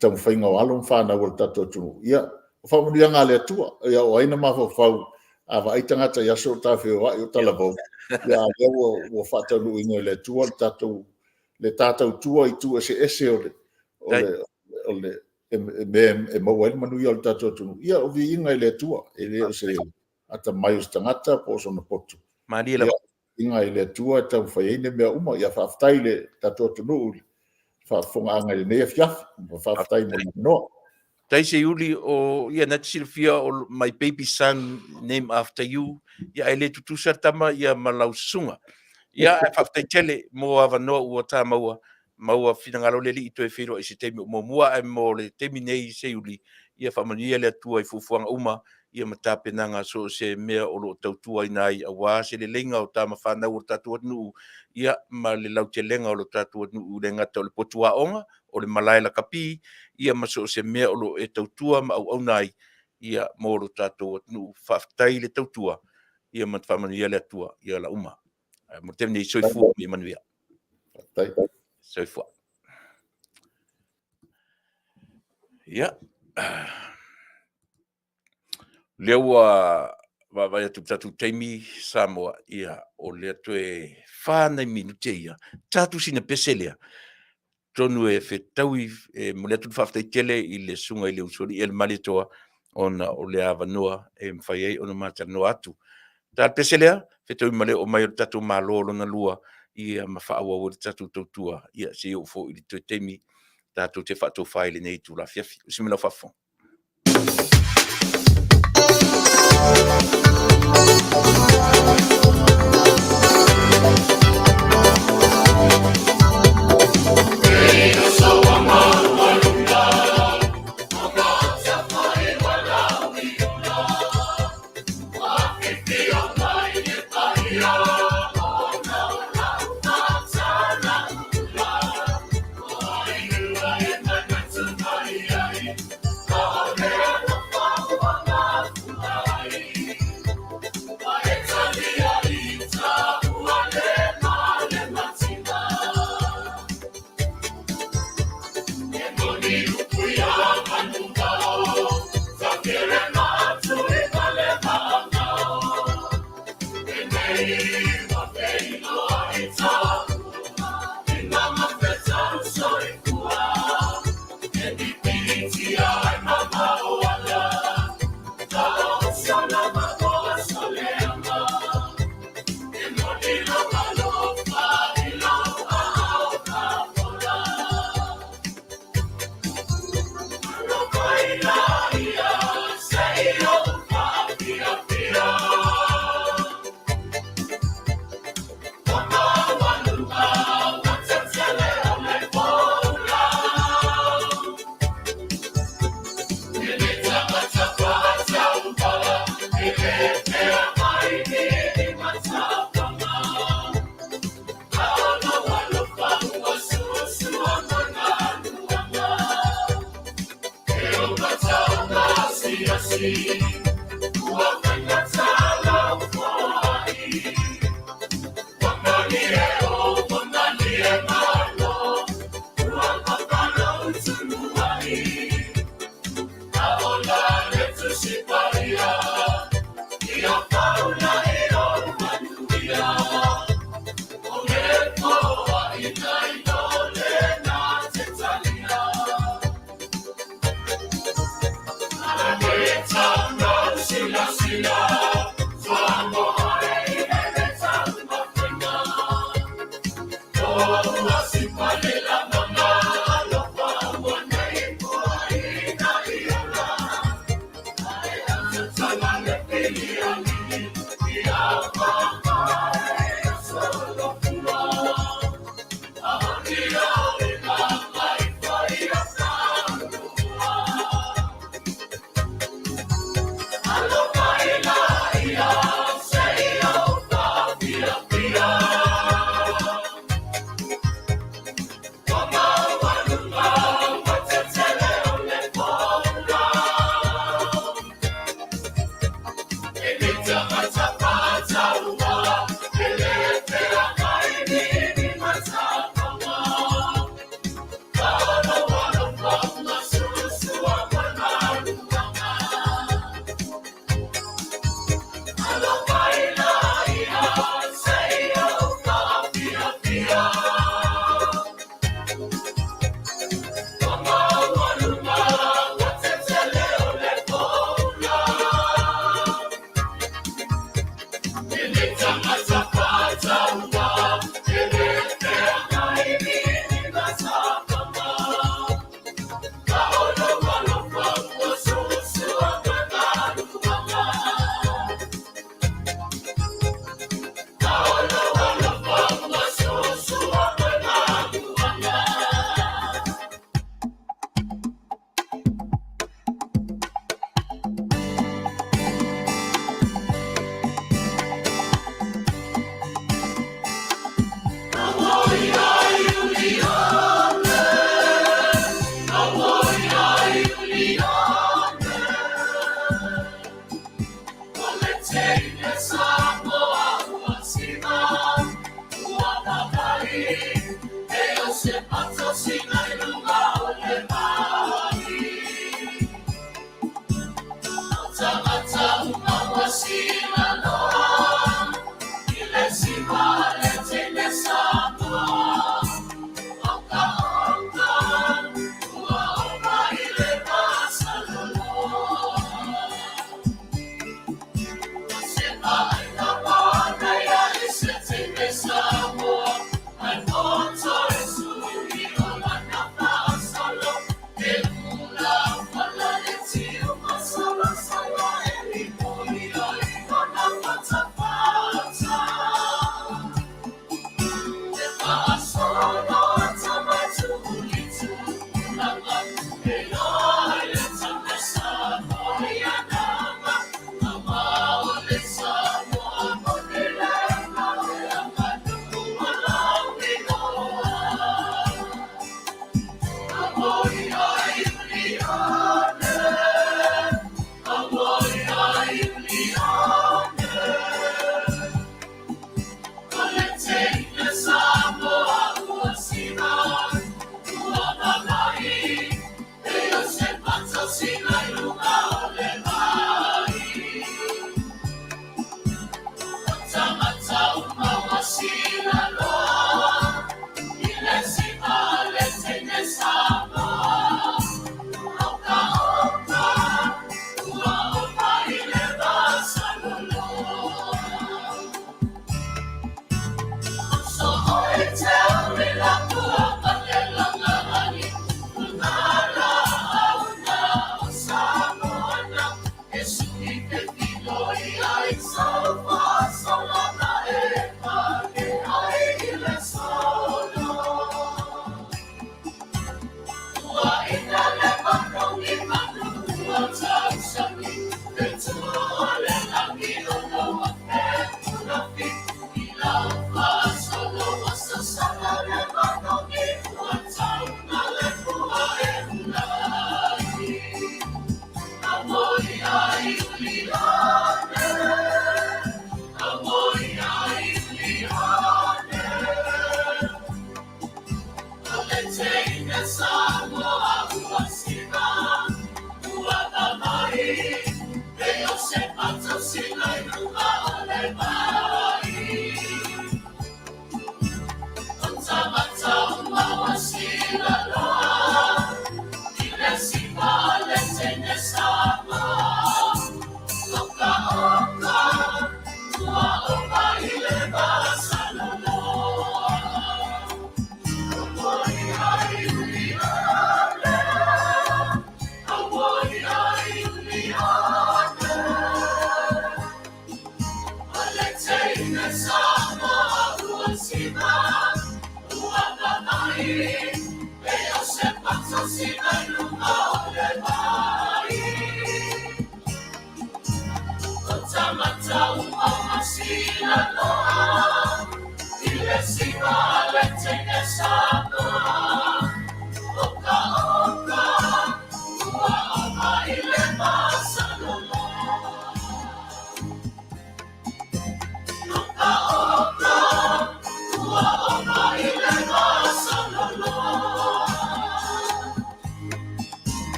taumafaiga o alo ma fanau a le tatou atunuu. Ia, o faamanuiaga a le Atua, ia o ai na mafaufau A vaai tagata i aso o ta feoai o talavou, ia a o lea ua faataunuuina e le Atua le tatou le ta tautua i itu eseese o le o le mea e maua ai le manuia o le tatou atunuu. Ia o viiga i le Atua, e le o se atamai o se tagata po o sona poto. Malie lava. Viiga i le Atua e taumafai ai mea uma. Ia faafetai i le tatou atunuu i le faafofogaaga i lenei afiafi. Faafetai mo le avanoa. Faafetai Seiuli, o ia na e te silafia o my baby son name after you, ia ae le tutusa tama ia ma lau susuga. Ia ae faafetai tele mo avanoa ua ta maua, maua finagalo le Alii toe feiloai i se taimi o muamua, ae mo le taimi nei Seiuli, ia faamanuia le Atua i fuafuaga uma ia ma tapenaga so o se mea o lo o tautuaina ai aua se leleiga o tama fanau o le tatou atunuu, ia ma le lautelega o le tatou atunuu, e le gata o le potu aoga, o le malae lakapi, ia ma so o se mea o lo o e tautua ma auauna ai, ia mo lo tatou atunuu. Faafetai le tautua, ia ma faamanuia le Atua i ala uma. Ae mo le taimi nei, soifua ma ia manuia. Faafetai. Soifua. Ia. Lea ua vaavaai atu i le tatou taimi Samoa, ia, o lea toe 4 nai minute ia. Ta atu sina pese lea, atonu e fetaui, e momoli atu le faafetai tele i le Susuga i le Usoalii a le Malietoa ona o le avanoa e mafai ai ona ma talanoa atu. Ta le pese lea, fetaui ma le oo mai o le tatou Malo lona lua, ia ma faaauau ai le tatou tautua, ia seia oo foi i le toe taimi tatou te faatofa ai i lenei itula afiafi. Usi mai lau faafofoga.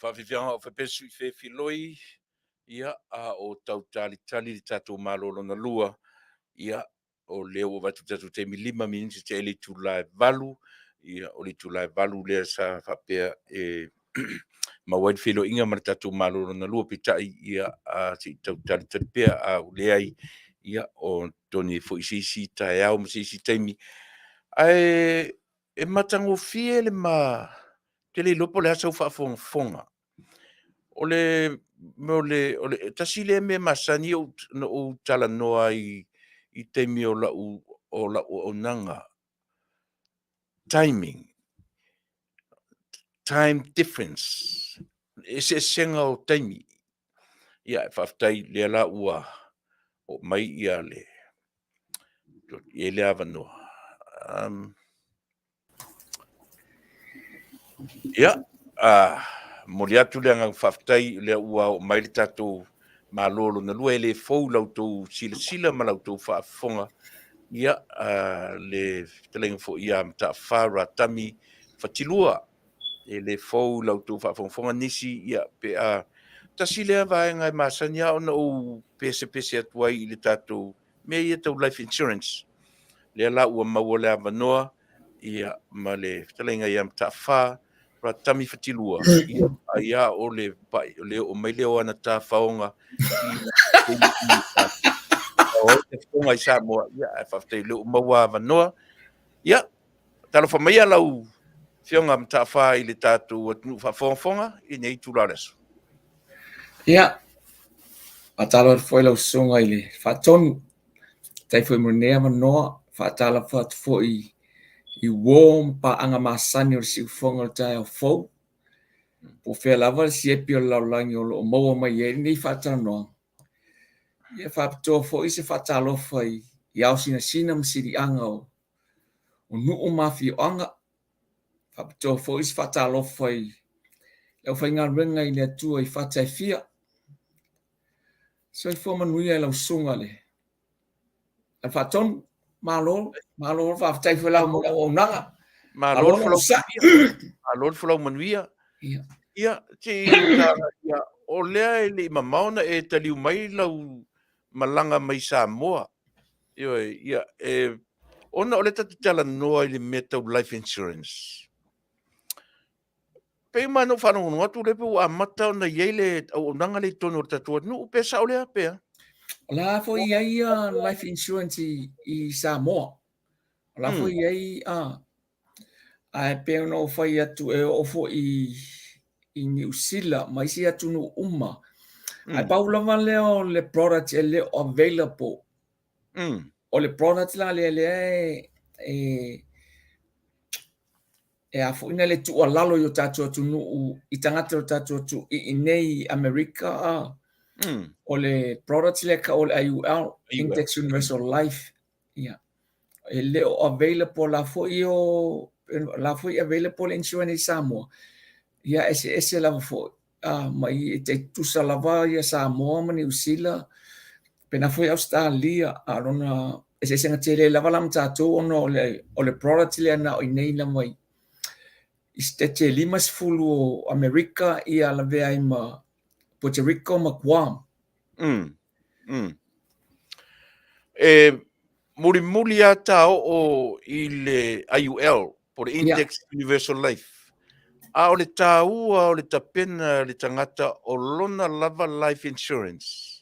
Faafiafiaga o Fepesu i Fefiloi, ia, a o tau talitali le tatou Malo lona lua, ia, o lea ua avatu le tatou taimi 5 minute tea i le itula e 8, ia, o le itula e 8 lea sa faapea e maua ai le feiloaiga ma le tatou Malo lona lua, peitai, ia, a se i tau talitali pea, a ua leai, ia, o toni foi se isi taeao ma se isi taimi. Ae e matagofie le ma, ou te le iloa po o le a sau faafogafoga. O le, o le, o le tasi lea mea masani ona ou talanoa ai i taimi o lau auaunaga, timing, time difference, eseesega o taimi. Ia, faafetai lea la ua oo mai ia le i le avanoa. Ia, momoli atu le agaga faafetai o lea ua oo mai le tatou Malo lona lua, e le fou i la outou silasila ma la outou faafofoga, ia, le fetalaiga foi ia Mataafa Ratami Fatilua. E le fou i la outou faafogafoga nisi, ia, pe a tasi lea vaega e masani lava ona ou pesepese atu ai i le tatou mea ia tau life insurance. Lea la ua maua le avanoa, ia, ma le fetalaiga ia Mataafa Ratami Fatilua, ia, ai a o le pai, o le oo mai lea o ana tafaoga i i Samoa, ia, ae faafetai o lea ua maua avanoa. Ia, talofa maia lau Afioga Mataafa i le tatou atunuu faafogafoga i lenei itula o le aso. Ia, faatalofa atu foi lau susuga i le Faatonu, faafetai foi mo lenei avanoa, faatalofa atu foi i uō ma paaga masani o le siufofoga o le taeao fou, po o fea lava le siepi o le lalolagi o lo o maua mai ai lenei faatalanoaga. Ia faapitoa foi se faatalofa i ao sinasina ma siliaga o nuu ma afioaga. Faapitoa foi se faatalofa i le aufaigaluega i le Atua i fata e fia. Soifua manuia i lau susuga i le Faatonu. Malo, malo, faafetai foi lava mo le auaunaga. Malo le folau manuia. Malo le folau manuia. Ia, ia se i ia, o lea e le i mamao na e taliu mai lau malaga mai Samoa. Ioe, ia, e, ona o lea tatou te talanoa i le mea tau life insurance. Pei ma na ou faalogologo atu lea pei ua amata ona i ai le auaunaga lea i totonu o le tatou atunuu, pe sao lea pe a? O la foi i ai ia life insurance i Samoa. O la foi i ai ae pei ona ou fai atu e oo foi i Niu Sila ma isi atunuu uma. Ae pau lava lea o le product e le o available. O le product la lea lea e e a foi na le tuualalo i o tatou atunuu i tagata o tatou atunuu i inei i Amerika a o le product lea ka o le IUL, Index Universal Life. Ia. E le o available la foi o la foi available insurance i Samoa. Ia eseese lava foi a mai e tai tutusa lava ia Samoa ma Niu Sila pena foi Australia a lona eseesega tele lava la ma tatou ona o le o le product lea na o i nei lava i i sitete e 50 o Amerika ia lavea ai ma Puerto Rico ma Guam. E mulimuli lava ta oo i le IUL, po o le Index Universal Life. A o le taua o le tapena a le tagata o lona lava life insurance.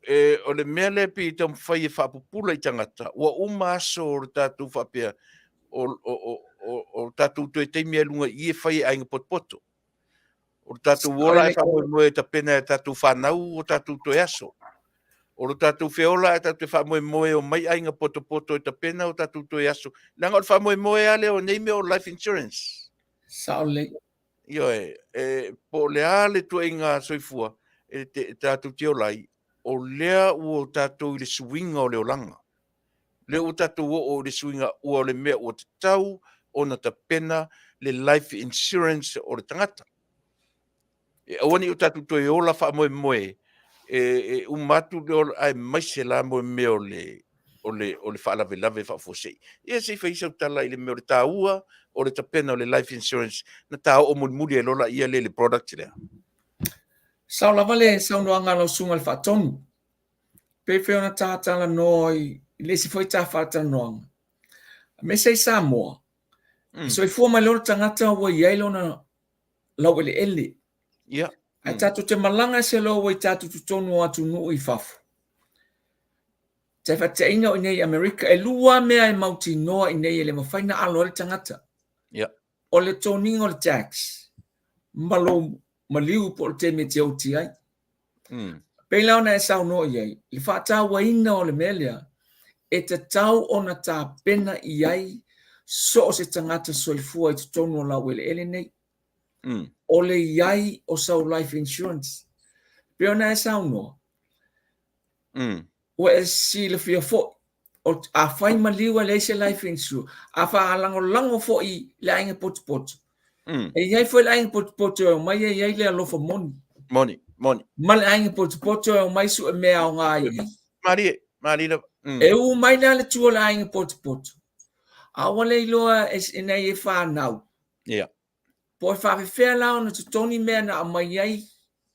E, o le mea lea pei e taumafai e faapupula i tagata, ua uma aso o le tatou faapea, o, o, o, o, o tatou toe taimi i luga i i e fai e aiga potopoto. O le tatou ola e faamoemoe e tapena e tatou fanau o tatou toe aso. O le tatou feola e tatou te faamoemoe e omai aiga potopoto e tapena o tatou toe aso. Leaga o le faamoemoe lava lea o nei mea o life insurance. Sao lelei. Ioe, e, po o le a le tuaiga soifua e, te, tatou te ola ai, o lea ua tatou i le suiga o le olaga. Lea ua tatou oo i le suiga ua o le mea ua tatau ona tapena le life insurance o le tagata. E aua ne i o tatou toe ola faamoemoe e, e uma atu le ola, aemaise la mo mea o le, o le, o le faalavelave faafuasei. Ia se i fai sau tala i le mea o le taua o le tapena o le life insurance na ta oo mulimuli ai loa laia lea i le product lea. Sao lava le saunoaga a lau Susuga i le Faatonu. Pei foi ona ta talanoa i le isi foi ta faatalanoaga, aemaise i Samoa, soifua mai loa le tagata ua i ai lona laueleele. Ae tatou te malaga ese loa ua i tatou totonu o atunuu i fafo. Tai faataitaiga o i inei i Amerika, e lua mea e mautinoa i inei e le mafai ona alo ai le tagata. O le toniga o le tax ma lou maliu po o le taimi e te oti ai. Pei la ona e saunoa i ai, le faatauaina o le mea lea, e tatau ona tapena i ai so o se tagata soifua i totonu o laueleele nei. O le i ai o sau life insurance. Pei ona e saunoa, ua e silafia foi, o, afai maliu e leai se life insurance, a faalagolago foi le aiga potopoto, e i ai foi le aiga potopoto e omai e i ai le alofa moni. Moni, moni. Ma le aiga potopoto e omai sue mea aoga i i. Malie, malie lava. E u mai la le tua o le aiga potopoto, a ua le iloa e nei e whanau. Po o e faafefea la ona totogi mea na aumai ai,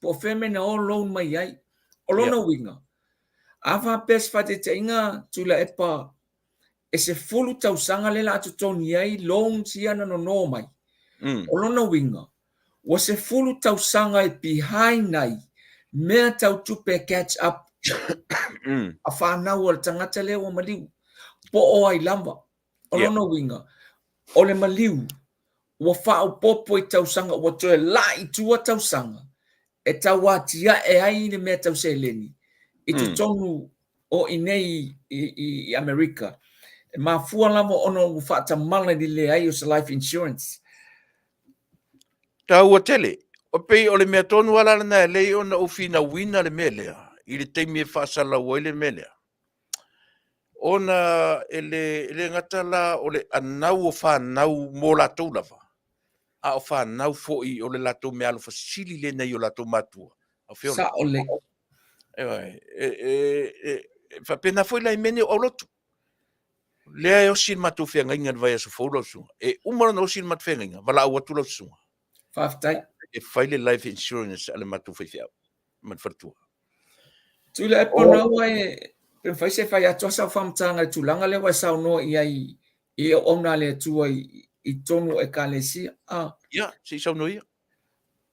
po o fea mea na o loan mai ai. O lona uiga, a faapea se faataitaiga Tuilaepa e 10 tausaga lea o le a totogi ai loans ia na nono mai. O lona uiga, ua 10 tausaga e behind ai mea tau tupe e catch up a fanau a le tagata lea ua maliu, po o ai lava. O lona uiga, o le maliu ua faaopoopo i tausaga ua toe laa i tua tausaga e tau atiae ai le mea tau seleni i totonu o i nei i Amerika. E mafua lava ona ua faatamala i le leai o se life insurance. Taua tele. E pei o le mea tonu lava la lena e lei ona ou finauina le mea lea i le taimi e faasalalau ai le mea lea. Ona e le, e le gata la o le anau o fanau mo latou lava, a o fanau foi o le latou meaalofa sili lea nai o latou matua. O fea o Sao lelei. E, e, e, e faapena foi la i mea nei o aulotu. Lea e osi le matou feagaiga i le vaiaso fou lau susuga. E uma ona osi le matou feagaiga, valaau atu lau susuga. Faafetai. E fai le life insurance a le matou faifeau ma le faletua. Tuilaepa oh. na ua e pe mafai se fai atu sau faamatalaga i le tulaga lea ua e saunoa i ai i auauna a le Atua i, i totonu o ekalesia. Ah. Ia, se i saunoa ia.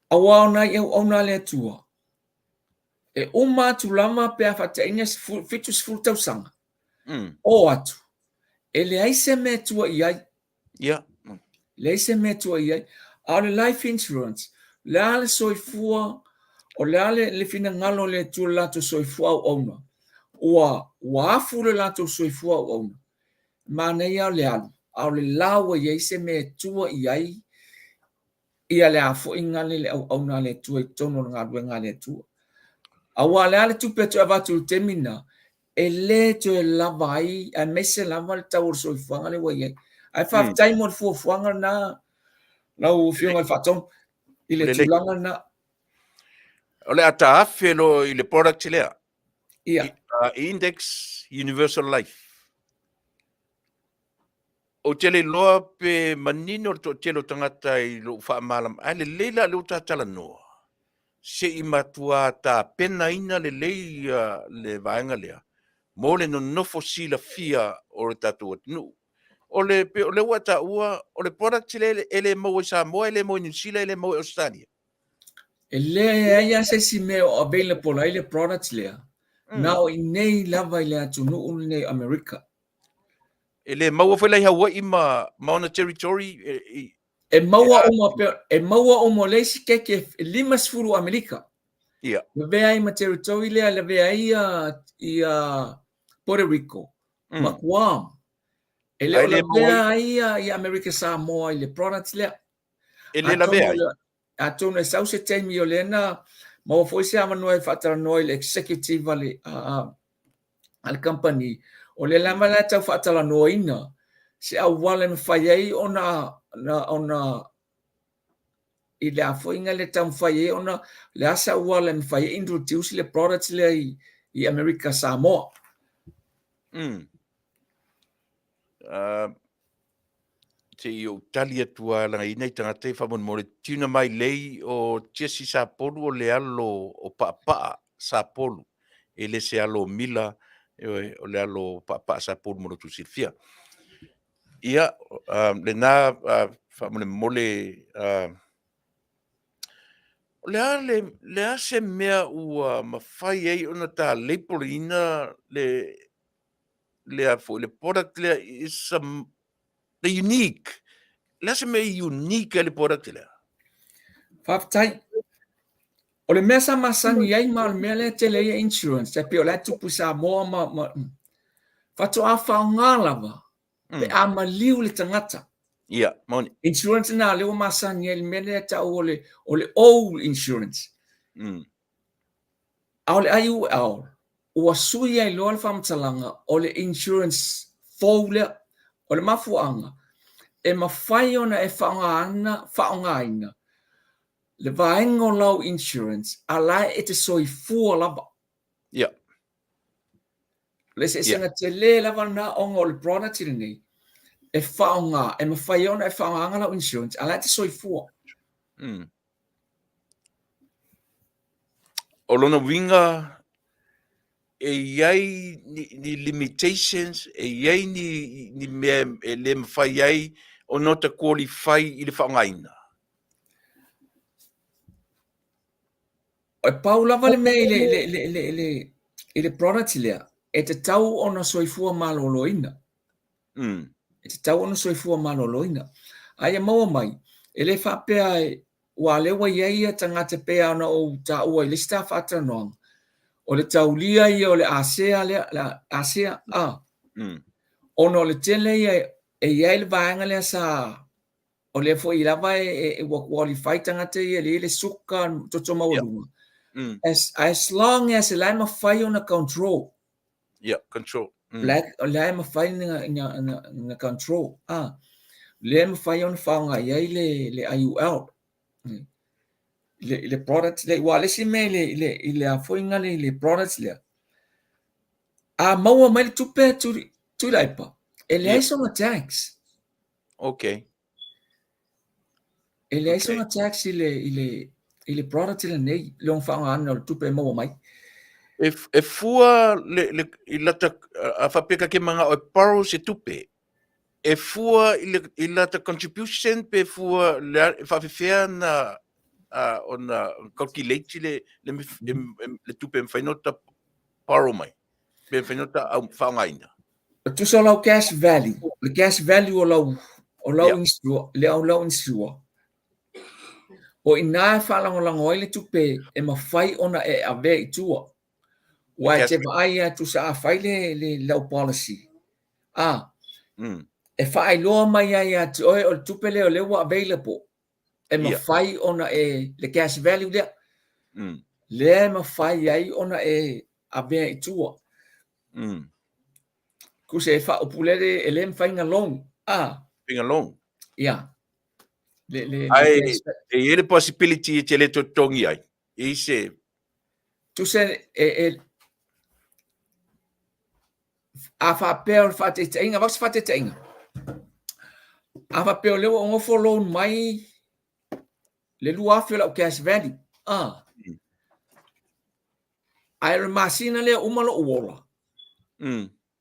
Aua o nai auauna a le Atua, e uma atu lava pe a faataina 70 tausaga, o atu, e leai se mea e tua i ai. Ia. Leai se mea e tua i ai. A o le life insurance, o le a le soifua, o le a le, le finagalo o le Atua i le latou soifua auauna, ua, ua afu le latou soifua auauna, manaia o le alu, a o le la ua i ai se mea e tua i ai ia le a foi gale le auauna a le Atua i totonu o le galuega a le Atua. Aua o le a le tupe e toe avatu i le taimi lena, e le toe lava ai, aemaise lava le tau o le soifuaga lea ua i ai. Ae faafetai mo le fuafuaga lena, lau Afioga i le Faatonu, i le tulaga lena. O le a taafe loa i le product lea. Ia. Index Universal Life. Ou te le iloa pe manino le toatele o tagata i lou faamalamalama, ae lelei la lea ua ta talanoa, se i matua tapenaina lelei le vaega lea mo le nonofo silafia o le tatou atunuu. O le, pei o lea ua e taua, o le product lea e le maua i Samoa, e le maua i Niu Sila, e le maua i Ausetalia. E leai lava se isi mea o available ai le product lea, na o i inei lava i le atunuu lenei o Amerika. E le maua foi la i Hawaii ma, ma ona territory e, i, E maua uma pe, e maua uma o le isi keke e 50 Amerika. Ia. Lavea ai ma territory lea, lavea ai ia, ia Puerto Rico, ma Guam. E le o lavea ai ia, ia Amerika Samoa i le product lea. E le lavea ai. Atonu e sau se taimi o lea na maua foi se avanoa e faatalanoa i le executive a le, a, a, a le company, o lea lava la e tau faatalanoaina se auala e mafai ai ona, ona, ona i le a foi le taumafai ai ona le a se auala e mafai ai introduce le product lea i, i Amerika Samoa. Se i ou tali atu lava leaga e i ai nai tagata ia faamolemole, Tuna Mailei o Jesse Sapolu o le alo o Paapaa Sapolu, e le se alo o Mila, ioe, o le alo o Paapaa Sapolu mo lo outou silafia. Ia, lena faamolemole, o le a le, le a se mea ua mafai ai ona ta label ina le, le a foi, le product lea is a the unique. Le a se mea e unique ai le product lea? Faafetai. O le mea sa masani ai ma o le mea lea e tele ai e insurance, e pei o la e tupu i Samoa ma, ma faatoa faaaoga lava pe a maliu le tagata. Ia, moni. Insurance na lea ua masani ai le mea lea e tau o le, o le old insurance. A o le IUL, ua sui ai loa le faamatalaga o le insurance fou lea. O le mafuaaga, e mafai ona e faaaogaina, faaaogaina le vaega o lau insurance a la e te soifua lava. Ia. O le eseesega tele lava lena ona o le product lenei e faaaoga, e mafai ona e faaaogaina lau insurance a la e te soifua. O lona uiga e i ai ni, ni limitations, e i ai ni, ni mea e le mafai ai ona ota qualify i le faaaogaina. E pau lava le mea i le, le, le, le, le, i le product lea, e tatau ona soifua maloloina. E tatau ona soifua maloloina. A ia maua mai, e le faapea aua lea ua i ai ia tagata e pei lava ona ou taua i le isi ta faatalanoaga, o le taulia ia o le ASEA lea, le ASEA, a. Ona o le tele ia e i ai le vaega lea sa o lea foi lava e ua qualify tagata ia e i ai le suka toto maualuga. As long as la e mafai ona control. Yeah, control. La e mafai na control. Ah, lea e mafai ona faaaoga i ai le IUL. Le product lea, aua o le isi mea i le a foi i le products lea, a maua mai le tupe Tuilaepa, e leai sona tax. Okay. E leai sona tax i le product lenei, lona faaaogaina o le tupe e maua mai. E fua le, i lata, a faapea ka ke mana'o e borrow se tupe, e fua i lata contribution pe fua le, e faafefea na ona calculate le tupe e mafai ona ota borrow mai, pe mafai ona ota faaaogaina. E tusa o lau cash value, le cash value o lau insure, le o lau insure. O i ina e faalagolago ai le tupe e mafai ona e avea i tua. Ua e te vaai e tusa a fai le lau policy. E faailoa mai ai ia te oe o le tupe lea o lea ua available. E mafai ona e, le cash value lea. Lea e mafai ai ona e avea i tua. Tusa e faaupulele e le mafai na loan. Faiga loan. Ia. Le Ai, e i ai le possibility e te le totogi ai. E i se... Tusa e a faapea o le faataitaiga, vau se faataitaiga. A faapea o lea ua nofo loan mai le 2,000 o lau cash value. Ae o le masina lea uma lou ola.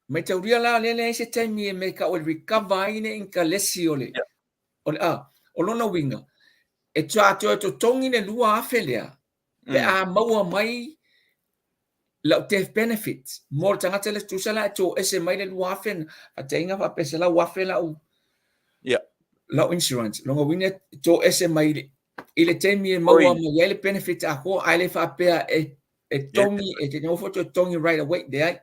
Maitaulia la lea leai se taimi e mea tau e recover ai le inkalesi o le o le o lona uiga e toe totogi le 2,000 lea pe a maua mai lau death benefit mo le tagata le tusa la e toese mai le 2,000 faataiga faapea 100,000 lau insurance lona uiga e toese mai i le taimi e maua mai ai le benefit atoa, ae le faapea e togi e te nofo toe togi right away, leai,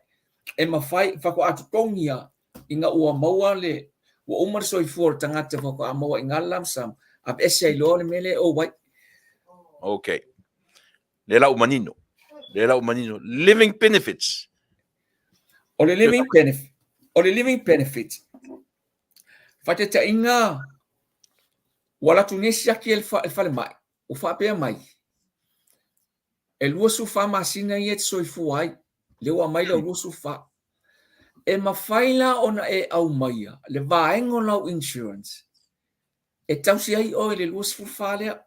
e mafai faatoa totogi lava ina ua maua le ua uma le soifua o le tagata faatoa maua i ina le lump sum, aveese ai loa le mea lea e ou ai. Okay. Le la ua manino. Le la ua manino. Living benefits. O le living benefit. Faataitaiga ua alu atu nei siaki e le falemai, ua faapea mai, e 24 masina ia e te soifua ai, lea ua aumai lau 24. E mafai la ona e aumaia le vaega o lau insurance e tausi ai oe i le 24 lea.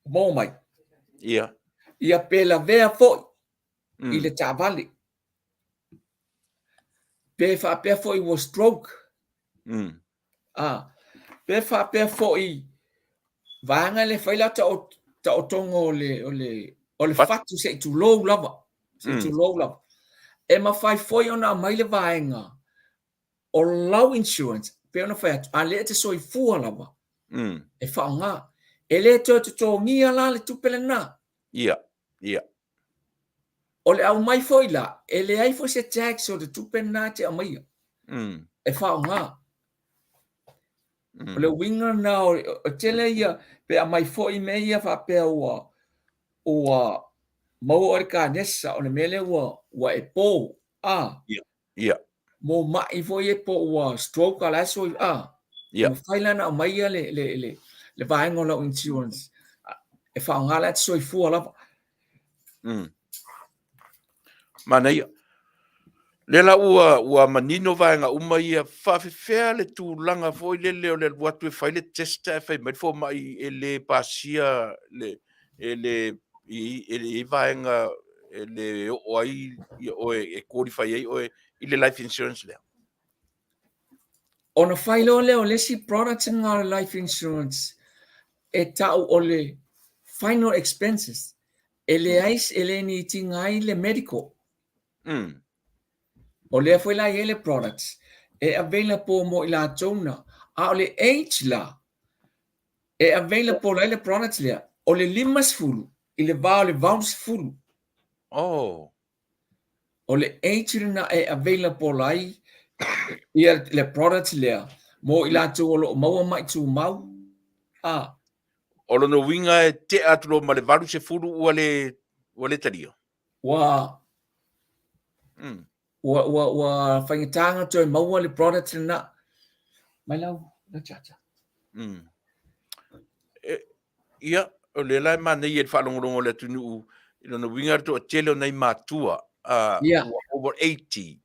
Maua mai. Ia pe lavea foi i le taavale. Pe faapea foi ua stroke. Pe faapea foi vaega le fai la taotoga o le fatu se i tulou lava. Se i tulou lava. E mafai foi ona aumai le vaega o lau insurance pe ona fai atu, a lea e te soifua lava e faaaoga. E le toe totogia la le tupe lena. Ia. Ia. O le aumai foi la, e leai foi se tax o le tupe lena e te aumaia. E faaaoga. O le uiga lena o tele ia, pe aumai foi mea ia faapea ua maua oe le kanesa, o le mea lea ua e po. Ia. Ia. Mo mai foi e po ua stroke a la e soi. Ia. Mafai la na aumaia le vaega o lau insurance. E faaaoga la e te soifua lava. Manaia. Le la ua manino vaega uma ia, faafefea le tulaga foi lele o le alu atu e fai le test ae fai mai le fomai e le pasia le e le i e le i vaega e le oo ai ia oe e qualify ai oe i le life insurance lea. Ona fai loa lea o le isi product lena o le life insurance e tau o le final expenses. E leai, e le need ina ai le medical. O lea foi la e i ai le products e available mo i latou na. A o le age la, e available ai le products lea, o le 50 i le va o le 80. Oh. O le age lena e available ai ia le product lea mo i latou o lo o maua ma'i tumau. A. O lona uiga e tea atu loa ma le 80 ua le ua le talia. Ua ua ua ua faigata ona toe maua le product lena. Mai lau lau charger. E, ia, o lea la e manaia i le faalogologo a le atunuu i lona uiga le toatele o nai matua Ia. ua over 80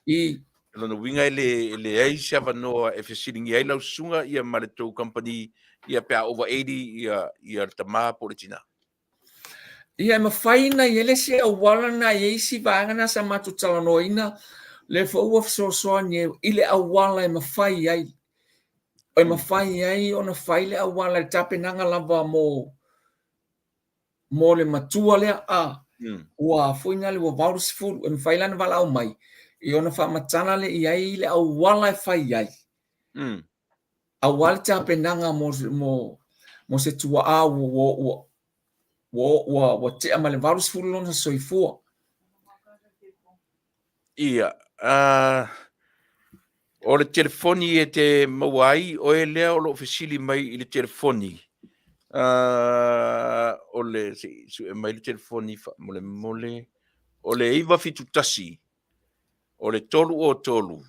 I. O lona uiga e le, e leai se avanoa e fesiligia ai lau susuga ia ma le tou kamupani ia pe a over 80 ia, ia le tama po o le tina. Ia, e mafai ona i ai le isi auala na i ai isi vaega na sa matou talanoaina, lea foi ua fesoasoani i le auala e mafai ai, e mafai ai ona fai le auala i le tapenaga lava mo mo le matua lea, a ua foi na le ua 80, e mafai la ona valaau mai, ia ona faamatala lea i ai le auala e fai ai. Aua le tapenaga mo, mo, mo se tuaa ua, ua, ua, ua, ua tea ma le 80 lona soifua. Ia, uh, o le telefoni e te maua ai, oe lea o lo o fesili mai i le telefoni. Uh, o le, se i sue mai le telefoni faamolemole. O le 971 o le 303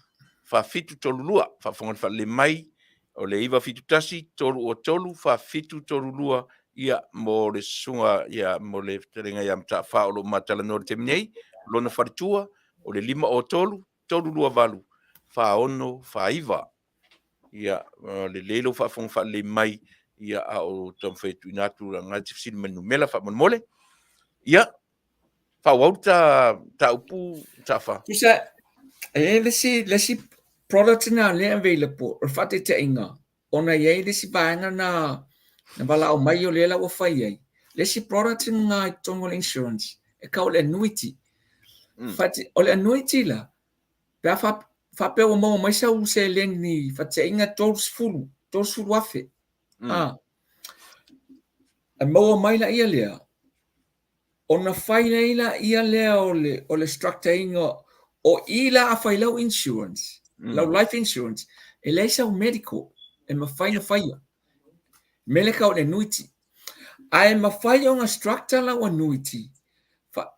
4732. Faafofoga le faalelei mai, o le 971 303 4732 ia mo le susuga ia mo le fetalaiga ia Mataafa o lo o ma talanoa i le taimi nei, lona faletua o le 503 328 4649. Ia, lelei lou faafofoga faalelei mai, ia a o taumafai e tuuina atu leaga e te fesili mai i le numera faamolemole. Ia, faaauau le ta mataupu Mataafa. Tusa, e i ai le isi, le isi product na lea available, o le faataitaiga, ona e i ai le isi vaega na, na valaau mai o lea la ua fai ai. Le isi product na i totonu o le insurance, e tau o le annuity. Fati, o le annuity la, pe a faapea ua maua mai sau seleni faataitaiga 30, 30,000. Ah, e maua mai laia lea, ona fai ai laia lea o le, o le structure-ina o i la a fai lau insurance, lau life insurance, e leai sau medical e mafai ona faia. Mea lea e tau o le annuity. Ae mafai ona structure lau annuity, fa,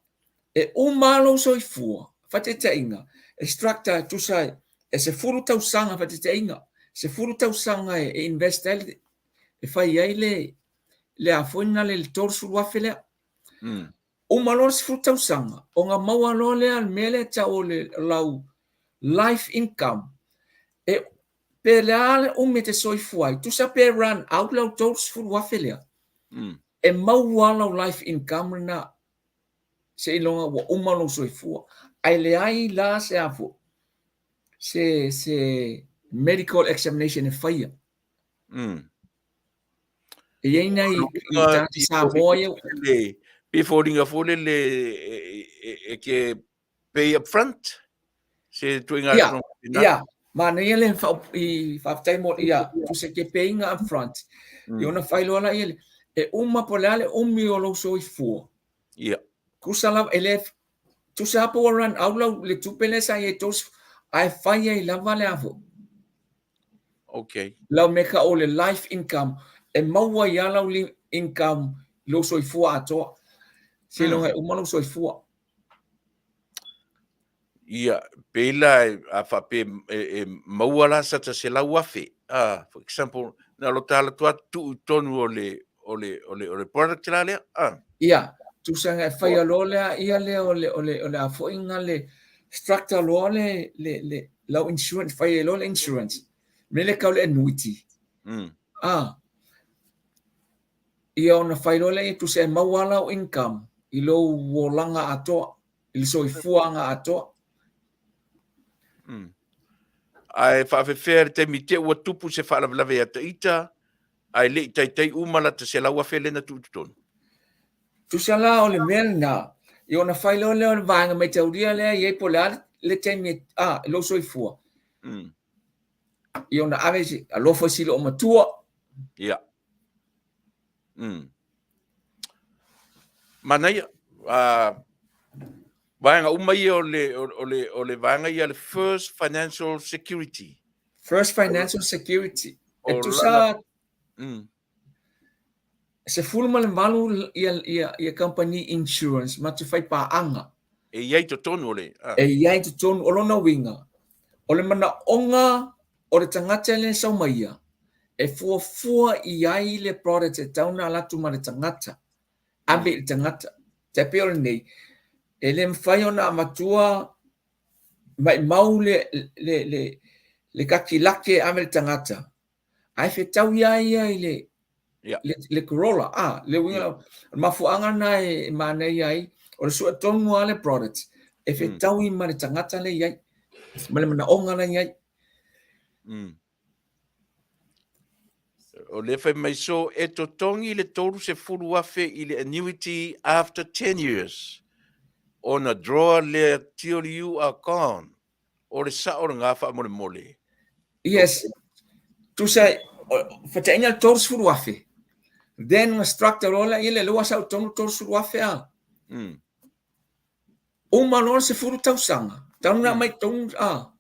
e uma lava lou soifua, faataitaiga, e structure e tusa e 10 tausaga faataitaiga, 10 tausaga e invest ai, e fai ai le, le a foi lena le 30,000 lea. Uma loa le 10 tausaga, ona maua loa lea le mea lea e tau o le lau life income. E, pe le a le umi e te soifua ai, tusa pe run out lau 30,000 lea, e maua lau life income lena seiloga ua uma lou soifua. Ae leai la se a foi, se, se medical examination e faia. E i ai nai tagata Samoa ia. Pei foliga foi lele e ke pay up front se ituaiga Ia, ia, manaia le i faafetai mo ia, tusa ke paying up front. Ia ona fai loa laia lea, e uma po o le a le umi o lou soifua. Ia. Tusa lava, e le, tusa lava po ua run out lau le tupe lea sa i ai 30, ae fai ai lava le a foi. Okay. Lau mea tau o le life income, e maua ai lava lau income i lou soifua atoa. Seiloga e uma lou soifua. Ia, pei la a faapea e maua la sata 100,000, ah, for example, na o lo ta alu atu lava tuu i totonu o le, o le, o le, o le product la lea, ah. Ia, tusa e faia loa lea, ia lea o le, o le, o le a foi na le structure loa le, le, le, lau insurance, fai ai loa le insurance, mea lea tau le annuity. Ah, ia ona fai loa lea, tusa e maua lau income i lou olaga atoa, i le soifuaga atoa. Ae faafefea le taimi te ua tupu se faalavelave ia ita, ae le i taitai uma lata 100,000 lea na tuu i totonu. Tusa la o le mea lena, ia ona fai loa lea o le vaega maitaulia lea e i ai po o le a le taimi a lou soifua. Ia ona ave se alofa i si loomatua. Ia. Manaia. Vaega uma ia o le, o le, o le vaega ia le First Financial Security. First Financial Security. E tusa 18 ia, ia, ia company insurance ma te whai pāanga. E i ai totonu o le... E i ai totonu o lona uiga, o le manaoga o le tagata lea e sau mai ia, e fuafua i ai le product e tatau ona alu atu ma le tagata, ave i le tagata. Tai pei o lenei, e le mafai ona avatua maimau le, le, le, le kakilake e ave i le tagata, ae fetaui lava ia i le, yeah. le, le Corolla. Ah, le uiga, yeah. o le mafuaaga lena e manaia ai, o le sue tonu lava le product, e fetaui mm. ma le tagata le i ai, ma le manaoga la i ai. Mm. O le fai mai so, e totogi le 30,000 i le annuity after 10 years. Ona draw lea till you are gone. O le sao lena faamolemole. Yes. Tusa, fataina le 30,000. Then na structure loa lea, ia le ua sau tonu 30,000 a. Uma loa le 10 tausaga, talu na aumai tonu a,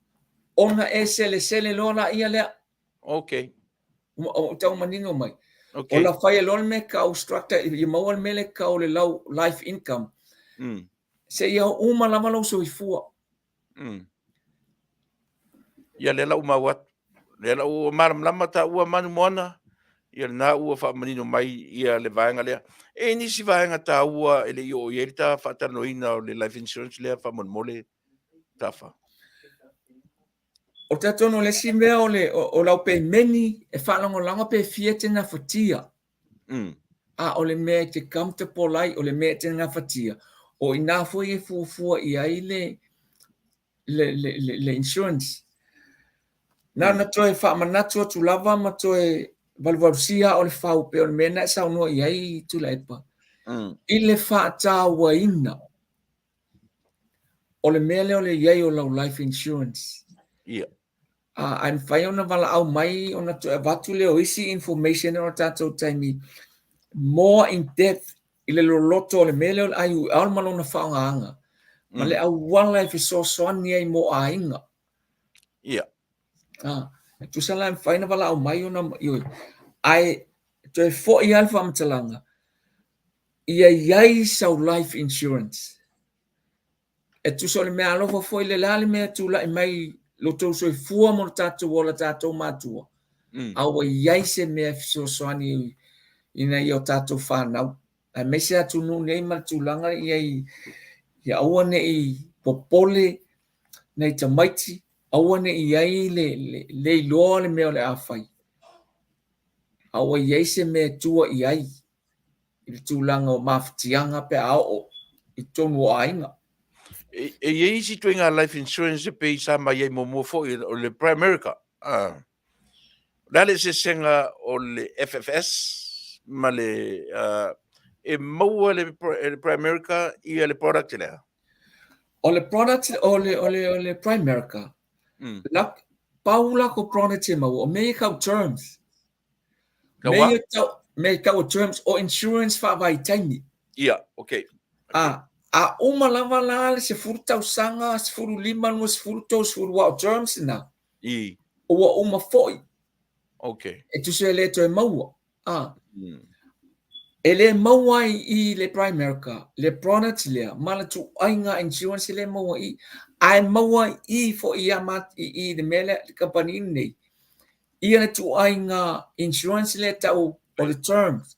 ona e selesele loa laia lea. Okay. Ua tau manino mai. Okay. O la fai loa le mea kau structure, ia maua le mea le kau le lau life income. Se ia uma lava lou soifua. Ia lea la ua maua atu. Lea la ua malamalama taua manu moana, ia lena ua faamanino mai ia le vaega lea. E i nisi vaega taua e le i oo i ai le ta faatalanoaina o le life insurance lea faamolemole Tafa. O talitonu o le isi mea o le o, o lau pemeni e faalagolago pe fia e te gafatia. A o le mea e te comfortable ai, o le mea e te gafatia, o i ina foi e fuafua i ai le, le, le, le, le insurance. Na ona toe faamanatu atu lava ma toe valuvalusia o le fau pei o le mea na e saunoa i ai Tuilaepa. I le faatauaina o le mea lea o le i ai o lau life insurance. Ia. Ae mafai ona valaau mai ona toe avatu lea o isi information o tatou taimi more in depth i le loloto o le mea lea o le IUL ma lona faaaogaina ma le auala e fesoasoani ai mo aiga. Ia. E tusa la e mafai ona valaau mai ona ioe. Ae toe foi lava le faamatalaga, ia i ai sau life insurance. E tusa o le mea alofa foi le la le mea tulai mai lo tou soifua mo le tatou ola tatou matua. A ua i ai se mea e fesoasoani ina ia o tatou fanau. Aemaise atunuu nei ma le tulaga i ai, ia aua ne i popole nai tamaiti, aua ne i ai le, le, le iloa le mea o le a fai. A ua i ai se mea e tua i ai i le tulaga o mafatiaga pe a oo i totonu o aiga. E, e i ai isi ituaiga life insurance e pei sa mai ai muamua foi o le Primerica. Ah. O le a le eseesega o le FFS ma le uh, e maua le, le Primerica ia le product lea? O le product o le, o le, o le Primerica, la, pau lako product e maua, o mea ia kau terms. Mea ia tau, mea tau terms o insurance faavaitaimi. Ia, okay. A, a uma lava la le 10 tausaga, 15, 20, 30 aua o terms na. I. Ua uma foi. Okay. E tusa e le toe maua. A. E le maua ai i le Primerica le product lea ma le ituaiga insurance e le maua i i. Ae maua i i foi ia ma i i le mea lea, le kamupani lenei, ia le ituaiga insurance lea e tau o le terms.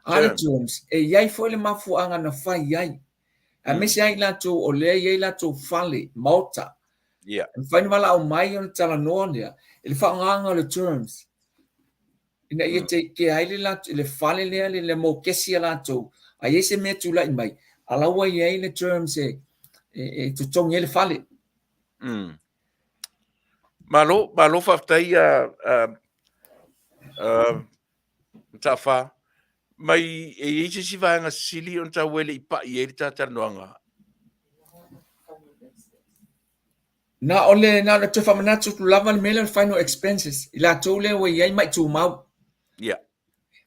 A le terms, e i ai foi le mafuaaga na fai ai. Aemaise ai latou o lea e i ai latou fale, maota. Yeah. E mafai ona valaau mai ona talanoa lea i le faaaogaina o le terms. Ina ia take care ai le, latou, le fale lea, le, le mokesi a latou. A i ai se mea tulai mai, a la ua i ai le terms e, e, e totogi ai le fale. Malo, malo faafetai a, a, a Mataafa. Mai e i ai se isi vaega sili ona taua e le i pai i ai le ta talanoaga? Na o le, na o le toe faamanatu atu lava le mea lea o le final expenses, i latou lea ua i ai mai tumau. Yeah.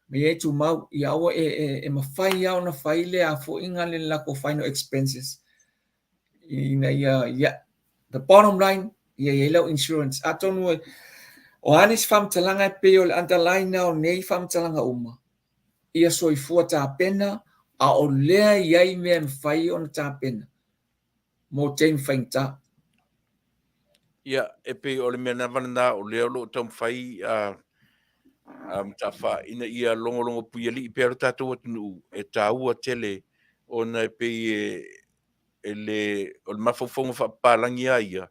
Ma i ai tumau, ia aua e, e, e mafai lava ona fai le afoiga le lako final expenses. ina ia, ia, the bottom line, ia i ai lau insurance. Atonu e, o a nisi faamatalaga e pei o le underline na o nei faamatalaga uma, ia soifua tapena, a o lea e i ai mea e mafai ona tapena mo taimi faigata. Ia, e pei o le mea lava lena o lea o lo o taumafai a a Mataafa ina ia logologo puialii pea lo tatou atunuu e taua tele ona e pei e e le, o le mafaufauga faapapalagi lava ia,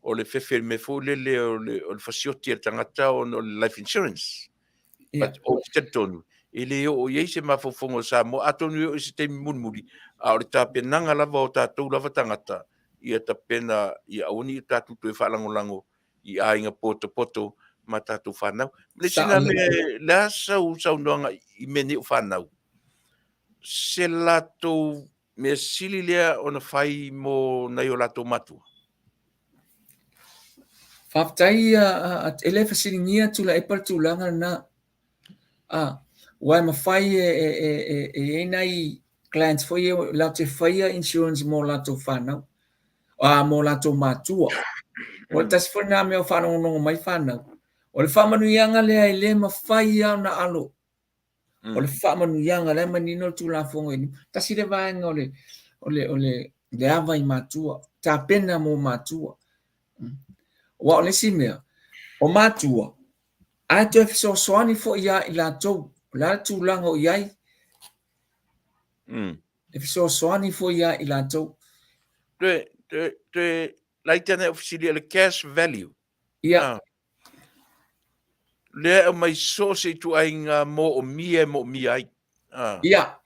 o le fefe i le mea foi lele o le, o le fasioti a le tagata ona o le life insurance. Yeah. But ou te talitonu, e le oo i ai se mafaufauga o Samoa, atonu e oo i se taimi mulimuli, a o le tapenaga lava o tatou lava tagata, ia tapena, ia aua ne i o tatou toe faalagolago i aiga potopoto ma tatou fanau. Le isi lena mea, le a sau saunoaga i mea nei o fanau? Se latou mea sili lea ona fai mo nai o latou matua? Faafetai, e le fesiligia Tuilaepa le tulaga lena. Aua e mafai e, e, e, e, e i ai nai clients foi ia latou te faia insurance mo latou fanau, a mo latou matua. O le tasi foi lena mea o faalogologo mai fanau. O le faamanuiaga lea e le mafai lava ona alo O le faamanuiaga la e manino le Tulafono i tasi le vaega o le o le o le le ava i matua, tapena mo matua. Aua o le isi mea, o matua, ae toe fesoasoani foi ia i latou, o le a le tulaga o i ai, e fesoasoani foi ia i latou. Toe, toe, toe laiti ana e fesili le cash value. Ia. Ah. Lea e aumai so o se ituaiga moomia e moomia ai. Ah. Ia.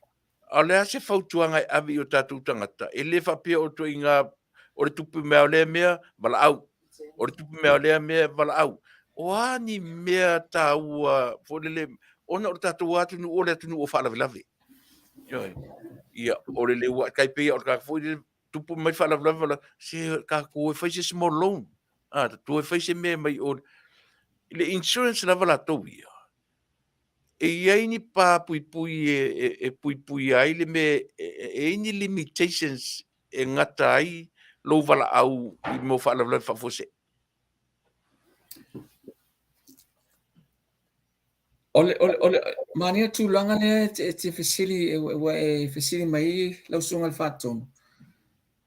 A o le a se fautuaga e ave i o tatou tagata? E le faapea o ituaiga o le tupu mea o lea mea, valaau. O le tupu mea o lea mea, valaau. O a ni mea taua foi lele, ona o le tatou atunuu o le atunuu o faalavelave. Ioe. Ia, o le leua'i tai pei o le tagata foi lele, tupu mai faalavelave, vala, se tatou o e fai se small loan. A, tatou o e fai se mea mai o le insurance lava latou ia. E i ai ni pa puipui e, e, e puipui ai le mea, e, e i ai ni limitations e gata ai lou valaau i mea o faalavelave faafuasei. O le, o le, o le manaia tulaga lea e te, e te fesili, ua e fesili mai ai lau susuga i le Faatonu.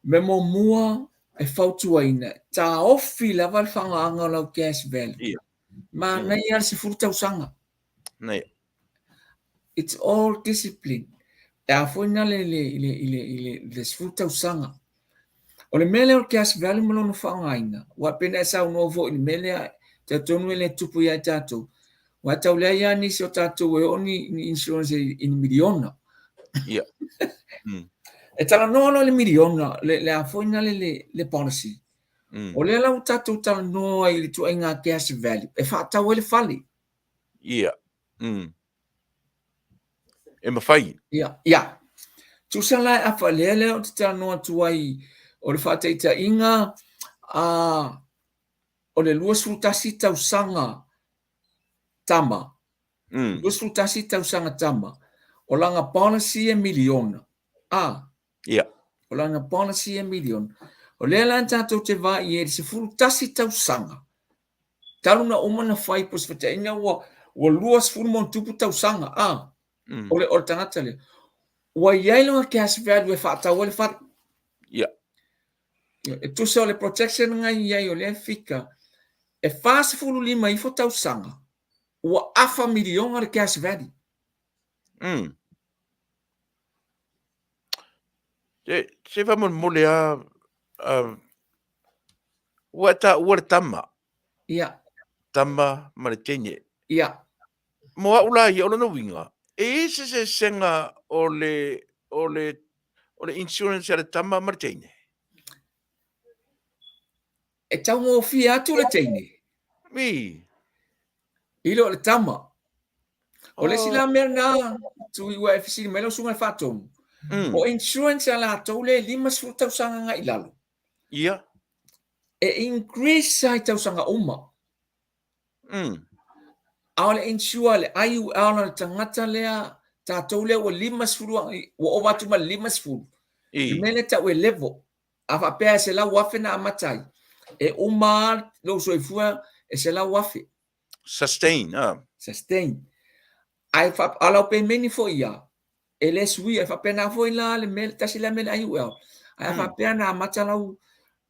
Mea muamua e fautuaina, taofi lava le faaaogaina o lau cash value. Ia. Manaia le 10 tausaga. Nei. It's all discipline. E a foi na le, le, le, le, le, le 10 tausaga. O le mea lea o le cash value ma lona faaaogaina, aua pei ona e saunoa foi i le mea lea, talitonu e le tupu ia i tatou, aua e tau leai lava nisi o tatou e oo ni, ni insurance i, i ni miliona. Ia. E talanoa loa i le miliona, le, le a foi na le, le, le policy. O lea la ua tatou talanoa i le ituaiga cash value e faatau ai le fale. Ia. E mafai. Ia, ia. Tusa la e afa lea lea ou te talanoa atu ai o le faataitaiga a o le 21 tausaga tama. 21 tausaga tama. O lana policy e miliona. A. Ia. O lana policy e miliona. O lea la tatou te vaai i ai i le 11 tausaga. Talu na uma na fai po o se faataitaiga ua ua 20 ma ona tupu tausaga a o le o le tagata lea. Ua i ai lona cash value e faatau ai le fale. Ia. E tusa o le protection na i ai o lea fika e 45 ifo tausaga ua afa miliona le cash value. Se, se faamolemole a, a ua e taua le tama. Ia. Tama ma le teine. Ia. Mo au la ia, o lona uiga, e i ai se eseesega o le, o le, o le insurance a le tama ma le teine? E taugofie atu le teine. I. I lo le tama. O le isi la mea lena, tui ua e fesili mai lau susuga i le Faatonu, o insurance a latou lea e 50 tausaga agai i lalo. Ia. E increase lava i tausaga uma. A o le insure le IUL a le tagata lea, tatou lea ua 50, ua ova atu ma le 50. Le mea lea e tau e level. A faapea e 100,000 na amata ai, e uma lava lou soifua e 100,000. Sustain, ah. Sustain. Ae fa, a lau pemeni foi ia, e le suia, e faapena foi la le mea, tasi lea mea le IUL. Ae a faapea na amata lau,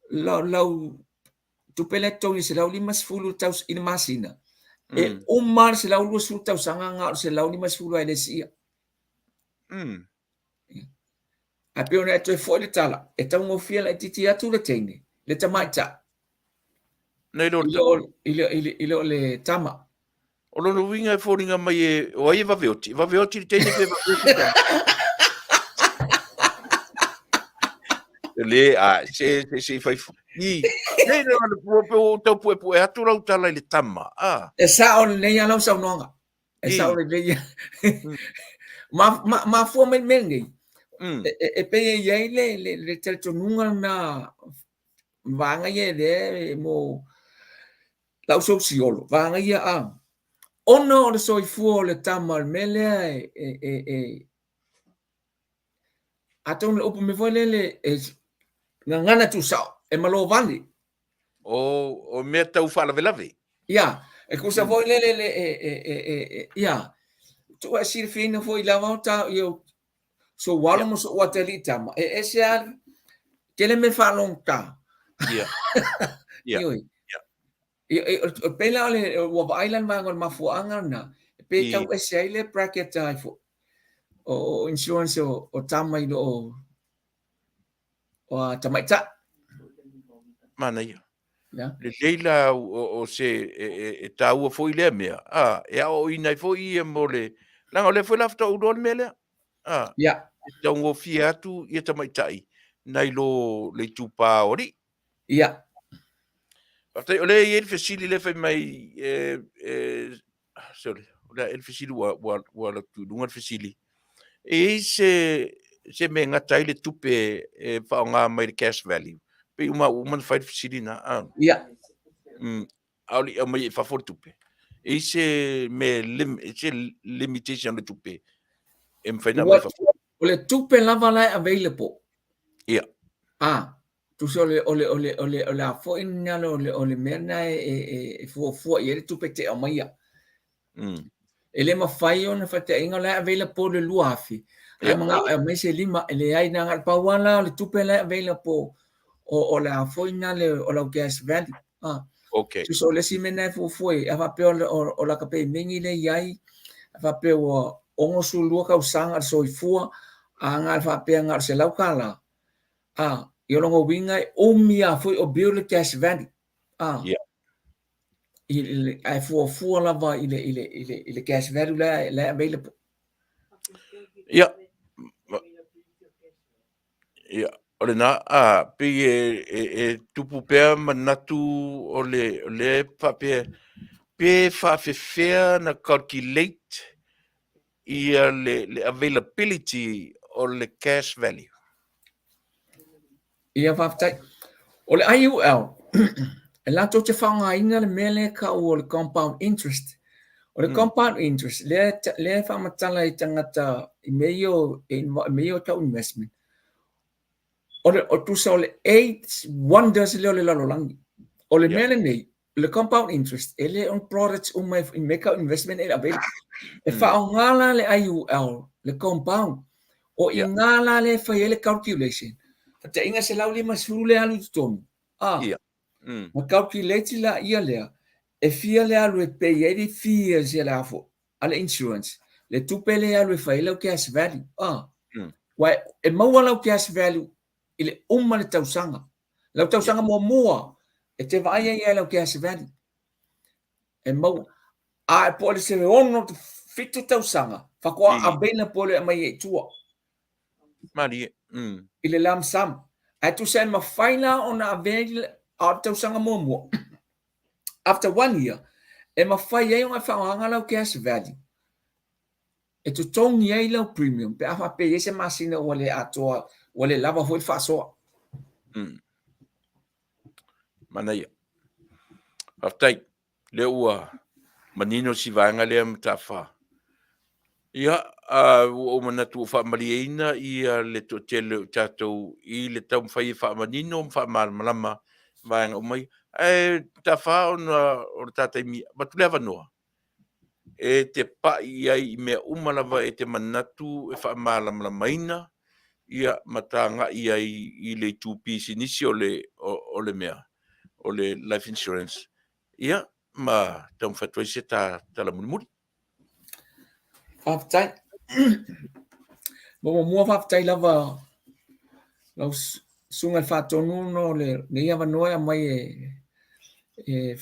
lau, lau tupe lea totogi e 150 taus, i le masina, e uma le 120 tausaga na o le 150 lava e le siia. Ae pei ona e toe foi le tala, e taugofie laitiiti atu le teine, le tamaitai, Nei lo i le, i le, i lo le tama. O lona uiga e foliga mai e, o ai e vave oti? E vave oti le teine pe vave oti le tama? Le, a, se, se, se, fai, i, nei, le, le, pua, pe o tau puepue atu lau tala i le tama, a. E sao lenei a lau saunoaga. E sao lelei ia. Ma, ma, mafua mai le mea lenei. E, e, e pei e i ai le, le, le talitonuga lena vaega ia e lea mo lau sosiolo, vaega ia a ona o le soifua o le tama o le mea lea e, e, e, e atonu le upu mea foi lele e gagana tuusao, e malo vale. O, o mea tau faalavelave. Ia, e tusa foi lele le e e e e e ia, tuu e silafia foi lava o ta ia sou alo ma sou atalii tama, e ese lava tele mea faalogogata. Ia. Ia. Ioe. Ia, e, o pei la o le, ua vaai la le vaega o le mafuaaga lena, e pei e tau ese ai le bracket ai fo, o, o insurance o, o tama i lo o, o a tamaitai. Manaia. Yeah. Lelei la o, o se e, e, e tāua foi lea mea. A, e aoaoina ai foi ia mo le... Leaga o lea foi la faatoa ou iloa le mea lea. A, yeah. E taugofie atu ia tamaitai nai lo le itupa o alii. Yeah. Faafetai, o lea e i ai le fesili lea fai mai e, e, sorry, o lea e le fesili ua, ua, ua alu atu i luga le fesili. E i ai se, se mea e gata ai le tupe e faaaoga mai le cash value? Pei uma ua uma ona fai le fesili na. Ah. Yeah. A o le i aumai i fafo le tupe. E i ai se mea lim, se limitation o le tupe e mafai ona aumai i fafo? O le tupe lava la e available. Ia. Ah, tusa o le o le o le o le o le a foi lena o le o le mea lena e e e e fuafua i ai le tupe te aumaia. E le mafai ona faataitaiga o la e available le 2000, ae manao e aumai se lima, e leai na o le pau lava la o le tupe la e available o o le a foi lena le o lau cash value. Ah. Okay. Tusa o le isi mea lena e fuafua i ai, a faapea o le o, o laka pemeni lea e i ai, a faapea ua 62 tausaga le soifua, a na o le faapea na o le $100, A, i o lona uiga e umi lava foi o build le cash value. A, yeah. I, i, ae fuafua lava i le, i le, i le, i le cash value la, la available. Ia, ia, o lena, a, pei e, e, e tupu pea manatu o le, o le faapea, pe faafefea na calculate ia le, le availability o le cash value. Ia, faafetai. O le IUL, e latou te faaaogaina le mea lea e tau o le compound interest. O le compound interest, lea, lea e faamatala i tagata i mea ia o, i mea ia o tau investment. O le, o tusa o le eight wonders lea o le lalolagi. O le mea lenei, le compound interest, e le o ni products uma e make up investment e available. E faaaoga la le IUL, le compound, o i ina la lea e fai ai le calculation. Faataitaiga 150 le alu i totonu, a, ma calculate laia lea, e fia le alu e pay ai le fees a le a foi, a le insurance, le tupe lea e alu e fai ai lau cash value, a. Aua e maua lau cash value i le uma le tausaga. Lau tausaga muamua, e te vaai ai i lau cash value. E maua. A e po o le se ono fitu tausaga, faatoa available e aumai ai i tua. Malie. I le lump sum. Ae tusa e mafai la ona ave a o le tausaga muamua. After one year, e mafai ai ona faaaogaina lau cash value e totogi ai lau premium pe a faapea e i ai se masina ua le atoa, ua le lava foi le faasoa. Manaia. Faafetai. Lea ua manino si vaega lea Mataafa. Ia, Ua ou manatu ua faamalieina ia le toatele o tatou i le taumafai e faamanino ma faamalamalama vaega uma ia. Ae Tafa ona o le ta taimi, avatu le avanoa e te pai i ai i mea uma lava e te manatu e faamalamalamaina ia ma tagai ai i le itu pisinisi o le, o, o le mea, o le life insurance, ia ma taumafai atu ai se ta tala mulimuli. Faafetai. Muamua faafetai lava lau susuga i le Faatonu ona o lenei avanoa e aumai e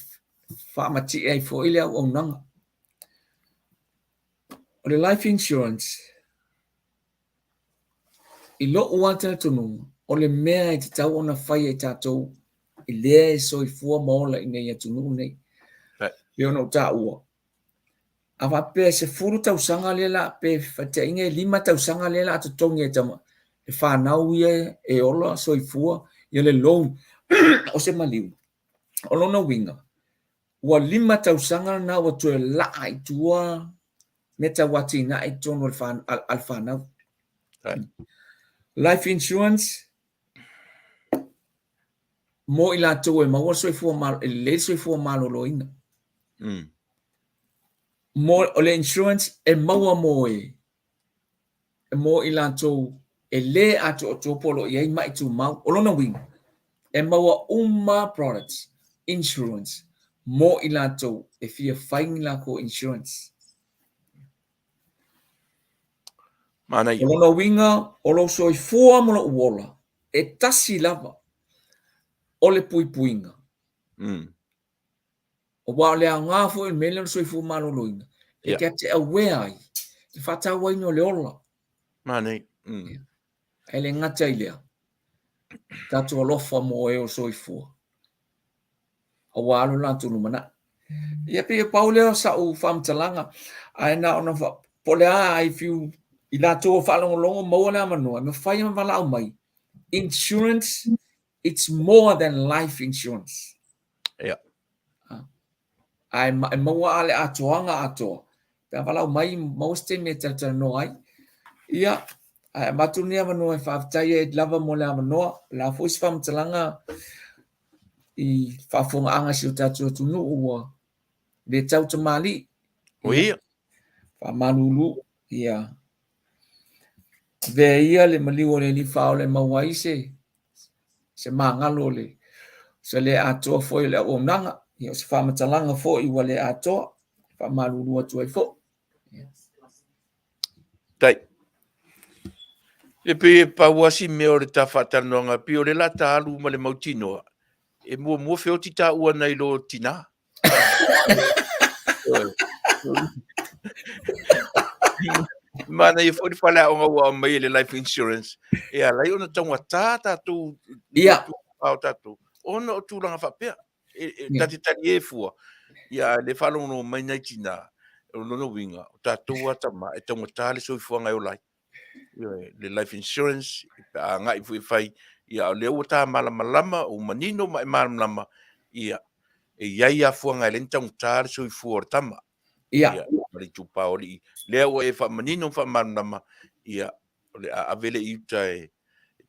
faamatie ai foi le auaunaga. O le life insurance, i lou lava talitonuga, o le mea e tatau ona faia e tatou i lea e soifua ma ola i inei atunuu nei. E pei ona ou taua, a faapea e 10 tausaga lea la, pe faitaitaiga e 5 tausaga lea la a totogi e tama, e fanau ia e ola soifua ia le loan o se maliu. O lona uiga, ua 5 tausaga lena ua toe laa i tua mea tau atinae i totonu o le a le fanau. Life insurance mo i latou e maua le soifua malo, e lelei le soifua maloloina. Mo, o le insurance e maua mo e, mo i latou e lē atoatoa po o lo o i ai ma'i tumau. O lona uiga, e maua uma products, insurance, mo i latou e fia fai ni lakou insurance. Manaia. O lona uiga, o lou soifua ma lou ola, e tasi lava o le puipuiga. Aua o le aoga foi o le mea lea o le soifua maloloina, e te te aware ai le faatauaina o le ola. Manaia. Ae le gata i lea, tatou alofa mo e o soifua, aua lo latou lumanai. Ia pei e pau lea o sa'u faamatalaga, ae na ona fa, po o le a if you, i latou o faalogologo maua le avanoa, e mafai ona valaau mai, insurance, it's more than life insurance. Ae e maua a le atoaga atoa, pe a valaau mai, maua se taimi e talatalanoa ai. Ia, ae avatu lenei avanoa e faafetai ai lava mo le avanoa. O le a foi se faamatalaga i faafofogaaga a si o tatou atunuu ua le tau tamalii. O ia. Faamalulu, ia avea ia le maliu o le Alii Faaola e maua ai se se magalo o le se le atoa foi o le auaunaga, ia o se faamatalaga foi ua le atoa, faamalulu atu ai foi. Tai. E pei e pau lava si mea o le ta faatalanoaga, pei o lea o le a ta alu ma le mautinoa, e muamua feoti taua nai lo tina. Manaia foi le faleaoga ua aumai e le life insurance e ala ai ona taugata tatou Ia. o tatou ona o tulaga faapea. E ta te talie fua, ia a o lea e faalogologo mai nai tina, o lona uiga, o tatou a tama e taugata le soifuaga e ola ai. Ioe, le life insurance, pe a agai foi e fai, ia a o lea ua ta malamalama, ua manino ma e malamalama, ia, e i ai afuaga e ala ai ona taugata le soifua o le tama. Ia. Ma le itupa o alii. Lea ua e faamanino ma faamalamalama, ia, o le a ave lea i uta e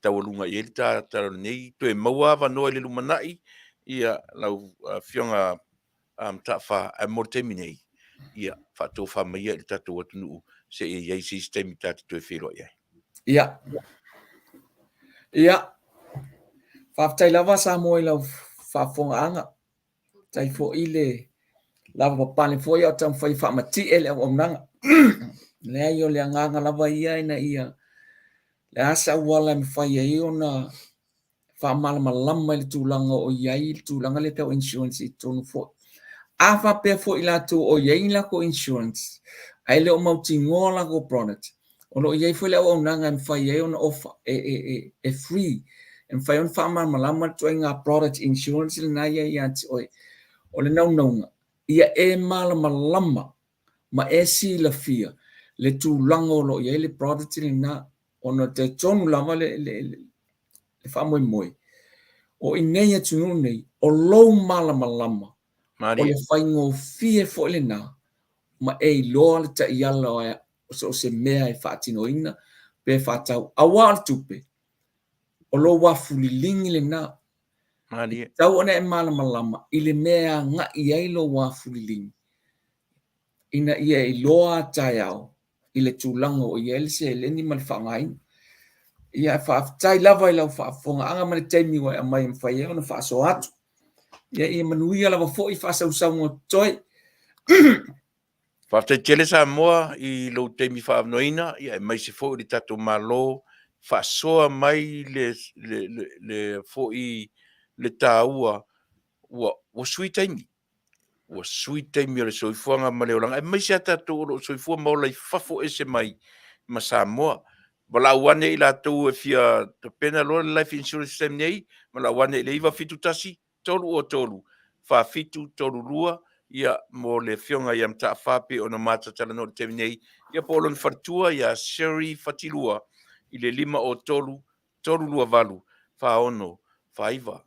taualuga i ai le ta tala o lenei, toe maua avanoa i le lumanai, ia, lau Afioga Mataafa, ae mo le taimi nei, ia, faatofa mai ia i le tatou atunuu seia i ai se isi taimi ta te toe feiloai ai. Ia. Ia. Faafetai lava Samoa i lau faafofogaaga. Faafetai foi le lavapapale foi a o taumafai e faamatie le auaunaga. Leai, o le agaga lava ia ina ia le a se auala e mafai ai ona faamalamalama i le tulaga o i ai le tulaga lea tau insurance i totonu foi. A faapea foi latou o i ai ni latou insurance ae le o mautinoa latou product, o lo o i ai foi le auaunaga e mafai ai ona offer e, e, e, e free, e mafai ona faamalamalama le ituaiga product insurance lena ia ia te oe. O le naunauga, ia e malamalama ma e silafia le tulaga o lo o i ai le product lena, ona e talitonu lava le, le, le, le faamoemoe, o i nei atunuu nei, o lou malamalama, o le faigofie foi lena, ma e iloa le taiala o o so o se mea e faatinoina pe faatau. Aua o le tupe, o lou afu liligi lena. Malie. E tatau ona e malamalama i le mea e agai i ai lou afu liligi, ina ia e iloa a taeao i le tulaga ua i ai le seleni ma le faaaogaina. Ia, faafetai lava i lau faafofogaaga ma le taimi ua e aumai e mafai ai ona faasoa atu. Ia, ia manuia lava foi faasausauga o totoe. Faafetai tele Samoa i lou taimi faaavanoaina, ia aemaise foi o le tatou Malo faasoa mai le, le, le, le foi le taua ua, ua sui taimi. Ua sui taimi o le soifuaga ma le olaga, aemaise a tatou o lo o soifua ma ola i fafo ese mai ma Samoa. Valaau ane i latou e fia tapena loa le life insurance i le taimi nei, valaau ane i le 971 303 4732, ia, mo le Afioga ia Mataafa pei ona mata talanoa i le taimi nei, ia po o lona faletua ia Sherry Fatilua i le 503 328 4649.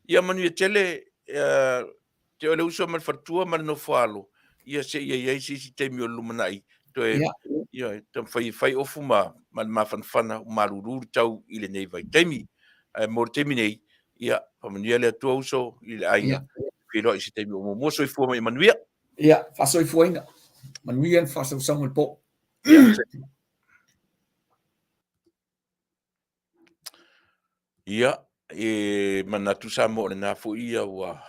Ia manuia tele te oe le uso ma le faletua ma le nofoalo, ia seia i ai se isi taimi o le lumanai toe Ia. Ia taumafai e fai ofu ma ma le mafanafana ua malulu le tau i lenei vaitaimi. Ae mo le taimi nei, ia faamanuia le Atua uso i le aiga. Ia. Feiloai i se taimi o muamua. Soifua ma ia manuia. Ia, faasoifuaina. Manuia le faasausauga o le po. Ia, e manatu Samoa o lena foi ia ua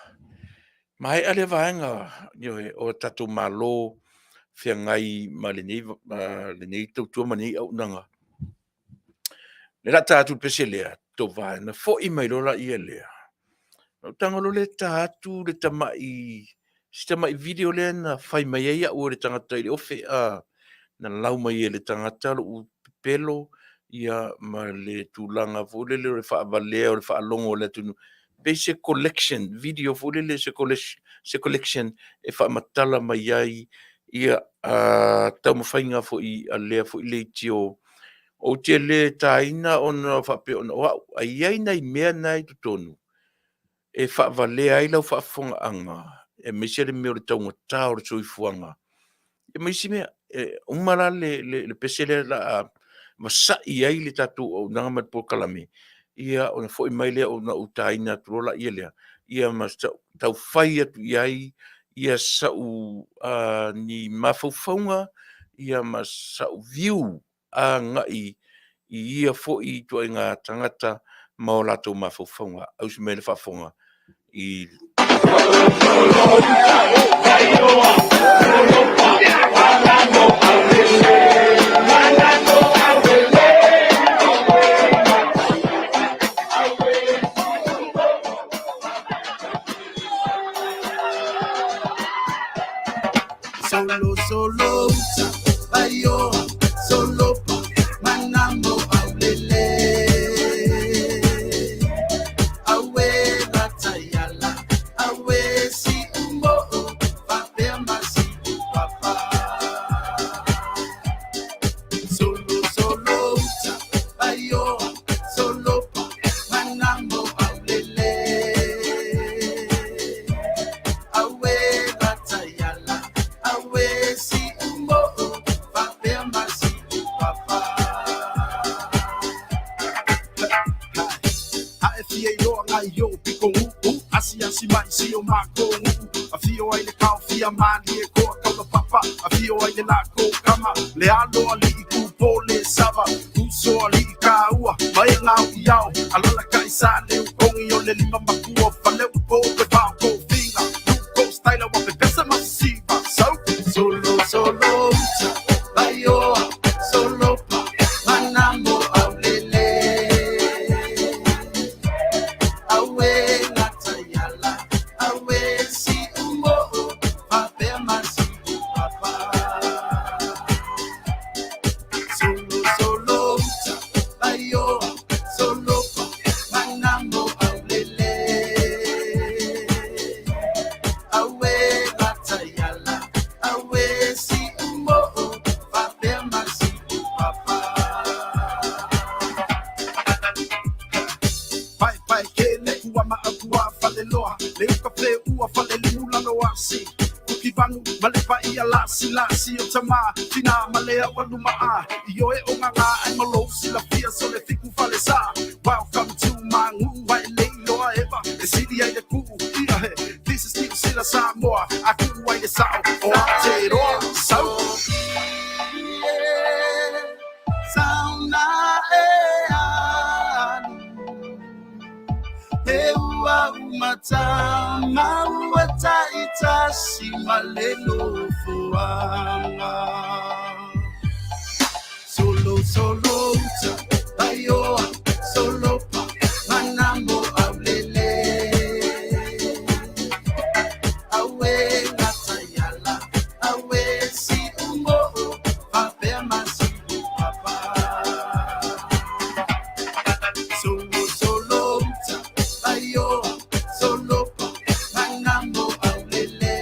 maea lea vaega, ioe, o tatou Malo feagai ma lenei, lenei tautua ma lenei auaunaga. Le la ta atu le pese lea, tou vaega, foi mai loa laia lea. Na ou tago loa lea ta atu le tamai, si tamai video lea na fai mai ai au e le tagata i le ofe, a, na lau mai e le tagata lou pepelo, ia, ma le tulaga foi lele o le faavalea o le faalogo a le atunuu. Pei se collection, video foi lele se se collection e faamatala mai ai ia taumafaiga foi a lea foi leitio. Ou te le taina ona faapea ona o au, ae i ai nai mea na i totonu e faavalea ai lau faafofogaaga, aemaise le mea o le taugata o le soifuaga, ia ma isi mea. E uma la le, le, le pese lea la a vasai ai le tatou auaunaga ma le polokalame, ia ona foi mai lea ona ou taina atu loa laia lea, ia ma tau fai atu i ai ia sau ni mafaufauga ia ma sau view agai i ia foi ituaiga tagata ma o latou mafaufauga. Ausi mai le faafofoga i Solo, solo, uta, aioa, solo, manamo, aulele. Aue, lataiala, aue, si umo'o, fapea ma si upapa. Solo, solo, uta, aioa, solo, manamo, aulele. Aue, lataiala, aue, si umo'o, fapea ma si upapa. Ae fia iloa ngai o piko uu asiasi mai si o mākou nuu afio ai le kaofia malie koa kaula papa afio ai le lako kama le alo ali'i kupo le sava uso ali'i kāua mai ngau i ao alala kai sa le ukongi o le lima makua faleu po pe pao ko finga luko style wa pepesa masiva so solo solo uta aioa solo pa manamo aulele aue lataiala aue si umo'o fapea ma si upapa solo solo uta aioa solo pa manamo aulele. Ia lasi lasi o tama tina ma le au alumaa I oe o nganga ai ma lou silafia so le fiku falesa Welcome to my nuu ai le iloa eva E sili ai le kuu ia he This is Niu Sila Samoa A kuu ai le sao o Aotearoa Sau Sauna e alu He ua umatama ua taitasi ma le nofoaga Solo solo uta taioa solo pa manamo aulele Aue gataiala aue si umoo faapea masiu papa Solo solo uta taioa solo pa manamo aulele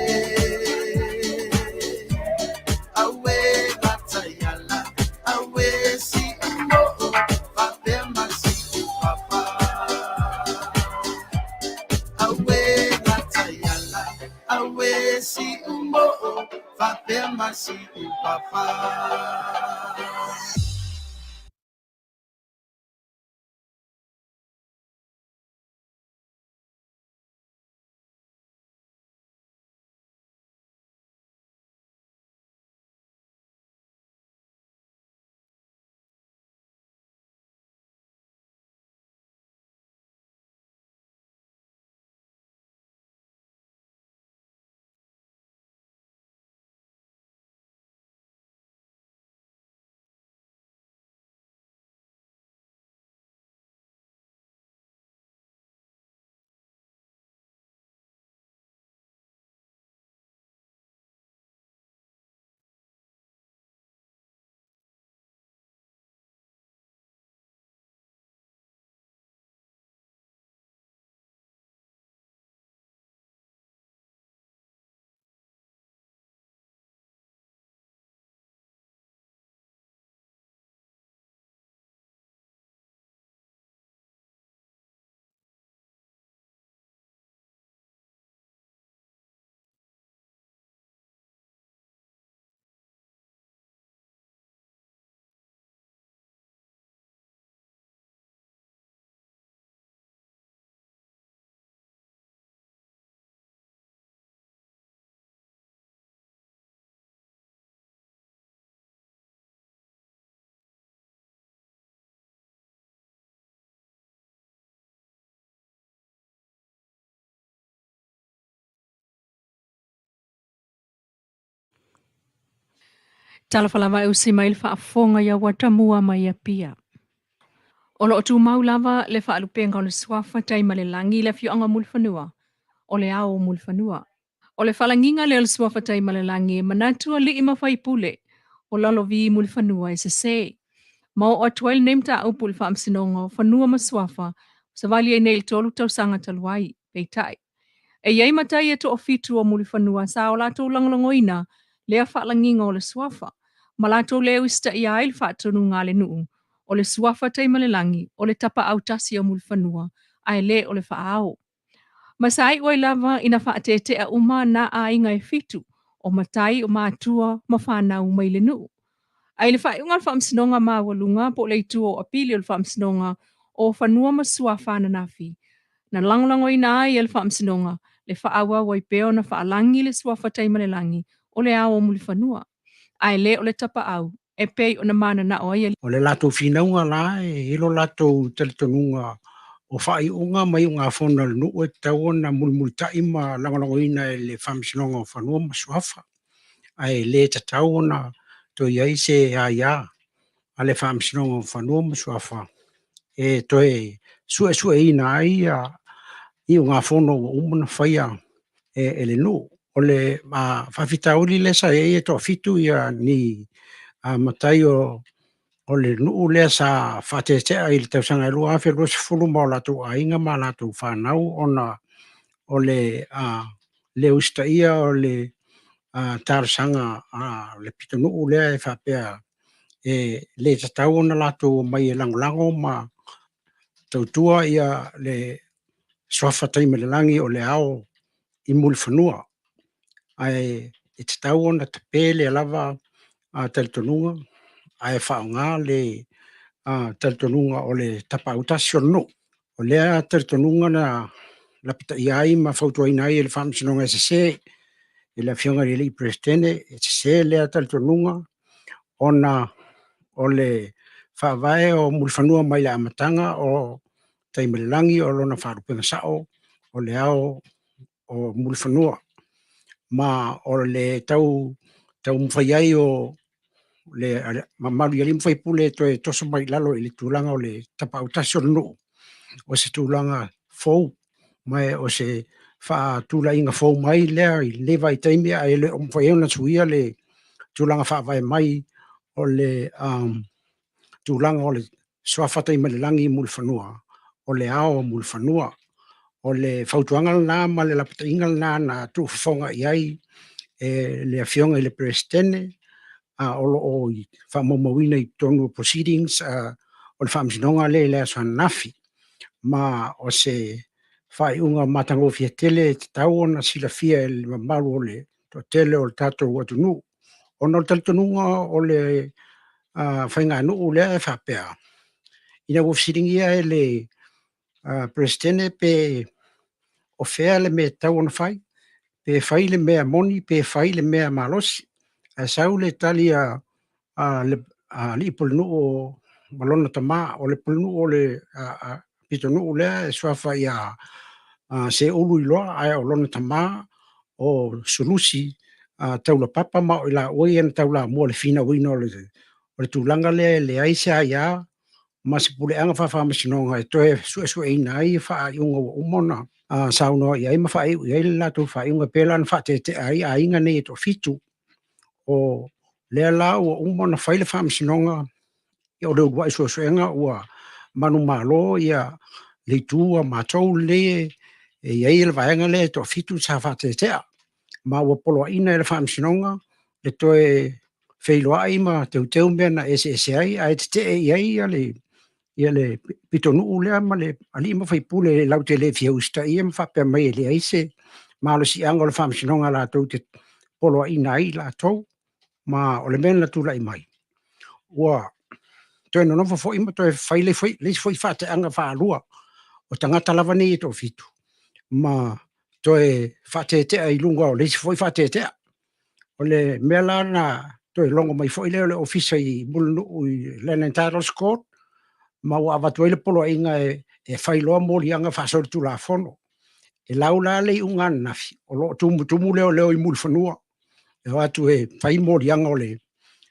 Aue gataiala aue si umoo faapea masiu papa Aue gataiala aue si umoo faapea masiu papa. Talofa lava e usi mai le faafofoga ia ua tamua mai Apia. O lo o tumau lava le faalupega o le Suafa tai ma le lagi i le afioaga o Mulifanua, o le ao o Mulifanua. O le faalagiga lea o le Suafa tai ma le lagi e manatu alii ma faipule o Lalovi i Mulifanua e sese. Ma oo atu ai lenei mataupu i le Faamasinoga o Fanua ma Suafa ua savali ai nei i le 3 tausaga talu ai. Peitai, e i ai matai e toafitu o Mulifanua sa o latou lagolagoina lea faalagiga o le Suafa, ma latou le usitaia ai le faatonuga a le nuu, o le Suafa Taimalelagi o le tapaau tasi o Mulifanua, ae le o le faa-ao. Ma sa iu ai lava ina faatetea uma nā aiga e fitu, o matai, o matua, ma fanau mai le nuu. Ae i le faaiuga o le Faamasinoga Maualuga po o le Itu o Apili o le Faamasinoga o Fanua ma Suafa ananafi, na lagolagoina ai e le Faamasinoga le faaauau ai pea ona faalagi le Suafa Taimalelagi o le ao o Mulifanua, ae le o le tapaau e pei ona mananao ai O le latou finauga la e i ai lo latou talitonuga o faaiuga ma iugafono a le nuu e tatau ona mulimulitai ma lagolagoina e le Faamasinoga o Fanua ma Suafa, ae le tatau ona toe i ai se aia a le Faamasinoga o Fanua ma Suafa e toe suesueina ai iugafono ua uma ona faia e le nuu. O le faafitauli lea sa i ai e toafitu ia ni matai o le nuu lea sa faatetea i le tausaga e 2020 ma o latou aiga ma latou fanau ona o le le usitaia o le talosaga a le pitonuu lea e faapea e le tatau ona latou omai e lagolago ma tautua ia le Suafa Taimalelagi o le ao i Mulifanua. Ae E tatau ona tape lea lava talitonuga ae faaaoga le talitonuga o le tapaau tasi o le nuu. O lea talitonuga na lapataia ai ma fautuaina ai e le Faamasinoga e sese e le Afioga i le alii Peresetene, e sese lea talitonuga ona o le faavae o Mulifanua mai le amataga o Taimalelagi o lona faalupega sao o le Ao o Mulifanua, ma o le taumafai ai o le mamalu i alii ma faipule e toe toso mai i lalo i le tulaga o le tapaau tasi o le nuu, o se tulaga fou ma o se faatulaiga fou mai lea i lenei vaitaimi, ae le o mafai ai ona suia le tulaga faavae mai o le tulaga o le suafa Taimalelagi Mulifanua o le Ao o Mulifanua. O le fautuaga lena ma le lapataiga lena na tuufofoga i ai e le Afioga i le Peresetene, a o lo o faamaumauina i totonu o proceedings o le Faamasinoga lea i le aso ananafi. Ma o se faaiuga matagofie tele e tatau ona silafia e le mamalu o le toatele o le tatou atunuu, ona o le talitonuga o le faiganuu lea e faapea, ina ua fesiligia e le Peresetene pe o fea le mea e tatau ona fai, pe fai le mea moni pe fai le mea malosi, ae sau le tali a le alii pulenuu ma lona tama, o le pulenuu o le pitonuu lea e suafa ia Seulu Iloa, ae o lona tama o Sulusi Taulapapa, ma o i laua ia na taulamua i le finauina o le tulaga lea e leai se aia ma se puleaga faafaamasinoga e toe suesueina ai faaiuga ua uma ona saunoa i ai ma faaiu i ai le latou faaiuga, e pei la ona faatetea ai aiga nei e toafitu. O lea la ua uma ona fai le faamasinoga, o le uluai suesuega ua manumalo ia le itu a matou lenei e i ai le vaega lea e toafitu sa faatetea, ma ua poloaiina e le faamasinoga le toe feiloai ma teuteu mea na eseese ai, ae tetee i ai le pitonuu lea ma le alii ma faipule latou te le fia usitaia ma faapea mai e leai se malosiaga o le faamasinoga latou te poloaiina ai latou. Ma o le mea na tulai mai, ua toe nonofo foi ma toe fai le isi foi faateaga faalua o tagata lava nei e toafitu, ma toe faatetea i luga o le isi foi faatetea. O le mea la na toe logo mai foi lea o le Ofisa i Mulinuu i Land and Titles Court, ma ua avatu ai le poloaiga e fai loa moliaga faasolitulafono. E lau la le iuga ananafi, o lo o tumutumu leoleo i Mulifanua, e o atu e fai moliaga o le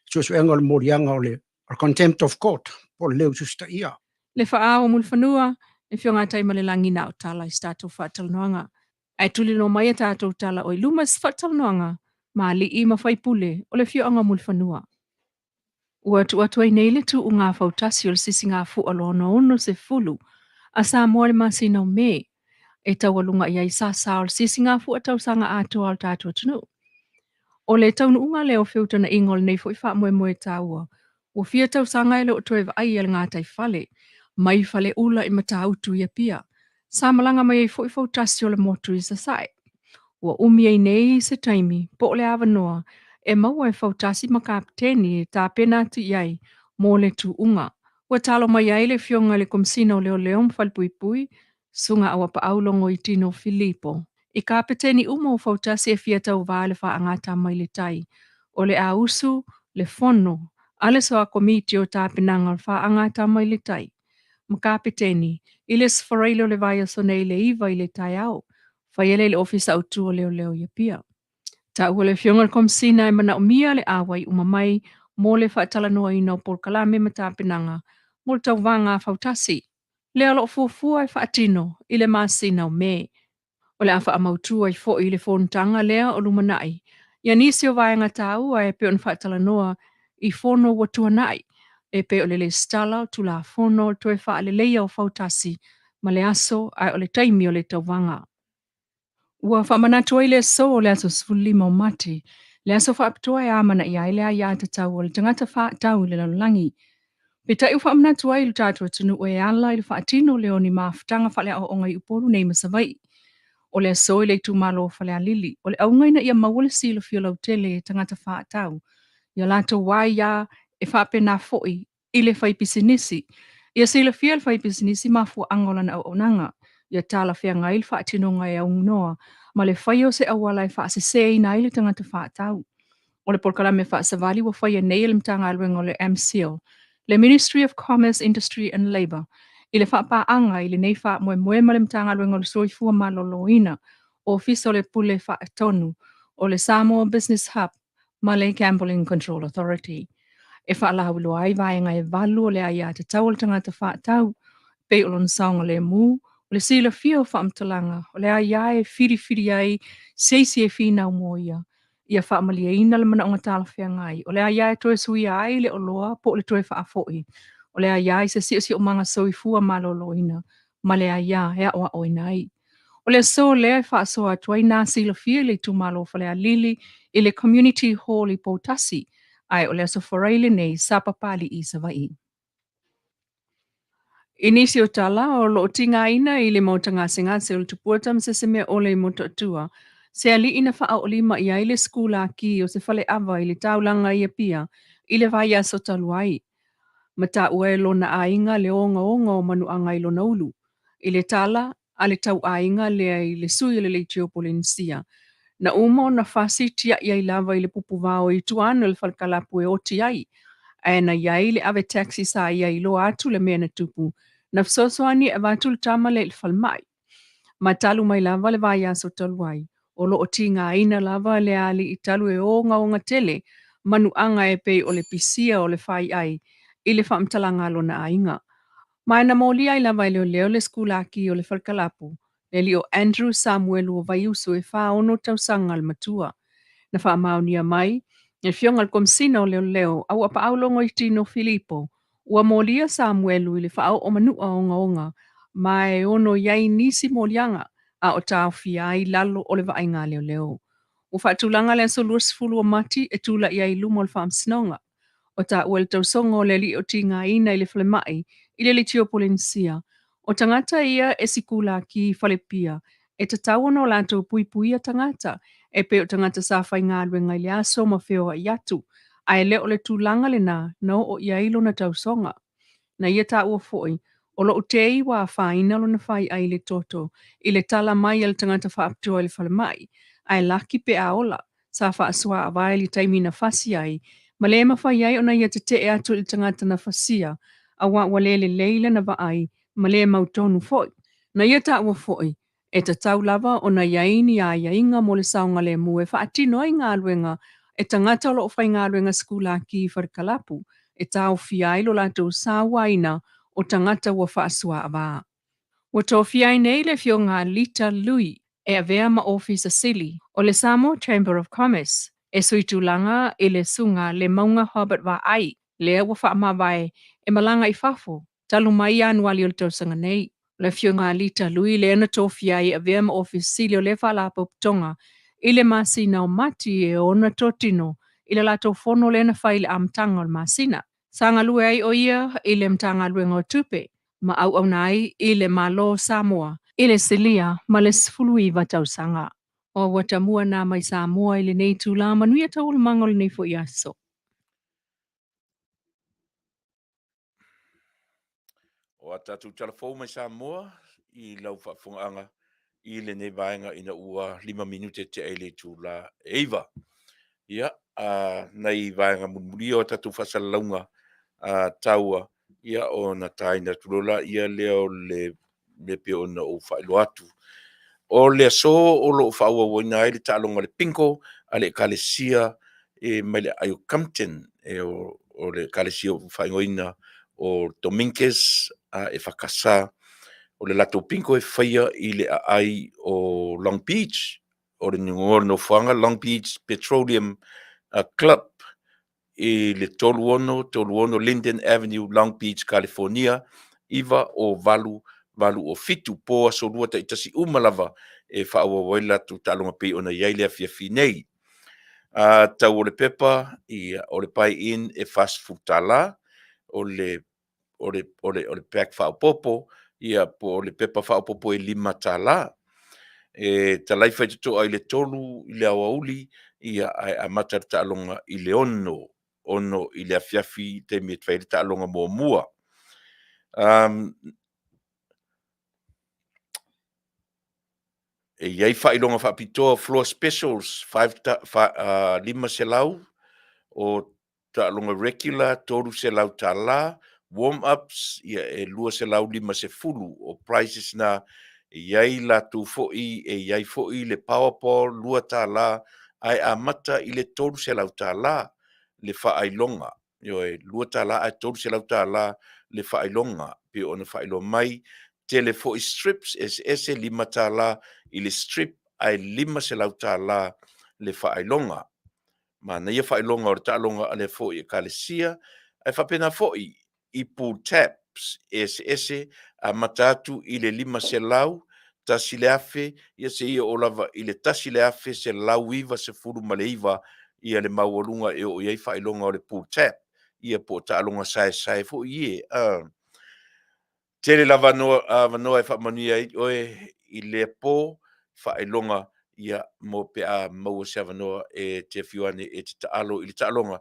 suesuega o le moliaga o le contempt of court, po o le le usitaia. Le faa-Ao o Mulifanua, le Afioga ia Taimalelagi na o tala i se tatou faatalanoaga. Ae tulinoa mai a tatou tala o i luma i se faatalanoaga ma alii ma faipule o le afioaga o Mulifanua. Ua tuu atu ai nei le tuuga fautasi o le sisigafua 2060 a Samoa i le masina o Me, e taualuga i ai sasa o le sisigafua tausaga atoa o le tatou atunuu. O le taunuuga lea o feutagaiga o lenei foi faamoemoe taua, ua fia tausaga e le o toe vaaia le gataifale mai Faleula i Matautu i Apia. Sa malaga mai ai foi fautasi o le motu i Sasae. Ua umi ai nei se taimi po o le avanoa e maua e fautasi ma kapeteni e tapena atu i ai mo le tuuga. Ua talo mai ai le Afioga i le Komesina o Leoleo ma Falepuipui, Susuga Auapaau Logoitino Filipo, i kapeteni uma o fautasi e fia tauvā i le faaagata mai le tai o le a usu le fono a le Soa Komiti o Tapenaga o le Faaagata mai le Tai ma Kapeteni i le Aso Faraile o le vaiaso nei i le 9 i le taeao, faia lea i le Ofisa Autu o Leoleo i Apia. Taua le Afioga i le Komesina e manaomia le auai uma mai mo le faatalanoaina o polokalame ma tapenaga mo le tauvaga fautasi, lea o lo o fuafua e faatino i le masina o Me. O le a faamautu ai foi i le fonotaga lea o lumanai ia nisi o vaega taua e pei ona faatalanoa i fono ua tuanai, e pei o le lesitala o Tulafono o le toe faaleleia o fautasi ma le aso ae o le taimi o le tauvaga. Ua faamanatu ai le aso o le aso 15 o Mati, le aso faapitoa e amanaia ai le aiatatau a le tagata faatau i le lalolagi. Peitai ua faamanatu ai i lo tatou atunuu e ala i le faatino lea o ni mafutaga faaleaoaoga i Upolu nei ma Savaii. O le aso i le itumalo o Falealili, o le auga ina ia maua le silafia lautele e tagata faatau i a latou aia e faapena foi i le faipisinisi. Ia silafia e le faipisinisi mafuaaga o lana auaunaga, ia talafeagai le faatinoga e aunoa ma le faia o se auala e faaseseina ai le tagata faatau. O le polokalame faasavali ua faia nei e le Matagaluega o le MCIL, le Ministry of Commerce, Industry and Labour, i le faapaaga i lenei faamoemoe ma le Matagaluega o le Soifua Maloloina, Ofisa o le Pule Faatonu o le Samoa Business Hub ma le Gambling Control Authority. E faalauiloa ai vaega e valu o le aiatatau a le tagata faatau, pei o lona saogalemu, o le silafia o faamatalaga, o le aia e filifili ai se isi e finau mo ia, ia faamalieina le manaoga talafeagai, o le aia e toe suia ai le oloa po o le toe faafoi, o le aia i se siosiomaga soifua maloloina, ma le aia e aoaoina ai. O le aso lea e faasoa atu ai nā silafia i le itumalo o Falealili i le Community Hall i Poutasi, ae o le aso Faraile lenei sa Papalii i Savaii. I nisi o tala o lo o tigaina i le maota gasegase o le Tupua Tamasese-meaole i Motootua, se alii na faaoolima i ai le sikulaki o se faleava i le taulaga i Apia i le vaiaso talu ai. Ma taua e lona aiga le ogaoga o manuaga i lona ulu. I le tala a le tauaiga lea i le sui o le Leitio Polenisia, na uma ona fasi tiai ai lava i le pupuvao i tua ane o le falekalapu e oti ai, ae na i ai le ave taxi sa ia iloa atu le mea na tupu, na fesoasoani e avatu le tama lea i le falemai. Ma talu mai lava le vaiaso talu ai, o lo o tigaina lava le alii talu e ogaoga tele manuaga e pei o le pisia o le faiai i le faamatalaga a lona aiga. Ma na molia ai lava e leoleo le sikulaki o le falekalapu, le alii o Andrew Samuelu o Vaiusu e 46 tausaga le matua. Na faamaonia mai e le Afioga i le Komesina o Leoleo Auapaau Logoitino Filipo, ua molia Samuelu i le faaoo manua ogaoga ma e ono i ai nisi moliaga a o taofia ai i lalo o le vaaiga a leoleo. Ua faatulaga le aso 20 o Mati e tulai ai i luma o le Faamasinoga. O taua e le tausoga o le alii o tigaina i le falemai i le Leitio Polenisia, o tagata ia e sikulaki i falepia e tatau ona o latou puipuia tagata e pei o tagata sa faigaluega i le aso ma feoai atu, ae le o le tulaga lena na oo i ai lona tausoga. Na ia taua foi, o lou tei ua afaina lona faiai i le toto i le tala mai a le tagata faapitoa i le falemai, ae laki pe a ola, sa faasuaavae i le taimi na fasi ai, ma le mafai ai ona ia tetee atu i le tagata na fasia, aua ua le lelei lana vaai ma le mautonu foi. Na ia taua foi, e tatau lava ona i ai ni aiaiga mo le saogalemu e faatino ai galuega e tagata o lo o faigaluega sikulaki i falekalapu e taofia ai lo latou sauaina o tagata ua faasuaava. Ua tofia ai nei le Afioga Lita Lui e avea ma Ofisa Sili o le Samoa Chamber of Commerce e sui tulaga i le Susuga Lemauga Herbert Vaai lea ua faamavae e malaga i fafo talu mai Ianuali o le tausaga nei. O le Afioga Lita Lui lea na tofia ai e avea ma Ofisa Sili o lea Faalapotopotoga i le masina o Mati e ona totino i le latou fono lea na fai i le amataga o le masina. Sa galue ai ʻo ia i le Matagaluega o Tupe ma auauna ai i le Malo o Samoa i le silia ma le 19 tausaga. O ua tamua nā mai Samoa i lenei itulā manuia taualumaga o lenei foi aso. O a tatou tala fou mai Samoa i lau faafofogaaga i lenei vaega ina ua 5 minute tea i le itula e 9. Ia, a, nai vaega mulimuli o tatou faasalalauga a, taua, ia, ona taina atu loa laia lea o le mea pei ona ou faailoa atu. O le aso o lo o faaauauina ai le taaloga o le bingo a le Ekalesia e mai le aai o Compton, e o, o le Ekalesia ua faaigoaina o Dominguez a EFKS. O le latou bingo e faia i le aai o Long Beach, o le nofoaga Long Beach Petroleum Club i le 3636 Linden Avenue, Long Beach, California, 90887, po aso lua taitasi uma lava e faaauau ai le latou taaloga pei ona i ai le afiafi nei. A tau o le pepa, ia, o le buy in e $40, o le o le, o le, o le pack faaopoopo, ia, po o le pepa faaopoopo e $5. E talai faitotoa i le 3 i le aoauli, ia, ae amata le taaloga i le 6, 6 i le afiafi i le taimi e fai ai le taaloga muamua. Um, e i ai faailoga faapitoa floor specials 500 o taaloga regular $300, warm ups ia e 250 o prices na e i ai latou foi e i ai foi le powerball $2 ae amata i le $300 le faailoga. Ioe, $2 ae $300 le faailoga pei ona faailoa mai. Tele foi strips eseese $5 i le strip ae $500 le faailoga. Manaia faailoga o le taaloga a lea foi ekalesia, ae faapena foi i pull tabs eseese amata atu i le 500, 1,000, ia seia oo lava i le 1,199 ia le maualuga e oo i ai faailoga o le pull tab, ia po o taaloga saesae foi ie. Tele lava avanoa e faamanuia ai oe i lea po, faailoga ia mo pe a maua se avanoa e te afio ane e te taalo i le taaloga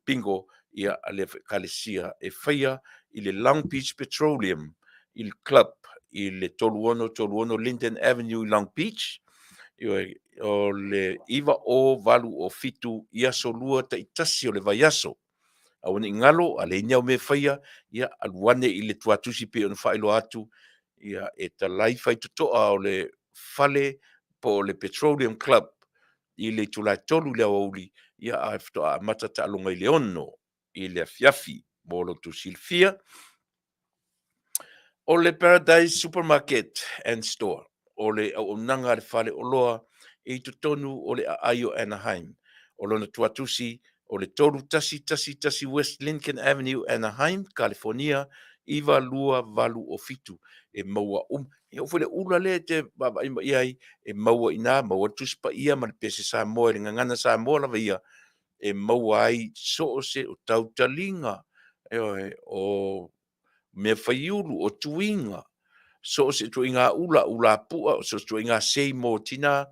bingo ia a lea foi ekalesia e faia i le Long Beach Petroleum i le Club i le 3636 Linden Avenue i Long Beach. Ioe, o le 9:08 i aso lua taitasi o le vaiaso. Aua ne i galo, a leai ni au mea e faia, ia alu ane i le tuatusi pei ona faailoa atu, ia e talai faitotoa o le fale po o le Petroleum Club i le itula e 3 i le aoauli, ia ae faatoa amata taaloga i le 6 i le afiafi mo lo outou silafia. O le Paradise Supermarket and Store, o le auaunaga a le fale oloa e i totonu o le aai o Anaheim. O lona tuatusi o le 3111 West Lincoln Avenue, Anaheim, Kalifonia, 92807. E maua uma. E oo foi le ula lea e te vaavaai mai ai, e maua i ina, maua le Tusi Paia ma le Pese Samoa i le Gagana Samoa lava ia, e maua ai so o se o tautaliga, ioe, o mea faiulu, o tuiga, so o se ituaiga ula, ula pua, so o se ituaiga sei mo tina,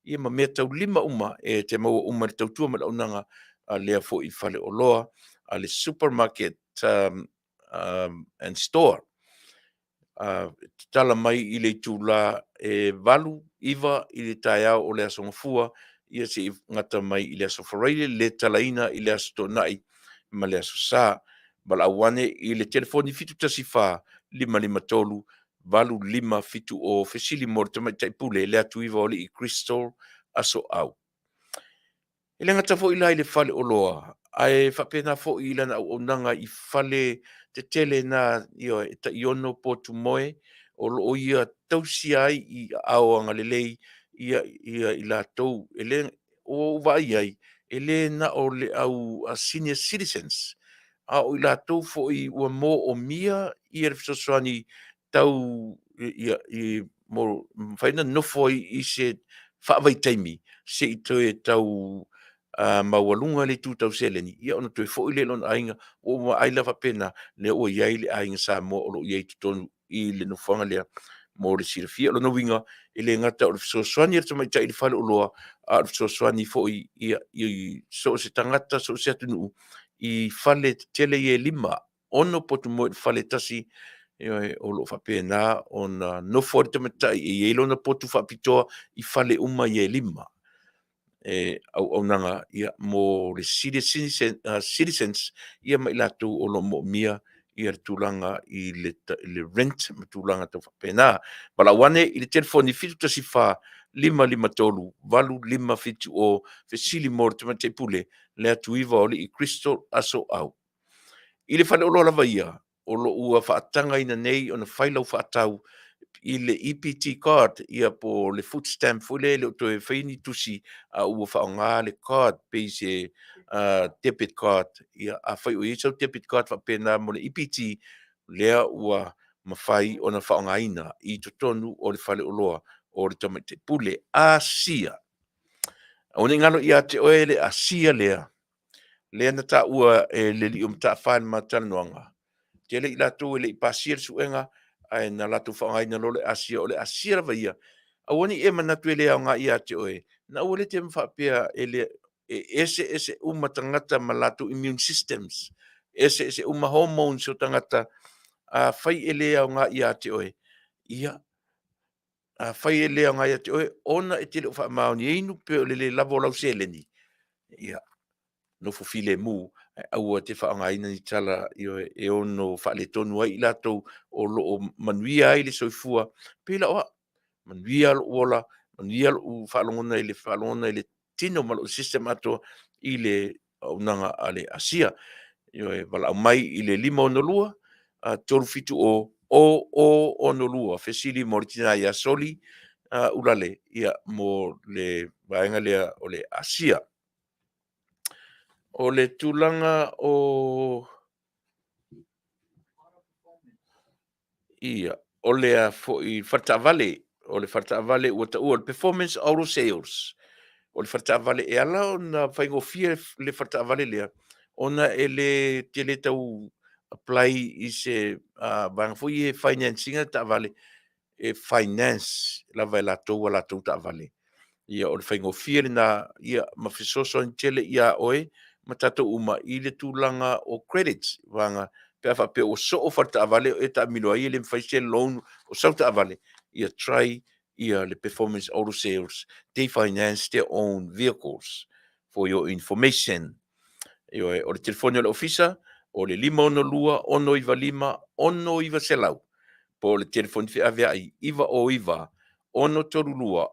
ia ma mea taulima uma e te maua uma i le tautua ma le auaunaga a lea foi faleoloa a le supermarket um, um, and store. Uh, tatala mai i le itula e 8, 9 i le taeao o le Aso Gafua, ia seia gata mai i le Aso Faraile, le talaina i le Aso Toonai ma le Aso Sa. Valaau ane i le telefoni 714 553 8570 fesili mo le Tamaitai Pule Leatuiva o Alii Crystal Asoau. E le gata foi la i le fale oloa, ae faapena foi i lana auaunaga i fale tetele na ia, e taiono potu moe, o lo o ia tausia ai i aao agalelei ia, ia i latou. E le, ua ou vaai ai, e le na o le au senior citizens, a o i latou foi ua moomia ia le fesoasoani tau ia, i, mo, mafai ona nofo ai i se faavaitaimi se i toe tau uh, maualuga le itu tau seleni, ia ona toe foi lea i lona aiga, ua ou vaai la faapena, lea ua i ai le aiga Samoa o lo o i ai i totonu i le nofoaga lea mo le silafia. O lona uiga, e le gata o le fesoasoani a le tamaitai i le faleoloa, a o le fesoasoani foi ia, i so o se tagata, so o se atunuu, i fale tetele ia e lima, ono potu moe i le fale tasi, ioe, o lo o faapena ona nofo ai le tamaitai e i ai lona potu faapitoa i fale uma ia e lima. E auaunaga ia, mo le citizen, uh, citizens ia ma i latou o lo o moomia ia le tulaga i le, i le rent ma tulaga tau faapena. Valaau ane i le telefoni 714 553 8570 fesili mo le Tamaitai Pule Leatuiva o Alii Crystal Aso Au. I le faleoloa lava ia, o lo o ua faatagaina nei ona fai lau faatau i le EPT card, ia po o le food stamp foi lea e le o toe faia ni tusi, a ua faaaoga le card pei se uh, debit card. Ia, afai o i ai sau debit card faapena mo le EPT, lea ua mafai ona faaaogaina i totonu o le faleoloa o le Tamaitai Pule. Asia. Aua ne i galo ia te oe le asia lea, lea na taua e le alii o Mataafa i le ma talanoaga. Tele i latou e le i pasia le suega, ae na latou faaaogaina loa le asia. O le asia lava ia, Aua ne i e manatu e le aoga ia te oe, na aua le te faapea e le e eseese uma tagata ma latou immune systems, eseese uma hormones o tagata. Afai e le aoga ia te oe, ia, afai e le aoga ia te oe ona e te le o faamaoniaina pe o le le lava o lau seleni, ia, nofo filemu, ae aua te faaaogaina ni tala e ono faaletonu ai i latou o lo o manuia ai le soifua. Pei la o au, manuia lou ola, manuia lou faalogona i le faalogona i le tino ma lou system atoa i le auaunaga a le Asia. Ioe, valaau mai i le 562 370 0062, fesili mo le tina ia Soli Ulale, ia, mo le vaega lea o le Asia. O le tulaga o ia, o le a foi faletaavale, o le faletaavale ua taua o le Performance Auto Sales. O le faletaavale e ala ona faigofie le faletaavale lea, ona e le tele tau apply i se vaega foi ia e finance ina taavale, e finance lava e latou a latou taavale. Ia, o le faigofie lena, ia, ma fesoasoani tele ia oe ma tatou uma i le tulaga o credits, vaega pe a faapea ua soo faletaavale o e taamilo ai e le mafai se loan o sau taavale, ia try ia le Performance Auto Sales, they finance their own vehicles. For your information. Ioe, o le telefoni o le ofisa, o le 562 695 6900, po o le telefoni feaveai 909 632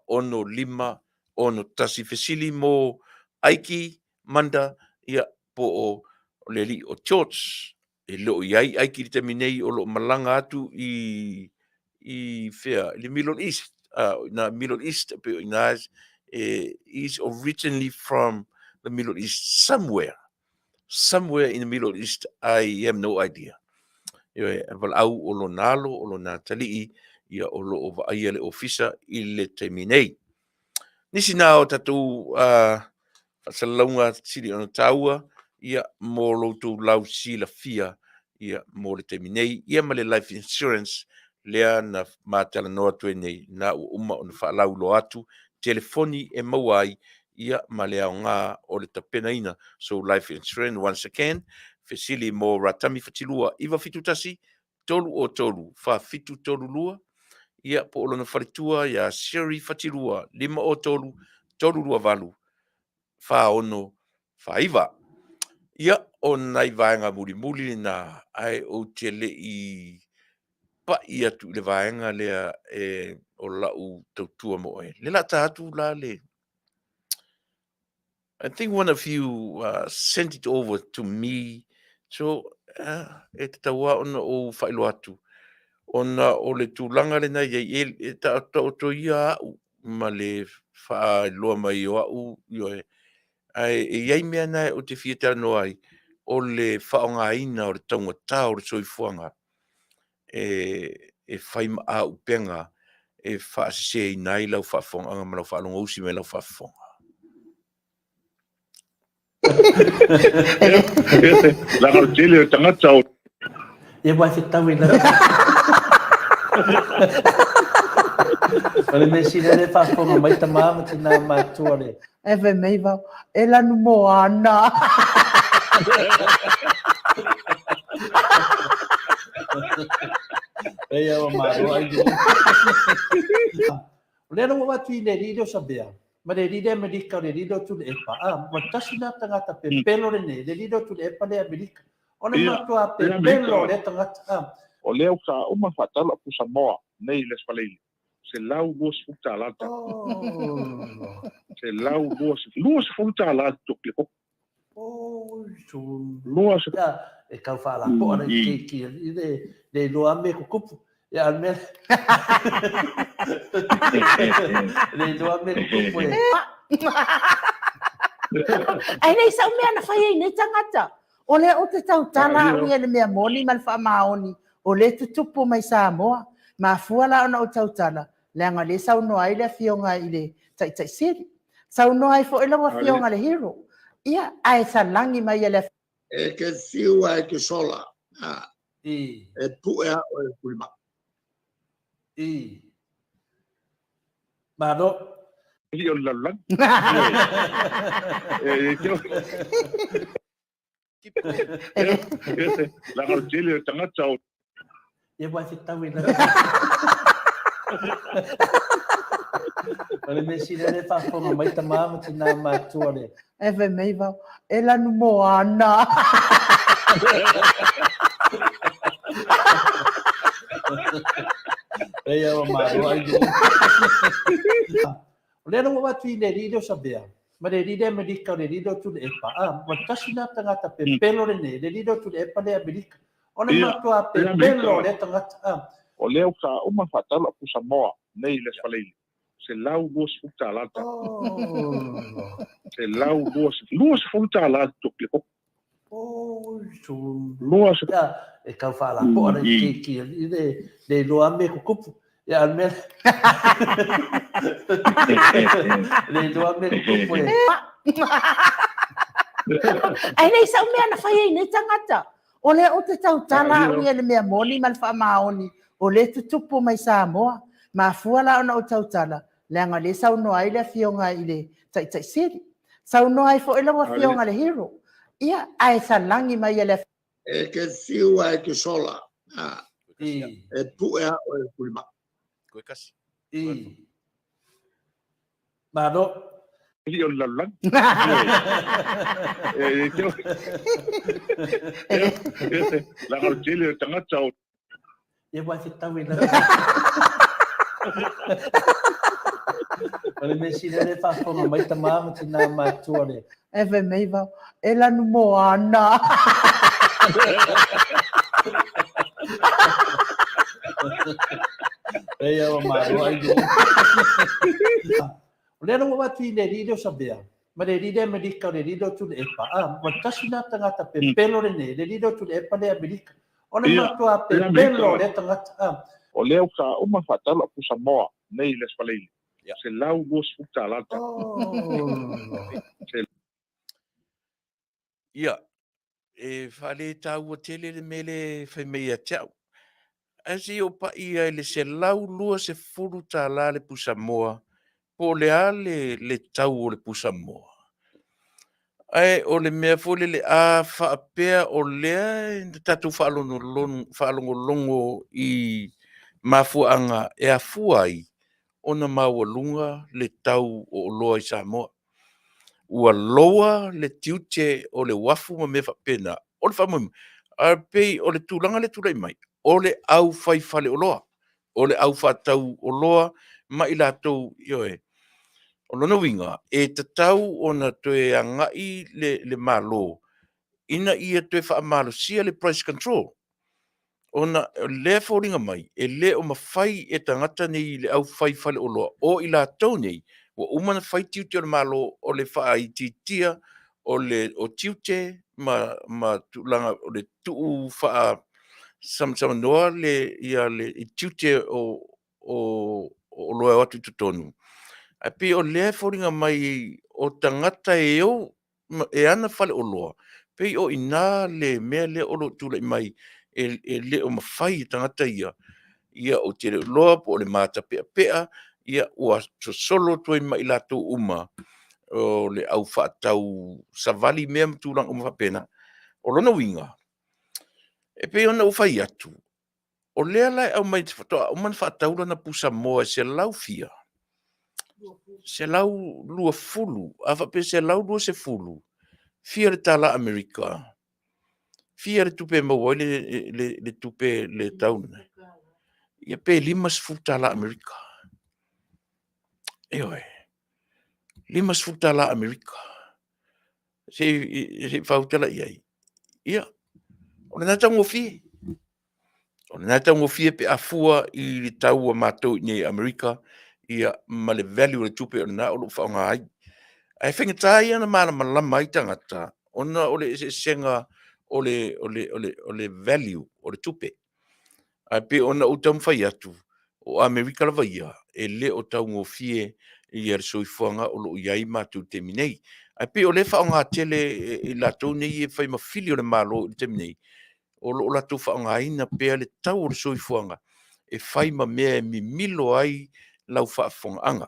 6561. Fesili mo Aiki Manda, ia, po o le alii o George. E le o i ai Aiki i le taimi nei, o lo o malaga atu i i whea, i le Middle East, na Middle East, pe o ina, is originally from the Middle East somewhere, somewhere in the Middle East, I have no idea. Ioe, e valaau o lona alo, o lona atalii, ia o lo o vaaia le ofisa i le taimi nei. Nisi na o tatou faasalalauga sili ona taua, ia, mo lo outou lau silafia, ia, mo le taimi nei, ia ma le life insurance lea na ma talanoa atu ai nei, na ua uma ona faalauiloa atu telefoni e maua ai, ia, ma le aoga o le tapenaina. So life insurance once again, fesili mo Ratami Fatilua 971 303 4732, ia, po o lona faletua ia Sherry Fatilua 503 328 4649. Ia, o nai vaega mulimuli lena, ae ou te le i pai atu i le vaega lea e o lau tautua mo oe. Le la ta atu la le I think one of you sent it over to me. So, e tatau lava ona ou faailoa atu, ona o le tulaga lena e i ai, e taoto ia au ma le faailoa mai o au, ioe, ae e i ai mea na ou te fia talanoa ai, o le faaaogaina o le taugata o le soifuaga e fai ma auupega e faaseseina ai lau faafofogaaga ma lau faalogousi mai lau faafofoga. Leaga o le tele o tagata o. Ia ua fetau i lau. O le mea sili lea e faafofoga mai tama ma tina matua le. E fai mai vau, e lanu moana. Eia ua malo ai. O lea ua avatu i le alii lea o Savea, ma le alii lea Amerika, o le alii lea o Tuilaepa, a, ua tasi lea tagata pepelo lenei, le alii lea o Tuilaepa lea Amerika. O le matua pepelo o lea tagata, a. O lea ua uma faatau lau pusamoa nei i le Aso Faraile, $120 le tau. $120, $20 le koko. Oi, e tau faalapoa le keiki i le le iloa a mea tutupu. Ia a o le mea le iloa a mea tutupu e. Ae leai sau mea na fai ai nei tagata. O lea ou te tautala au ia i le mea moni ma le faamaoni o lea e tutupu mai Samoa. Mafua la ona ou tautala, leaga o lea e saunoa ai le Afioga i le Taitai Sili. Saunoa ai foi lau Afioga i le Hero. Ia, ae salagi mai e le. E te fiu a e te sola, a, e pue a oe tulimanu. Malo. Alii o le lalolagi. Leaga o le tele o tagata o Ia ua fetau i lalo. O le mea sili lea e faafofoga mai tama ma tina matua le. E fai mai vau, e lanu moana. E ia ua malo ai. O lea ua atu i le alii lea o Savea, ma le alii lea Amerika o le alii lea o Tuilaepa, a, ua tasi lena tagata pepelo lenei, le alii lea o Tuilaepa lea Amerika. O le matua pepelo o lea tagata, a. O lea ua uma ona faatau lau pusa moa nei i le Aso Faraile, $120 le tau. $120 le toki koko. 20. E tau faalapoa le keiki i le le iloa lava mea tutupu. Ia a o le mea le iloa mea tutupu e. Ae leai sau mea na fai ai nei tagata. O lea ou te tautala au ia i le mea moni ma le faamaoni o lea e tutupu mai Samoa. Mafua la ona ou tautala, leaga o lea e saunoa ai le Afioga i le Taitai Sili. Saunoa ai foi lau Afioga i le Hero. Ia, ae salagi mai e le Afioga. E te fiu a e te sola, e pue a oe Tulima'a. Koe kasi. Malo. Alii o le lalolagi. Leaga o le tele o tagata o Ia ua fetau i lalo. O le mea sili lea e faafofoga mai tama ma tina matua le. E fai mai vau, e lanu moana. E ia ua malo ai. O lea ua atu i le alii lea o Savea, ma le alii lea Amerika, o le alii lea o Tuilaepa, a, ua tasi lena tagata pepelo lenei, le alii lea o Tuilaepa lea Amerika. O le matua pepelo o lea tagata, a. O lea ua uma ona faatau lau pusa moa nei i le Aso Faraile, $120 le tau. Ia, e faaletaua tele le mea lea e fai mai ia te au. Ae se i ou pai ia i le $120 le pusamoa, po o le a le, le tau o le pusamoa. Ae o le mea foi lele, a faapea o lea na tatou faalogologo i mafuaaga e afua ai ona maualuga le tau o oloa i Samoa. Ua lower le tiute o le uafu ma mea faapena. O le faamoemoe, ae pei o le tulaga lea e tulai mai, o le au fai faleoloa, o le au faatau oloa ma i latou, ioe. O lona uiga, e tatau ona toe agai le Malo ina ia toe faamalosia le price control. Ona o lea e foliga mai, e le o mafai e tagata nei le au fai faleoloa, o i latou nei, ua uma ona fai tiute o le Malo o le faaitiitia o le o tiute ma, ma tulaga o le tuu faasamasamanoa le, ia le i tiute o, o, o oloa e o atu i totonu. Ae pei o lea e foliga mai o tagata e ou e ana faleoloa, pei o i ina le mea lea o lo o tulai mai e le o mafai e tagata ia, ia ou te le o iloa po o le matapeapea, ia ua sosolo atu ai ma i latou uma o le au faatau savali mea ma tulaga uma faapena. O lona uiga, e pei ona ou fai atu, O lea la e aumai faatoa uma ona faatau lana pusamoa e selau fia, 120, a faapea 120, fia le tala Amerika? Fia le tupe e maua ai le tupe le tau lena? Ia pe $50 Amerika. Ioe, $50 Amerika. Se i faautala i ai. Ia, o lena e taugofie. O lena e taugofie pe a fua i le tau a matou i inei i Amerika, ia, ma le value o le tupe o lena o lo o faaaoga ai. Ae faigata ia ona malamalama ai tagata ona o le eseesega o le, o le, o le, o le value o le tupe. Ae pei ona ou taumafai atu, o Amerika lava ia, e le o taugofie ia le soifuaga o lo o i ai matou i le taimi nei. Ae pei o lea e faaaoga tele e i latou nei e fai ma fili o le Malo i le taimi nei, o lo o latou faaaogaina pea le tau o le soifuaga e fai ma mea e mimilo ai lau faafofogaaga.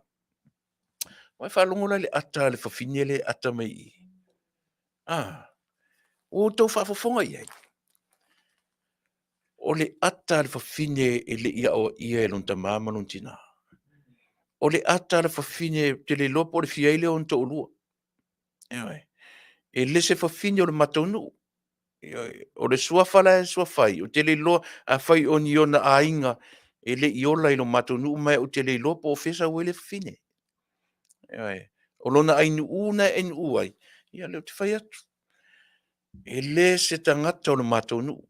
Ua e faalogo la i le ata a le fafine lea e ata mai i i? Ah, ua outou faafofoga i ai? O le ata a le fafine e le i aoaia e lona tamā ma lona tinā. O le ata a le fafine, ou te le iloa po o le fia ai lea o ona toalua. Ioe. E le se fafine o le matou nuu. Ioe. O le suafa la e suafa ai, ou te le iloa afai o ni ona aiga e le i ola i lo matou nuu, ma ou te le iloa po o fea e sau ai lea fafine. Ioe. O lona ainuu na e ainuu ai, ia lea ou te fai atu. E le se tagata o le matou nuu,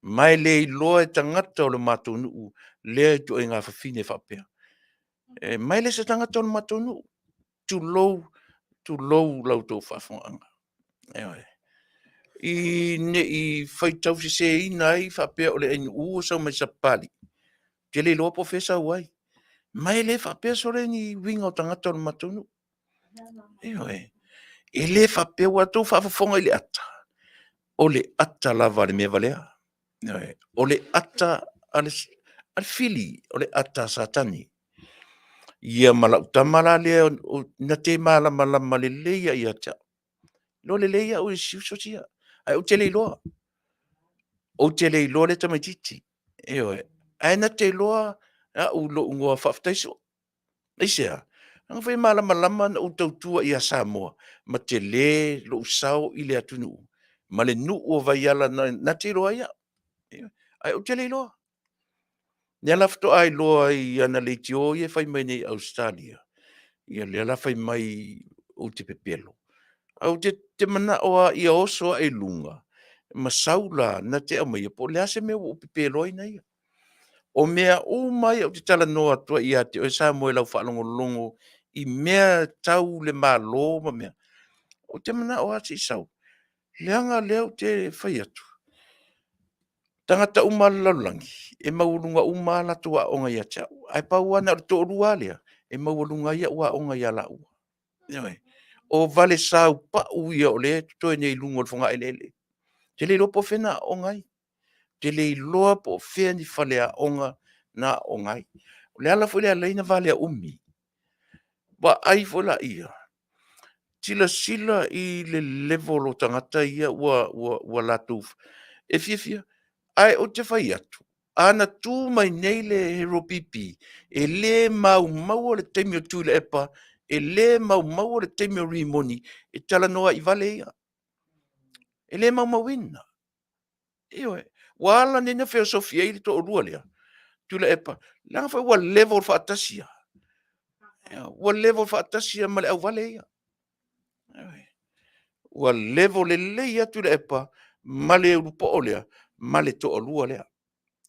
ma e le iloa e tagata o le matou nuu lea ituaiga fafine faapea. E, ma e le se tagata o le matou nuu. Tulou, tulou la outou faafofogaaga. Ioe. I ne i faitau seseina ai faapea o le ainuu ua sau mai Sapapalii, ou te le iloa po o fea e sau ai. Ma e le faapea sole ni uiga o tagata o le matou nuu. Ioe. E le faapea ua outou faafofoga i le ata, o le ata lava a le mea valea. Ioe. O le ata a le, a le fili, o le ata a Satani. Ia ma lau tama la lea na te malamalama lelei lava ia te au. Iloa lelei au e si uso sia, ae ou te le iloa. Ou te le iloa le tamaitiiti. Ioe. Ae na te iloa au i lou igoa faafetai soo. Aisea? Leaga foi e malamalama na ou tautua ia Samoa ma tele lou sao i le atunuu ma le nuu o Vaiala na te iloa ai au. Ae ou te le iloa. Lea la faatoa iloa i ana leitio ia e fai mai nei i Ausetalia, ia lea la fai mai ou te pepelo. Ae ou te manao lava ia oso ae i luga ma sau la na te aumaia po o le a se mea ua ou pepelo ai na ia. O mea uma ia ou te talanoa atu ai ia te oe Samoa i lau faalogologo i mea tau le Malo ma mea, ou te manao lava se i sau, leaga lea ou te fai atu, tagata uma lava o le lalolagi, e maualuga uma lava latou aoga ia te au. Ae pau lava na o le toalua lava lea e maualuga ai au aoga ia laua. Ioe. O Valesau pau ia o lea e totoe nei i luga o le fogaeleele. Ou te le iloa po o fea na aooga ai. Ou te le iloa po o fea ni faleaoga na aooga ai. O le ala foi lea e ala ai ona valea umi. Vaai foi laia, silasila i le level o tagata ia ua latou e fiafia. Ae ou te fai atu, a na tu mai nei le Hero PP, e le maumaua le taimi o Tuilaepa, e le maumaua le taimi o Rimoni e talanoa ai i vale ia. E le maumauina. Ioe. Ua ala nei ona feosofi ai le toalua lea, Tuilaepa, leaga foi ua level faatasi lava. Ua level faatasi lava ma le auvale ia. Ioe. Ua level lelei lava Tuilaepa ma le ulupoo lea ma le toalua lea.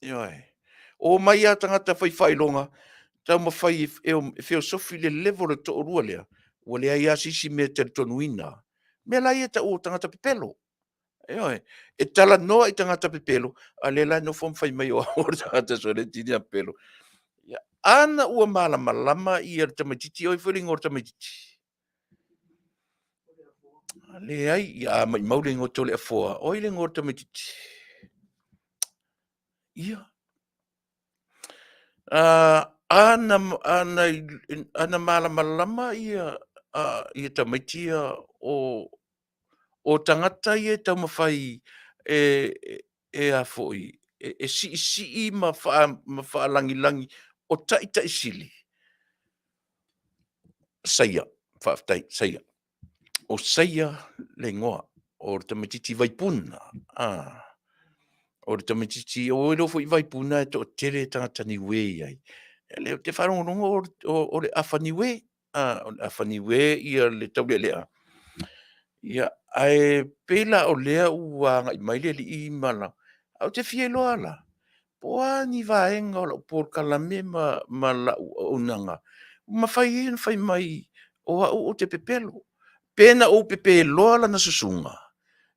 Ioe. Omai lava tagata fai faailoga taumafai e feosofi le level o le toalua lea, ua leai lava se isi mea e talitonuina. Mea la ia e tau o tagata pepelo. Ioe. E talanoa i tagata pepelo, a o lea la e nofo ma fai mai o au o le tagata soletini a pepelo. Ia, ana ua malamalama ia le tamaitiiti, o ai foi le igoa o le tamaitiiti? Leai, ia a maimau le igoa o Toleafoa, o ai le igoa o le tamaitiiti? Ia. Ana malamalama ia ia tamaiti ia o o tagata ia e taumafai e a foi, e siisii ma faalagilagi o taitai sili, Saia, faafetai, Saia. O Saia le igoa o le tamaitiiti Vaipuna. O le tamaitiiti, ua iloa foi Vaipuna e toatele tagata Niue e i ai. O lea ou te faalogologo o le afa Niue. O le afa Niue ia le Taulealea. Ia, ae pei la o lea ua agai mai le alii ma la... Ae ou te fia iloa la, po o a ni vaega o lau polokalame ma lau auaunaga ua mafai ai ona fai mai o au ou te pepelo. Pe na ou pepeloa lana susuga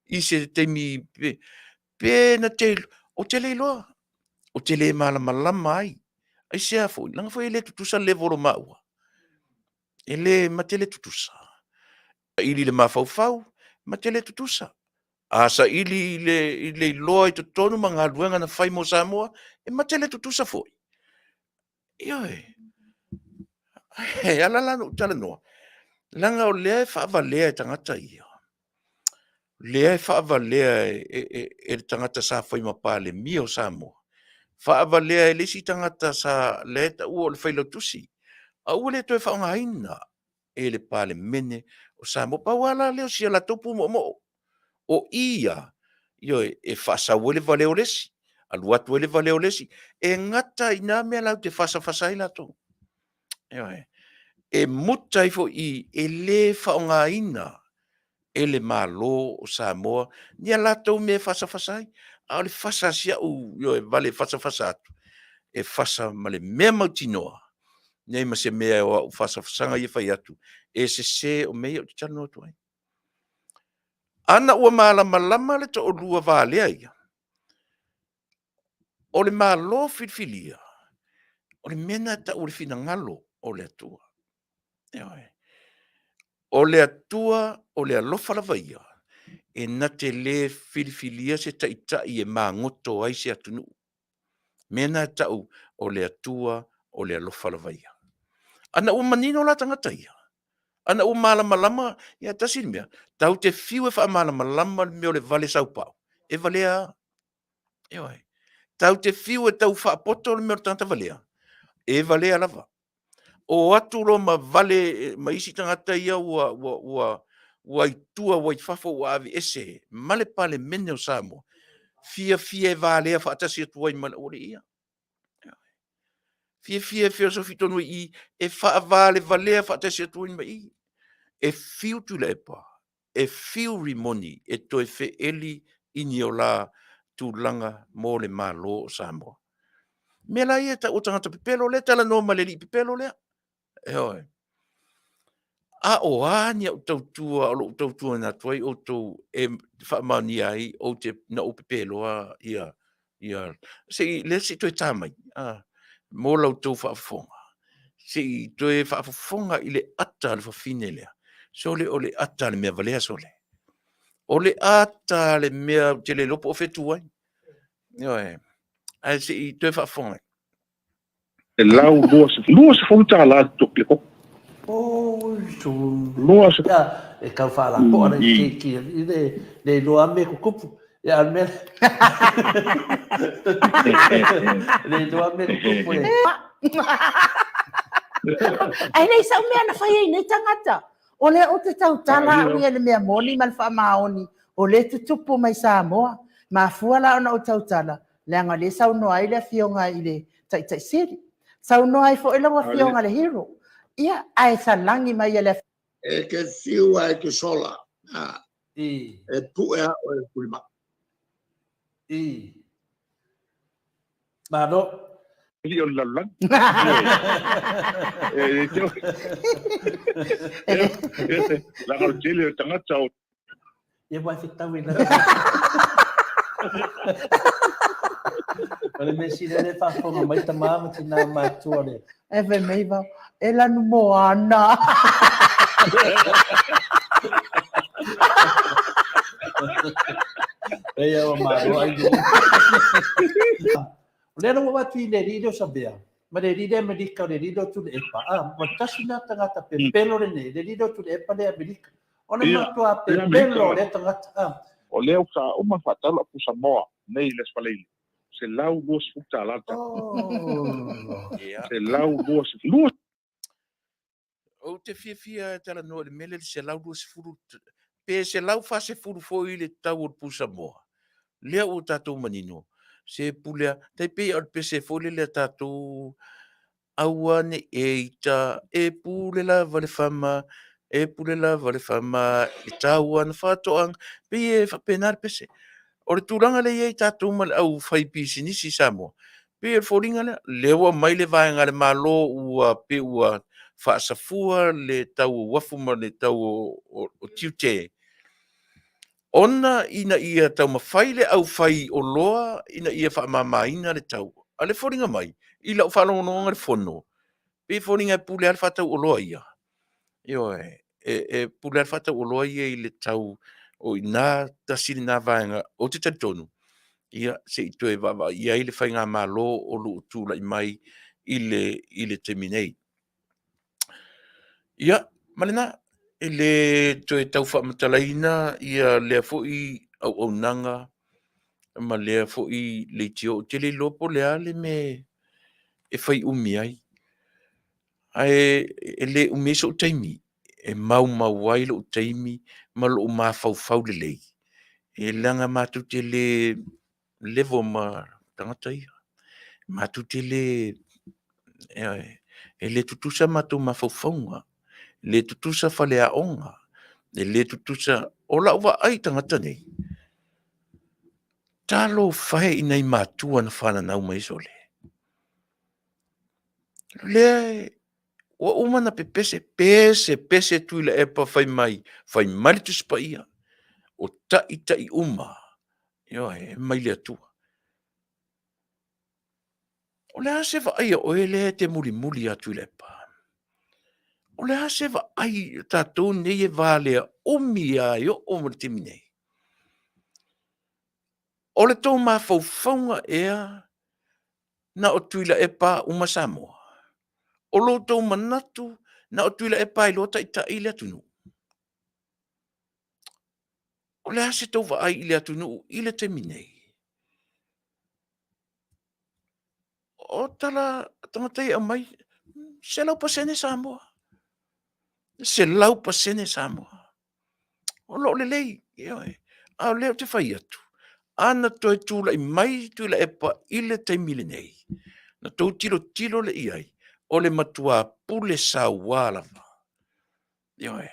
i se taimi, pe na te... ou te le iloa, ou te le malamalama ai. Aisea foi? Leaga foi e le tutusa level o maua. E le, ma te le tutusa. Saili i le mafaufau, ma te le tutusa. A saili i le, i le iloa i totonu ma galuega na fai mo Samoa, e ma te le tutusa foi. Ioe. E ala la ona ou talanoa. Leaga o lea e faavalea e tagata ia, lea e faavalea e le tagata sa fai ma Palemia o Samoa, faavalea e le isi tagata sa lea e taua o le Failautusi, a ua le toe faaaogaina e le Palemene o Samoa. Pau lava la lea o si a latou pumoomoo, o i ia, ioe, e faasau ai le valea o le isi, alu atu ai le valea o le isi, e gata i na mea latou te fasafasa ai latou. Ioe. E muta ai foi i i, e le faaaogaina e le Malo o Samoa ni a latou mea e fasafasa ai. A o le fasa a si au ioe, vale fasafasa atu, e fasa ma le mea mautinoa, nei ma se mea o au fasafasaga ia e fai atu, e sese o mea ia ou te talanoa atu ai. Ana ua malamalama le toalua valea ia, o le Malo filifilia, o le mea lena e tau o le finagalo o le Atua. Ioe. O le Atua o le alofa lava ia, e na te le filifilia se taitai e magoto ai se atunuu. Mea na e tau o le Atua o le alofa lava ia. Ana ua manino la tagata ia, ana ua malamalama, ia tasi le mea, tatou te fiu e faamalamalama le mea o le vale saupau, e valea lava. Ioe. Tatou te fiu e tau faapoto le mea o le tagata valea, e valea lava. O atu loa ma vale ma isi tagata ia ua, ua, ua, ua i tua, ua i fafo, ua aveese ma le Palemene o Samoa, fiafia e valea faatasi atu ai ma le aualii ia. Fiafia e feosofi tonu i i, e faavalevalea faatasi atu ai ma i. E fiu Tuilaepa, e fiu Rimoni e toe feeli i ni o la tulaga mo le Malo o Samoa. Mea la ia e tau o tagata pepelo lea, talanoa ma le alii pepelo lea. Ioe. A o a ni au tautua o lou tautuaina atu ai outou e faamaonia ai ou te, na ou pepeloa ia, ia, se i, lea se i toe ta mai, a, mo la outou faafofoga. Se i toe faafofoga i le ata a le fafine lea. Sole, o le ata a le mea valea, sole. O le ata a le mea ou te le iloa po o fea e tu ai. Ioe. Ae se i toe faafofoga mai. $120 tala le koko. Lua E tau faalapoa le keiki i le le iloa a mea tutupu. Ia a o le mea le iloa a mea tutupu e. Ae leai sau mea na fai ai nei tagata. O lea ou te tautala au ia i le mea moni ma le faamaoni o lea e tutupu mai Samoa. Mafua la ona ou tautala, leaga o lea e saunoa ai le Afioga i le Taitai Sili. Saunoa ai foi lau Afioga i le Hero. Ia, ae salagi mai e le E te fiu a e te sola, e pue a oe e tulimanu. Malo. Alii o le lalolagi. Leaga o le tele o tagata o Ia mai fetau i O le mea sili o lea e faafofoga mai tama ma tina matua le. E fai mai vau, e lanu moana. E ia ua malo ai. O lea ua atu i le alii lea o Savea, ma le alii lea Amerika, o le alii lea o Tuilaepa, a, ua tasi lena tagata pepelo lenei, le alii lea o Tuilaepa lea Amerika. O le matua pepelo o lea tagata, a. O lea ua uma ona faatau lau pusa moa nei i le Aso Faraile, $120 le tau. $120. Ou te fiafia e talanoa i le mea lea i le 120 pe 140 foi le tau o le pusa moa. Lea ua tatou manino, se pule a, tai pei o le pese foi lele a tatou, aua ne i e ita, e pule lava le fama, e pule lava le fama i tau ana faatoaga. Pei e faapena le pese. O le tulaga lea e i ai tatou ma le aufaipisinisi i Samoa, pei o le foliga lea, lea ua aumai le vaega a le Malo ua pei ua faasafua le tau o uafu ma le tau o tiute, ona ina ia taumafai le aufaioloa ina ia faamamaina le tau. A o le foliga mai i lau faalogologoga i le fono, pei e foliga e pule lava le faatauoloa ia. Ioe, e pule lava le faatauoloa ia i le tau o i ina, tasi lena vaega ou te talitonu, ia se i toe vaavaai i ai le faigamalo o lo o tulai mai i le taimi nei. Ia, ma lena. E le toe tau faamatalaina ia lea foi auaunaga ma lea foi leitio. Ou te le iloa po o le a le mea e fai umi ai, ae e le umi ai sou taimi, e maumau ai lou taimi ma lou mafaufau lelei, e leaga matou te le level ma tagata ia. Matou te le, e le tutusa matou mafaufauga, e le tutusa faleaoga, e le tutusa. O lau vaai i tagata nei, talofa e i nai matua na fananau mai sole. O lea ua uma ona pepese, pese pese Tuilaepa fai mai, fai mai le Tusi Paia, o taitai uma, ioe, e mai le Atua. O le a se vaai a oe lea e te mulimuli ia Tuilaepa? O le a se vaai a tatou nei e valea umi lava e oo mai i le taimi nei? O le tou mafaufauga ea na o Tuilaepa uma Samoa? O lo outou manatu na o Tuilaepa e iloa taitai le atunuu? O le a se tou vaai i le atunuu i le taimi nei? O tala a tagata ia e aumai, 100% Samoa, 100% Samoa. O lo o lelei, ioe. A o lea ou te fai atu, a na toe tulai mai Tuilaepa i le taimi lenei, na tou tilotilo lea i ai, o le matua pule saua lava. Ioe.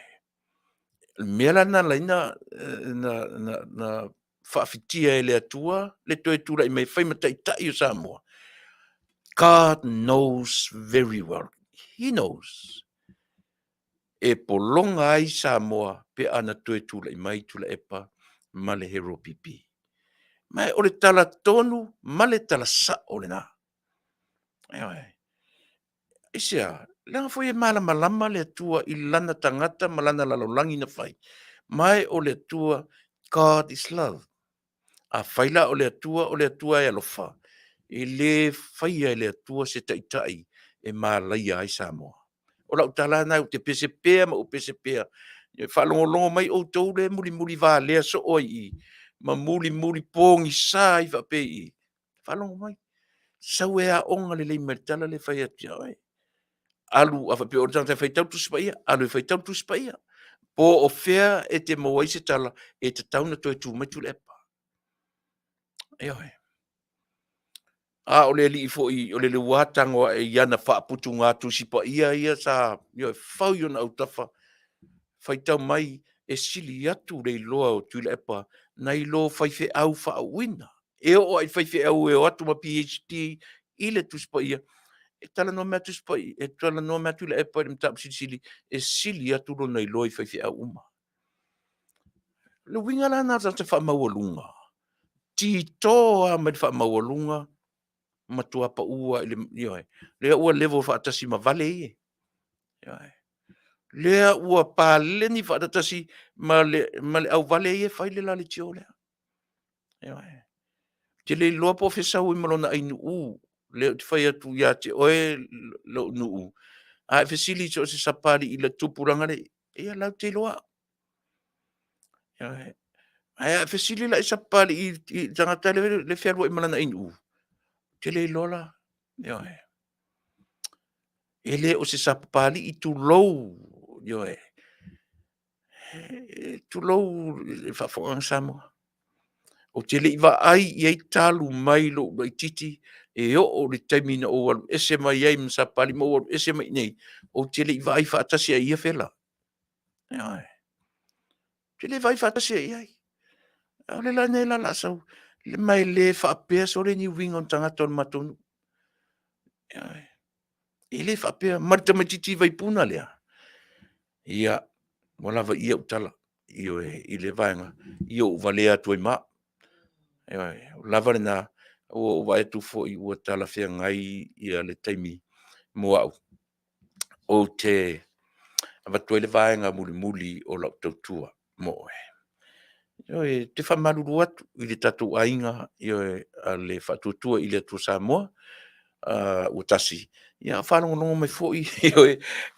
O le mea la lena na ala ai ona faafitia e le Atua le toe tulai mai e fai ma taitai o Samoa. God knows very well. He knows. E pologa ai Samoa pe a na toe tulai mai Tuilaepa ma le HRPP. Ma o le tala tonu ma le tala sao lena. Ioe. Aisea? Leaga foi e malamalama le Atua i lana tagata ma lana lalolagi na fai. Ma e o le Atua, God is love. Afai la o le Atua, o le Atua e alofa, e le faia e le Atua se taitai e malaia ai Samoa. O lau tala lena ou te pese pea ma ou pese pea. E faalogologo mai outou lea e mulimuli valea soo ai i i, ma mulimuli pogisa ai faapea i i. Faalogo mai. Sau e aoga lelei mai le tala lea e fai atu ia oe. Alu, a faapea o le tagata e faitau Tusi Paia, alu e faitau Tusi Paia. Po o fea e te maua ai se tala e tatau ona toe tu mai Tuilaepa. Ioe. A o le alii foi, o le leua tago ae i ana faaputuga Tusi Paia ia sa, ioe, fau i ona autafa, faitau mai e sili atu le iloa o Tuilaepa nai lo faifeau faauuina. E oo lava i faifeau e o atu ma PhD i le Tusi Paia, e talanoa mai lava Tusi Paia, e talanoa mai lava Tuilaepa i le mataupu silisili, e sili atu lona iloa i faifeau uma. O le uiga la lena o le tagata faamaualuga, tito lava mai le faamaualuga, matua pau lava i le, ioe, lea ua level faatasi ma vale ia. Ioe. Lea ua paleni faatatasi ma le auvale ia e fai le la leitio lea. Ioe. Ou te le iloa po o fea e sau ai ma lona ainuu, lea ou te fai atu ia te oe lou nuu, a e fesili i so o se sapalii i le tupulaga lea, ia latou te iloa. Ioe. Ae a e fesili la i sapalii i le tagata lea e fealuai ma lana ainuu, ou te le iloa la. Ioe. E le o se sapalii tulou, ioe. Tulou le faafofogaaga a Samoa. Ou te le i vaai i ai talu mai lou laitiiti e oo i le taimi na ou alu ese mai ai ma Sapali ma ou alu ese mai i inei, ou te le i vaai faatasi ai i ia fela. Ioe. Ou te le vaai faatasi ai i ai. A o le la nei la o le a sau, ma e le faapea sole ni uiga o ni tagata o le matou nuu. Ioe. E le faapea ma le tamaitiiti Vaipuna lea. Ia, ua lava i i au tala, ioe, i le vaega, ia ou valea atu ai ma au. Ioe, ua lava lena, ua ou vaai atu foi ua talafeagai ia le taimi mo au. Ou te avatu ai le vaega mulimuli o lau tautua mo oe. Ioe, ou te faamalulu atu i le tatou aiga, ioe, a le Faatuatua i le Atua Samoa. ua tasi, ia faalogologo mai foi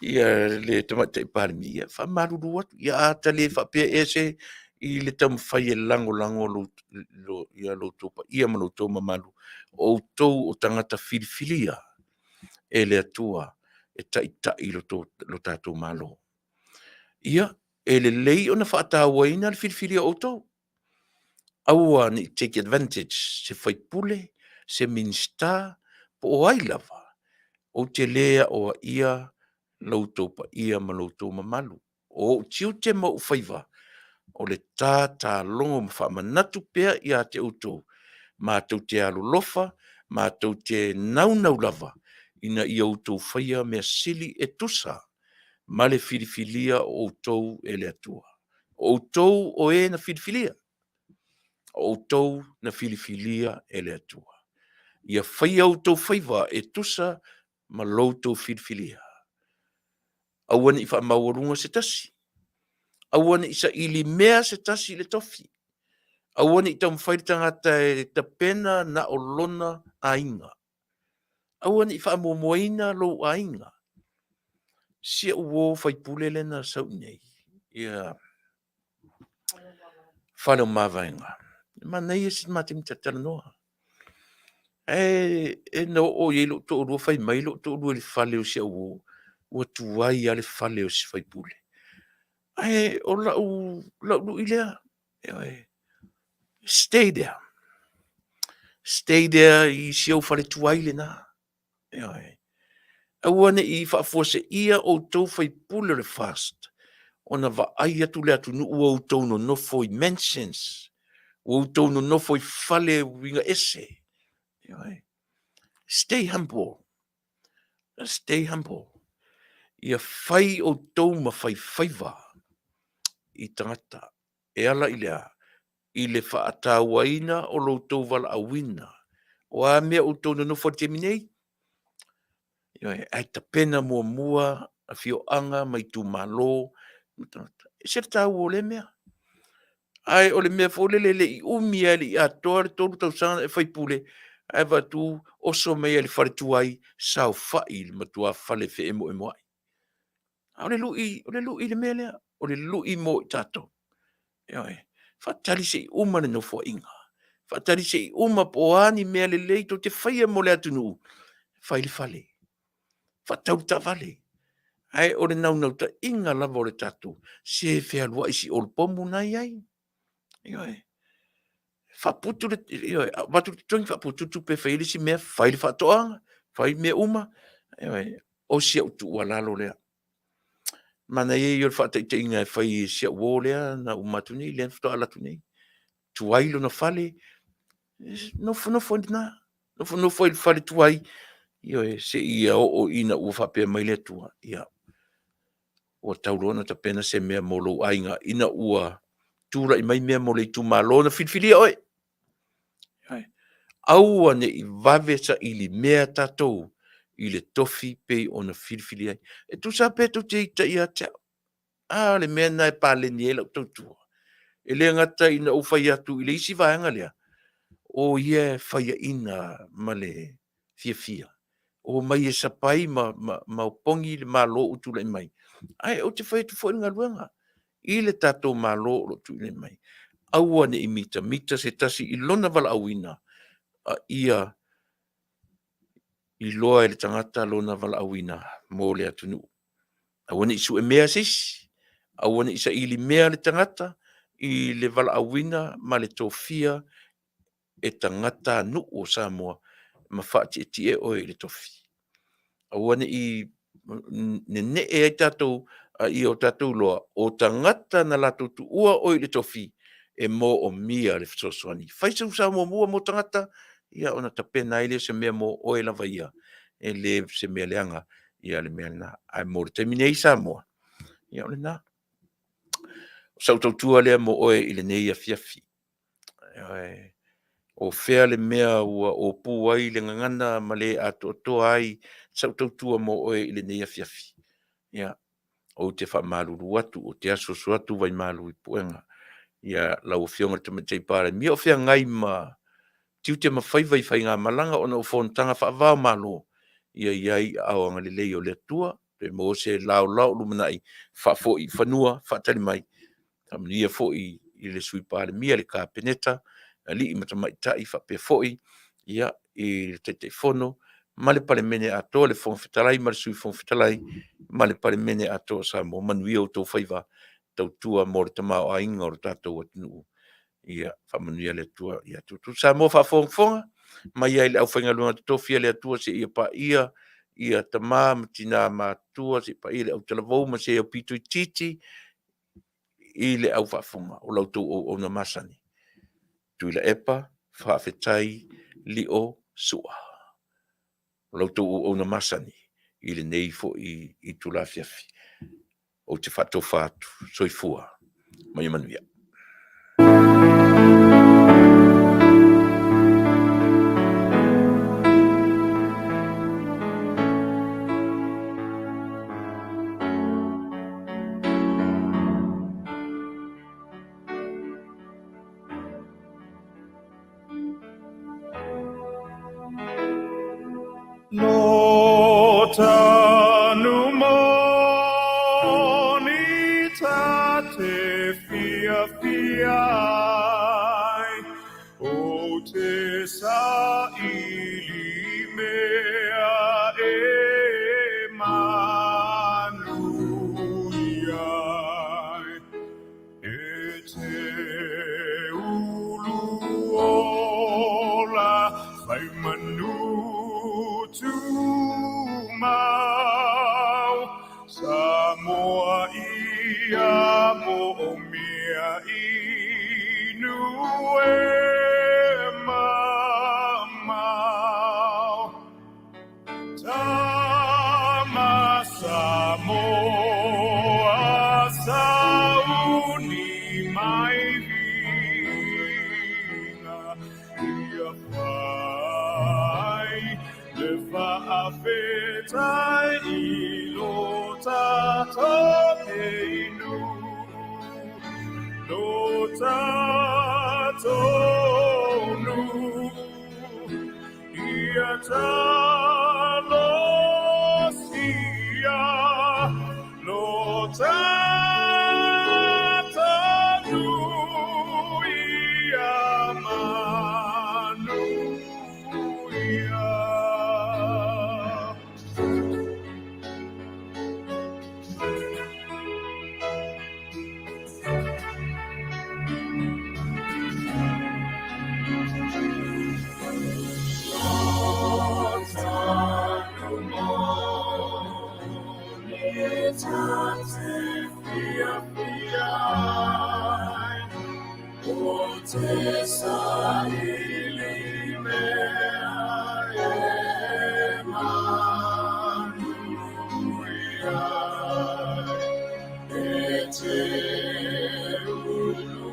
ia le Tamaitai Palemia, ia faamalulu atu, ia a ta le faapea ea se i le taumafai e lagolago lo, lo, ia lo outou paia ma lo outou mamalu, o outou o tagata filifilia e le Atua e taitai lo, to, lo tatou Malo. Ia, e lelei ona faatauaina le filifilia o outou. Aua ne i take advantage se faipule, se Minisita, po o ai lava, ou te lē aoaia lo outou paia ma lo outou mamalu. O ou tiute ma ou faiva, o le tātālogo ma faamanatu pea ia te outou, matou te alolofa, matou te naunau lava ina ia outou faia mea sili e tusa ma le filifilia o outou e le Atua. O outou o e na filifilia, o outou na filifilia e le Atua. Ia faia outou faiva e tusa ma lo outou filifilia. Aua ne i faamaualuga se tasi. Aua ne i saili mea se tasi i le tofi. Aua ne i taumafai le tagata e tapena na o lona aiga. Aua ne i faamuamuaina lou aiga. Si au uo faipule lea na sau i nei, ia Faleomavaega. E manaia si matou talanoa. Ae e na oo i ai lou toalua fai mai lou toalua i le fale o si au uo, ua tuai lava le fale o si faipule. Ae o lau, lau lui lea, ioe, stay there. Stay there i si ou fale tuai lena. Ioe. Aua ne i faafuaseia outou faipule o le FAST ona vaai atu le atunuu ua outou nonofo i mansions, ua outou nonofo i fale uiga ese. Ioe. Stay humble. Stay humble. Ia fai outou ma faifaiva i tagata. E ala i le a? I le faatauaina o lo outou valaauina. O a mea outou nonofo i le taimi nei? Ioe, ae tapena muamua afioaga ma itumalo ma tagata. E ese le taua o lea mea. Ae o le mea foi lele e le i umi lava e le i atoa le 3 tausaga na e faipule, ae vaai atu oso mai lava i le fale tuai, saofai i le matua fale feemoemoai. A o le lui, o le lui le mea lea, o le lui mo i tatou. Ioe, faatali se i uma le nofoaiga, faatali se i uma po o a ni mea lelei tou te faia mo le atunuu, fai le fale, faatau le taavale. Ae o le naunautaiga lava o le tatou, se fealuai si olopomu na i ai. Ioe, faaputu le, ioe, avatu le totogi faaputu le tupe e fai ai le isi mea, fai le faatoaga, fai mea uma. Ioe, o si au tuualalo lea. Manaia ia o le faataitaiga e fai e si au uo lea na uma atu nei, lea faatoa alu atu nei. Tuai lona fale, nofonofo ai lena, nofonofo ai i le fale tuai, ioe, seia oo ina ua faapea mai le Atua, ia, ua tau loa ona tapena se mea mo lou aiga ina ua tulai mai mea mo le itumalo na filifilia oe. Aua ne i vave saili mea tatou i le tofi pei ona filifili ai. E tusa pe tou te ita ia te au. A le mea lena e paleni ai lau tautua. E le gata ina ou fai atu i le isi vaega lea, o ia e faiaina ma le fiafia. Omai e sapai ma, ma, ma opogi le Malo ua tulai mai. Ae ou te fai atu foi le galuega i le tatou Malo o lo o tuuina mai. Aua ne i mitamita se tasi i lona valaauina, a ia iloa e le tagata lona valaauina mo le atunuu. Aua ne i sue mea se isi, aua ne i saili mea le tagata i le valaauina ma le tofia e tagata nuu o Samoa ma faatietie oe i le tofi. Aua ne i nene'e ai tatou a ia o tatou iloa o tagata na latou tuua oe i le tofi e moomia le fesoasoani. Fai sou sao muamua mo tagata, ia ona tapena ai lea o se mea mo oe lava ia, e le se mea leaga ia le mea lena. Ae mo le taimi nei Samoa, ia o lena. O sau tautua lea mo oe i lenei afiafi. O fea le mea ua opu ai le gagana ma le atoatoa ai sau tautua mo oe i lenei afiafi? Ia, ou te faamalulu atu, ou te asuasu atu vaimalu i puega ia lau Afioga i le Tamaitai Palemia o feagai ma tiute ma faiva i faigamalaga ona o fonotaga faava-o-Malo, ia i ai i aao agalelei o le Atua, toe maua se laolao o lumanai, faafoi i fanua, faatali mai, faamanuia foi i le Sui Palemia, le Kapeneta, alii ma tamaitai faapea foi ia, i le Taitaifono ma le Palemene atoa, le Fofoga Fetalai ma le Sui Fofoga Fetalai ma le Palemene atoa o Samoa. Manuia outou faiva tautua mo le tamaoaiga o le tatou atunuu. Ia faamanuia le Atua ia te outou. Samoa faafogafoga mai ai i le aufaigaluega totofi a le Atua seia paia ia tama ma tina matutua, seia paia le autalavou ma se aupito itiiti i le au faafofoga o la outou auauna masani. Tuilaepa, faafetai Lio Sua. O la outou auauna masani i lenei foi itula afiafi. Ou te faatofa atu, soifua ma ia manuia. Lo tanu moni ta te fiafia ai, o te saili mea e manuia ai. E te ulu ola fai manu tumau, Samoa ia moomia inu e mamao. Tama Samoa sauni mai viiga ia fai le faafetai i lo tatou inu, lo tatou nuu. Ia talosia lo tatou nuu ia manuia. Te saili mea e manuia ai, e te ulu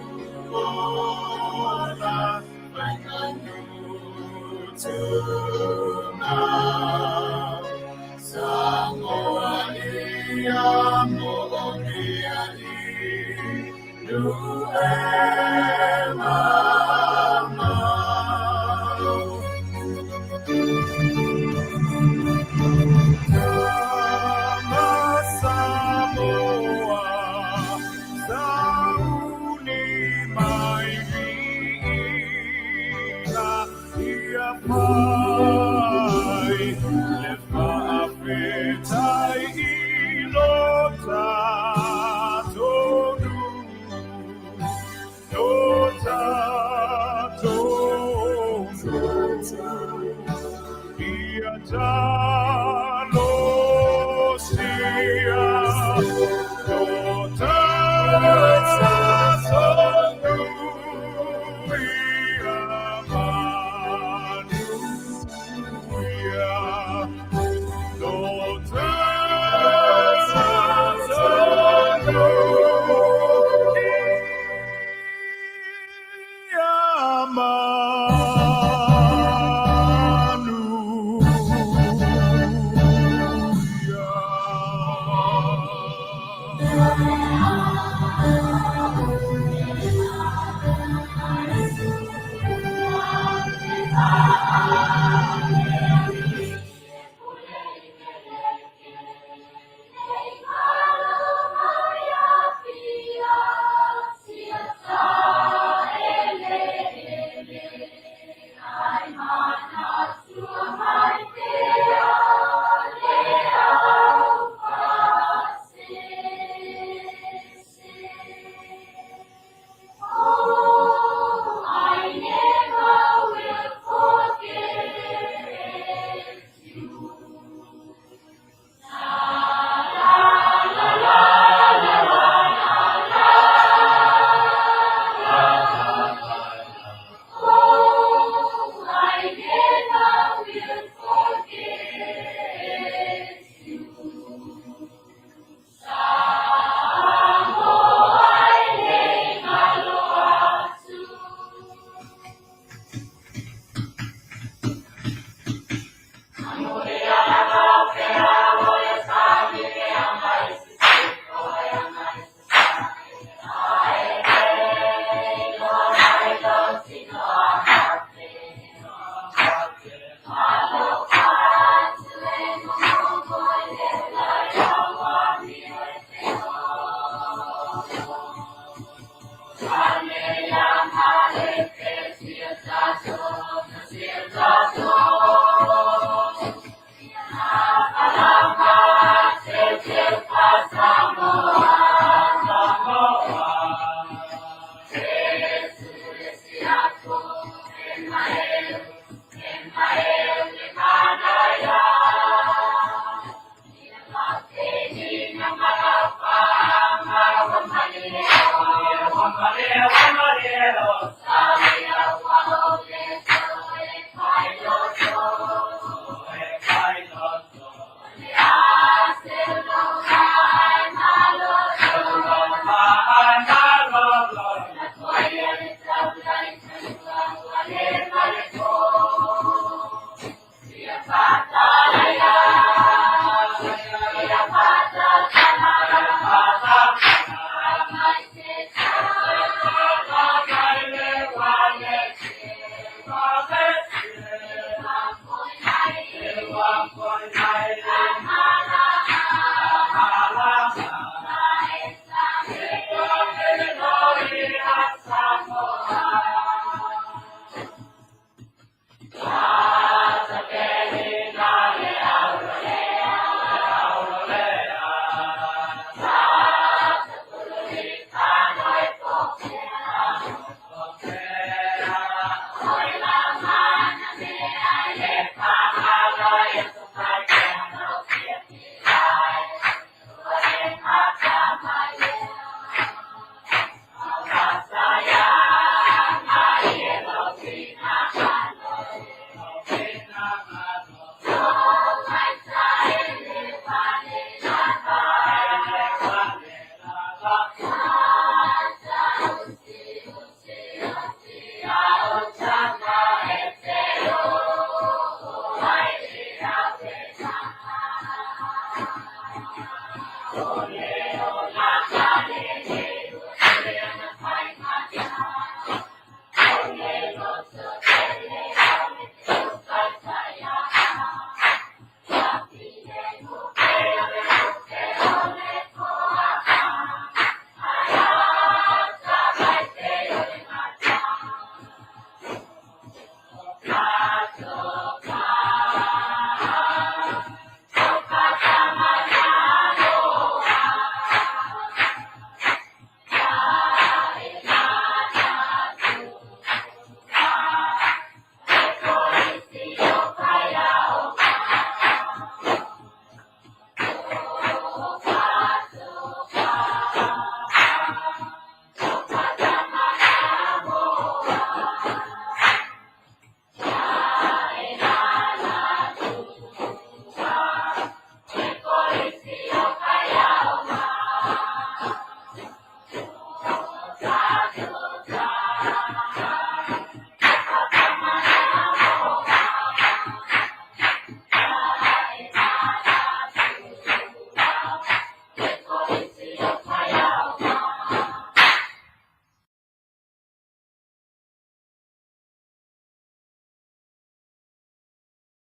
ola fai manu tumau. Samoa ia moomia inu e mamao. Tama Samoa, sauni mai viiga ia fai le faafetai i lo tatou nuu, lo tatou nuu. Ia talosia lo tatou nuu ia manuia.